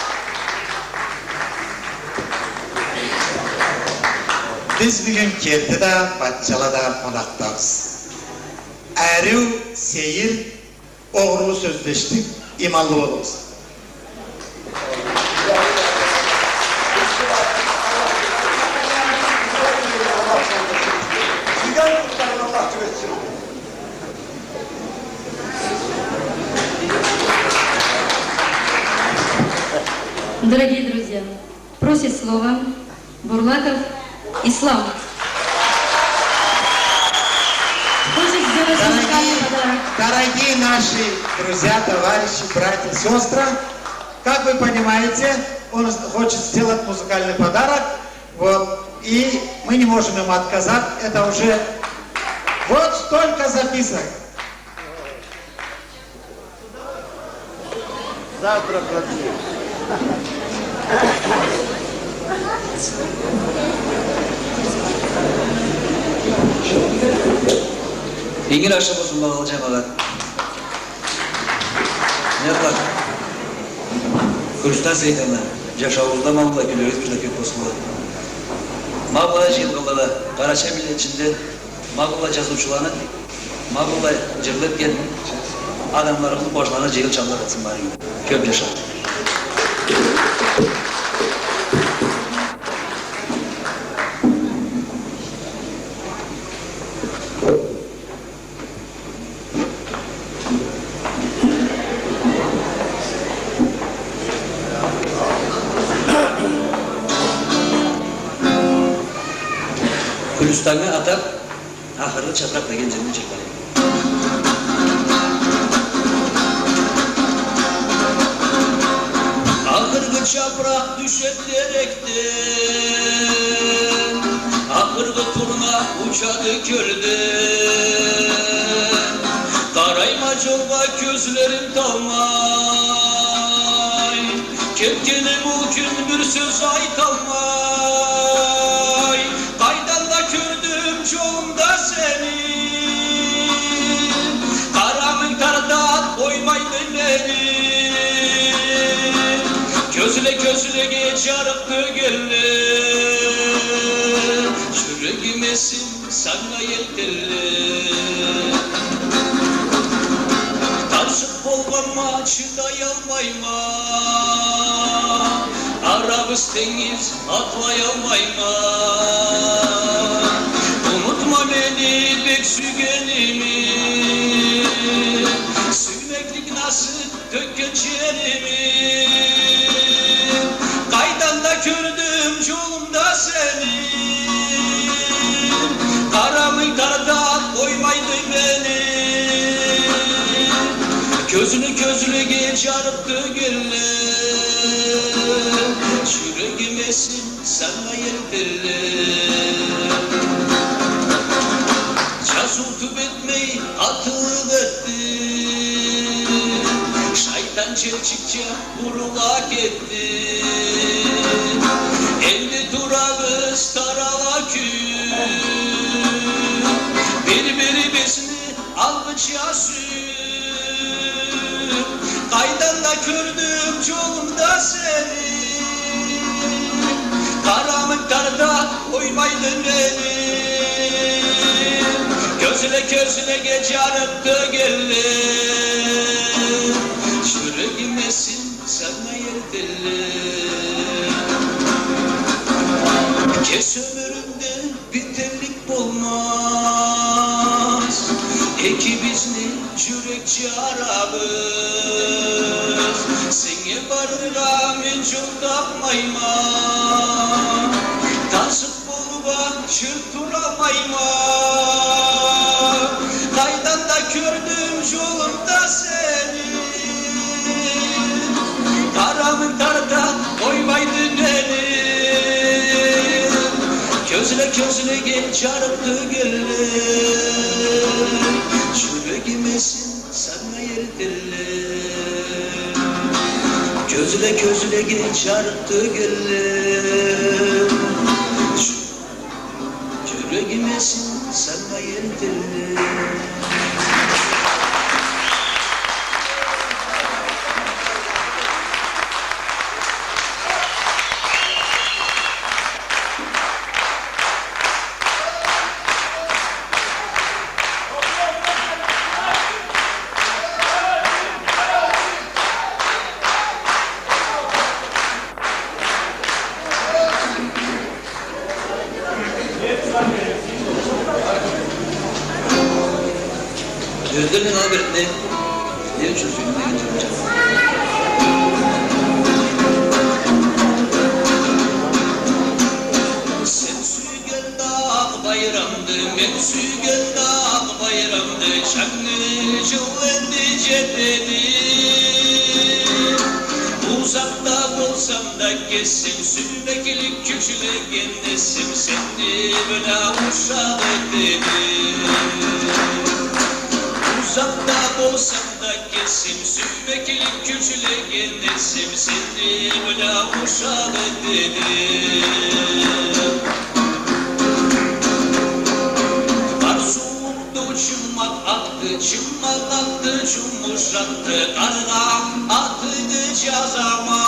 Биз бюгюн Керти да, Батчала да къонакъдабыз. Ариу, сейир, огъурлу сёлешдик, иманлы болугъуз. Дорогие друзья, просит слово Бурлаков Ислам. Хочет сделать музыкальный подарок. Дорогие, дорогие наши друзья, товарищи, братья, сёстры, как вы понимаете, он хочет сделать музыкальный подарок, вот, и мы не можем ему отказать, это уже вот столько записок. Завтра плати. Ингир ашхы болсун, багъалы джамагъат. Неда, Гюлистан Сейтовна, джашауубузда ма быллай кюнлеригиз бир да кёб болсунла. Ма быллай джыйылгъанлада, къарачай миллет ичинде ма быллай джазыучуланы, ма быллай джырла этген адамларыбызны башларына джыйылыб чаллыкъ этсин барыгъыз. Кёб джаша. Гюлистаннга атаб «Ахыргъы чапракъ» деген джырны джырлайым. Ахыргъы чапракъ тюшеди терекден, ахыргъы турна учады кёлден. Къарайма джолгъа кёзлерим талмай, кетгеним ол кюн бир сёз айталмай. Къайдан да кёрдюм джолумда сени, къарамынг тартад къоймайды мени. Кёзле кёзлеге джарыкъ тёгелле, джюрегим эсим санга элтелле. Къарсыкъ болгъанма, чыдаялмайма, арабыз тенгиз, атлаялмайма. Унутма мени, бек сюйгеними, сюймеклик насыб тёкген джерими. Къайдан да кёрдюм джолумда сени, къарамынг тартад къоймайды мени. Кёзле кёзлеге джарыкъ тёгелле, джюрегим эсим санга элтелле. Джазыу Челчикча бурула кетди. Энди турабыз тарала кюй. Бир-бирибизни алгъыча сюй. Къайдан да кёрдюм джолумда сени. Къарамыкъ тарта къоймайды мени. Кёзле кёзлеге джарыкъ тёгелле. Джюрегиме сен санга элтелле. Кеси ёмюрюмде бителлик болмаз экибизни джюрек джарабыз. Сеннге барыргъа мен джол тапмайма. Тасыкъ болуп а чыр туралмайма. Къайдан да кёрдюм джолумда сени. Къарамыкъ тарта къоймайды мени. Кёзле кёзлеге джарыкъ тёгелле. Джюрегиме сен санга элтелле. Кёзле кёзлеге джарыкъ тёгелле. Джюрегиме сен санга элтелле. Ёзден мен алып эртме. Не ючюн сюйдюм деген джыгъынча. Сен сюйген да акъ байрамды, мен сюйген да акъ байрамды, джангы джыл энди джетеди. Узакъда болсам да кесим, сюймеклик кючлеген эсим сени бла ушакъ этеди. Узакъда болсам да кесим, сюймеклик кючлеген эсим сени бла ушакъ этеди. Къар сууукъду, чымакъ акъды, чымакъ акъды, джумушакъды, къаргъа атынгы джазама.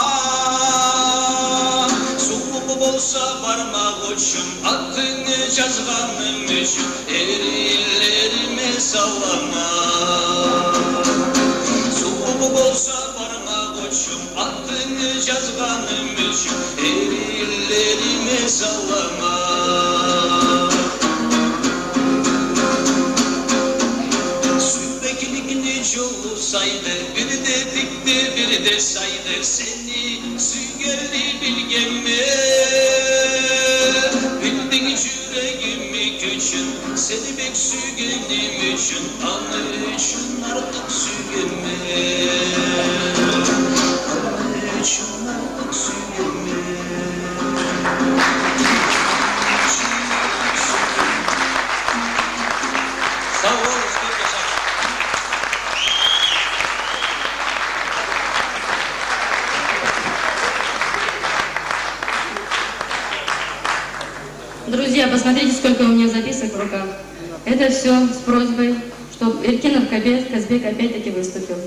Сууукъ болса бармакъ учун, атынгы джазгъаным ючюн, эринлериме салама. Сууукъ болса бармакъ учун, атынгы джазгъаным ючюн, эринлериме салама. Сюймекликни джолу сайды, бир да тикди, бир да сайды, сени сюйгенли билгенме. Билдинг джюрегими кючюн, сени бек сюйгеним ючюн, аны ючюн артыкъ сюйгенме. Аны ючюн артыкъ сюйгенме. Сау бол, Узбек, джашагъыз. Друзья, посмотрите, сколько у меня записок в руках. Это всё с просьбой, чтоб Эркинов Кабек, Казбек опять-таки выступил.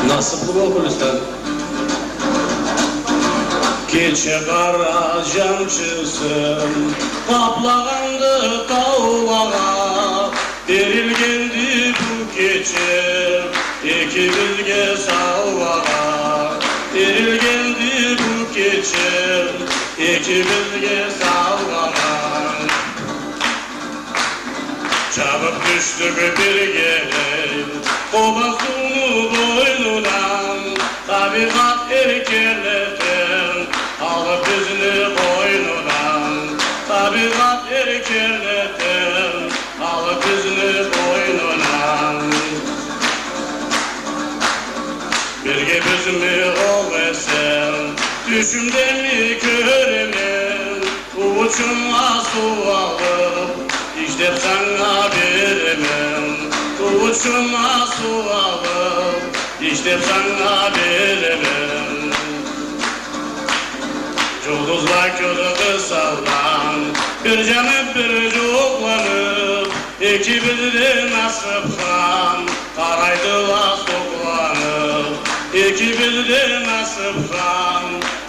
Насыплы бол, Гюлистан. Кече къара джанчысын къаплагъанды таулагъа, терилгенди бу кече экибизге саугъа, терилгенди бу кече экибизге саугъа. Чабып тюшдюк биргелей Къобан сууну бойнуна, табигъат эркин Эркенликден алып бизни къойнуна, табигъат эркенликден алып бизни къойнуна. Бир кепизми ол эсе, тюшюмдеми кёреме, Уучунма суу алып, ишлеп санга береме. Уучунма суу алып, ишлеп санга береме. Жулдузла кёзюу къысалгъан, бир жанып, бир жукъланып, экибиз да насыпха къарайдыла сукъланып, экибиз да насыпха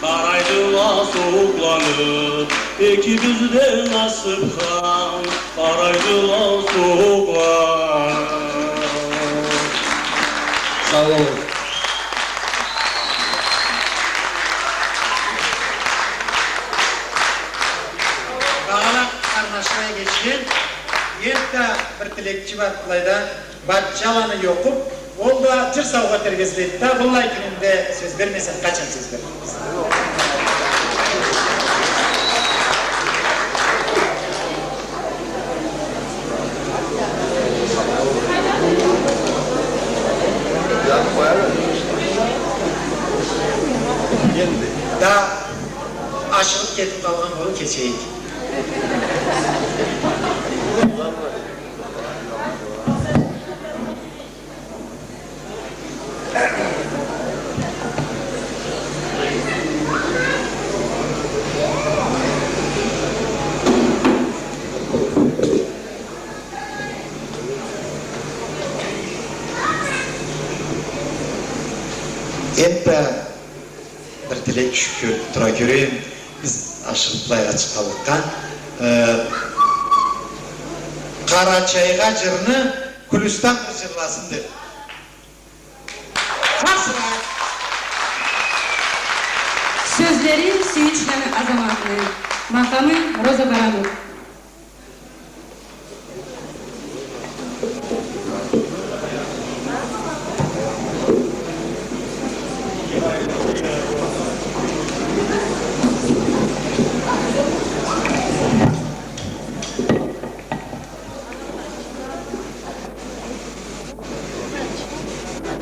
къарайдыла сукъланып, экибиз да насыпха къарайдыла сукъланып. Сау болугъуз. Багъалы къарнашла, эгечиле, энтда бир тилекчи бар былайда. Баччаланы окъуп, ол да жыр саугъат этерге излейди да, быллай кюнюнде сёз бермесек, къачан сёз берирбиз? Да ашыгъып кетип къалгъан болур, кечейик. Энтда бир тилек тюшюп кёр-, тура кёрейим, биз ашыгъып былайгъа чыкъгъанлыкъгъа. Э, Къарачайгъа жырны Кюлюстан бир жырласын деп. Къаршыла. Сёзлери Сюйюнчланы Азаматны, макъамы Роза Баранук.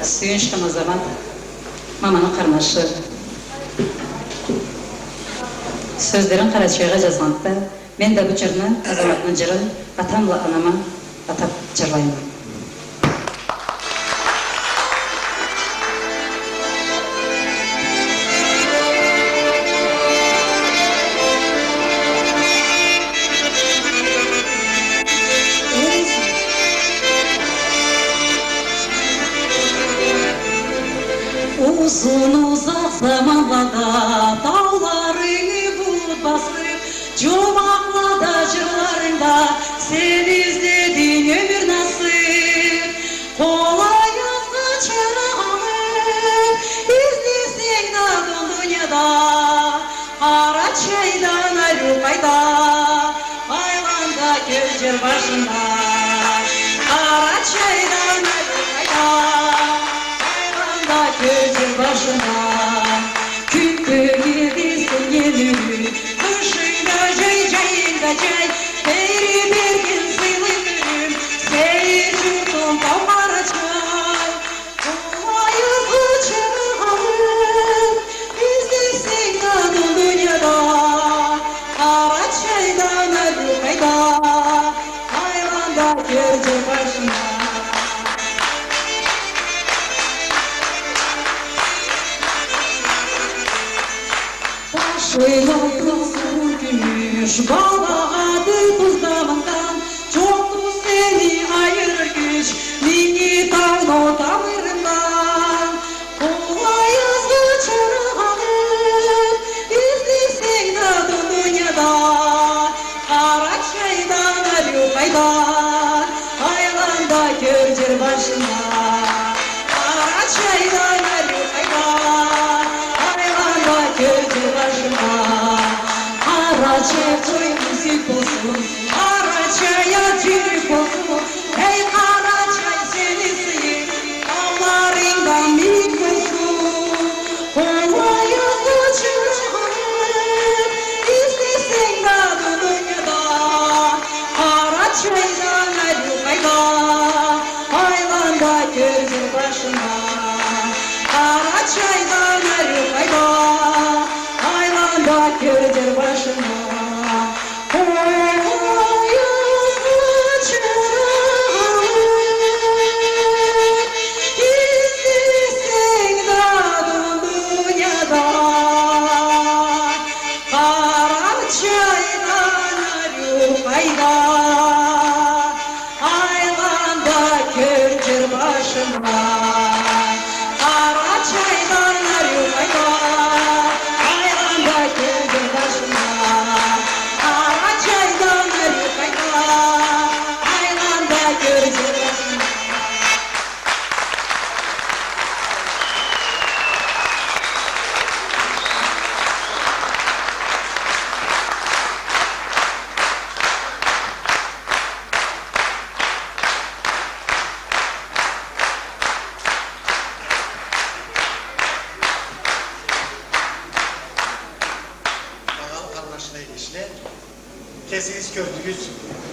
Сюйюнч Хамзамат, маманы къарнашы. Сёзлерин къарачайгъа жазгъанда, мен да бу жырны, Азаматны жырын, атам бла анама атап жырлайма. Узун-узакъ заманлада тауларынгы булут басып, жумакълада, жырларынгда сен излединг ёмюр насып. Къолай ызгъа чыры алып, излесенг да бу дунияда, Къарачайдан ариу къайда, айлан да кёр жер башына. Къарачайдан ариу къайда, айлан да кёр жер башына. Кюн тёгерди сен, эл юйюм, къышынг да жай, жайынг да жай, Тейри берген сыйлы юйюм, сейир журтум тау Къарачай. Къолай ызгъа чыры алып, излесенг да бу дунияда, Къарачайдан ариу къайда, айлан да кёр жер башына. Ташыйла тылсым кюмюш балагъады тузда мындан, жокъду сени айырыр кюч Минги тауну тамырындан. Къолай ызгъа чыры алып, излесенг да бу дунияда, Къарачайдан ариу къайда, айлан да кёр жер башына. Къарачайдан ариу къайда, айлан да кёр жер башына. Къарачай къой бюзюк болсун, Къарачай ат жюрюк болсун. Эй, Къарачай, сени сыйынг тауларынгдан бийик болсун. Къолай Кёрдюр башыма къоюу чырагъын, излесенг да бу дунияда, Къарачайдан ариу къайда? Айлан да кёрдюр башыма, Къарачайдан ариу къайда? Айлан да кёрдюр башыма, Къарачайдан ариу къайда? Айлан да кёрдюр башыма. Багъалы къарнашым, эгечле, кесигиз кёрдюгюз,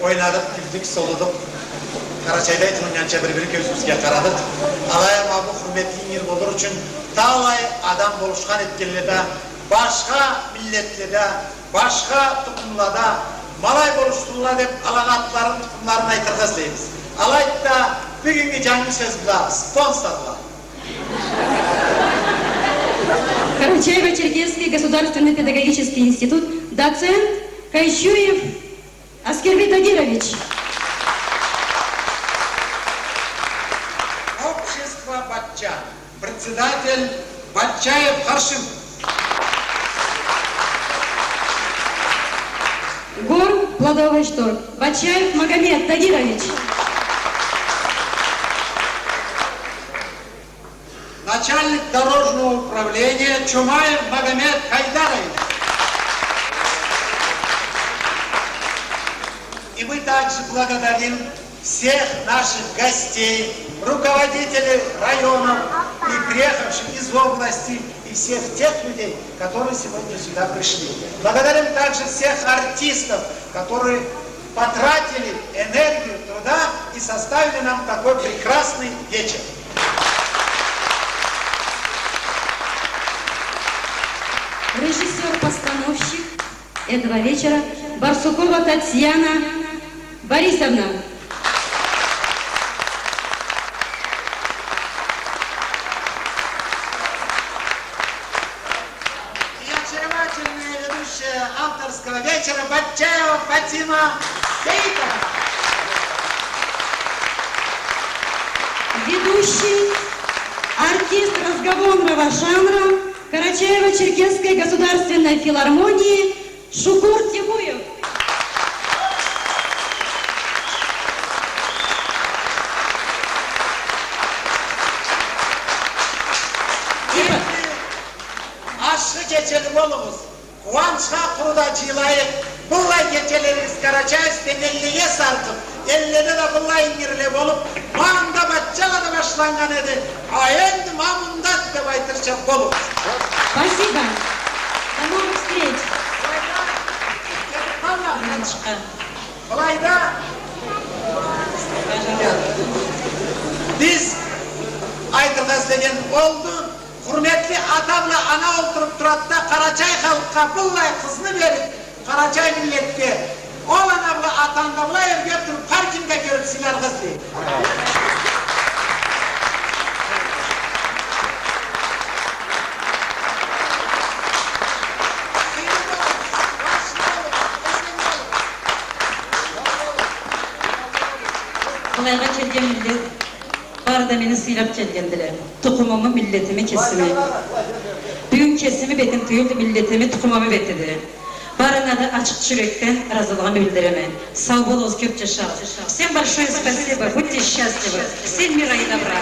ойнадыкъ, кюлдюк, солудукъ. Къарачайда айтылыннганча, бир-бир кёзюбюзге къарадыкъ. Алай а ма бу хурметли ингир болур ючюн талай адам болушхан этгенле да, башха миллетле да, башха тукъумла да ма алай болушсунла деп, алагъа атларын, тукъумларын айтыргъа излейбиз. Алайды да, бюгюннгю джангы сёз бла, спонсорла. Карачаево-Черкесский государственный педагогический институт, доцент Кайчуев Аскербий Тагирович. Общество Батча, председатель Батчаев Харшим. Горн плодовый шторк, Батчаев Магомед Тагирович. Начальник дорожного управления Чумаев Магомед Хайдарович. И мы также благодарим всех наших гостей, руководителей районов и приехавших из области, и всех тех людей, которые сегодня сюда пришли. Благодарим также всех артистов, которые потратили энергию труда и составили нам такой прекрасный вечер. Режиссёр-постановщик этого вечера Барсукова Татьяна Борисовна. И очаровательная ведущая авторского вечера Батчаева Фатима Сеитова. Ведущий, артист разговорного жанра Карачаево-Черкесской государственной филармонии Шукур Тихуев. Ашхы кечели болугъуз. Къууанчха къуру да джыйылайыкъ. Быллай кечелеригиз Къарачай юсюнден эллеге саркъып, элледе да быллай ингирле болуп, ма анда Батчада да башланнган эди, а энди ма мында деп айтырча болур. Спасибо. До новых встреч. Былайда биз айтыргъа излеген олду. Хурметли ата бла ана олтуруп турады да, къарачай халкъгъа быллай къызны берип, къарачай миллетге, ол ана бла ата анда былай ёрге туруп, паркингде кёрюп сыйларгъа излейме. Былайгъа келген миллет бары да мени сыйлап келгендиле. Тукъумуму, миллетими, кесими. Бюгюн кесими бетим тюйюлдю, миллетими, тукъумуму бетиди. Барына да ачыкъ джюрекден ыразылыгъымы билдиреме. Сау болугъуз, кёп джашагъыз. Всем большое спасибо, будьте счастливы. Всем мира и добра.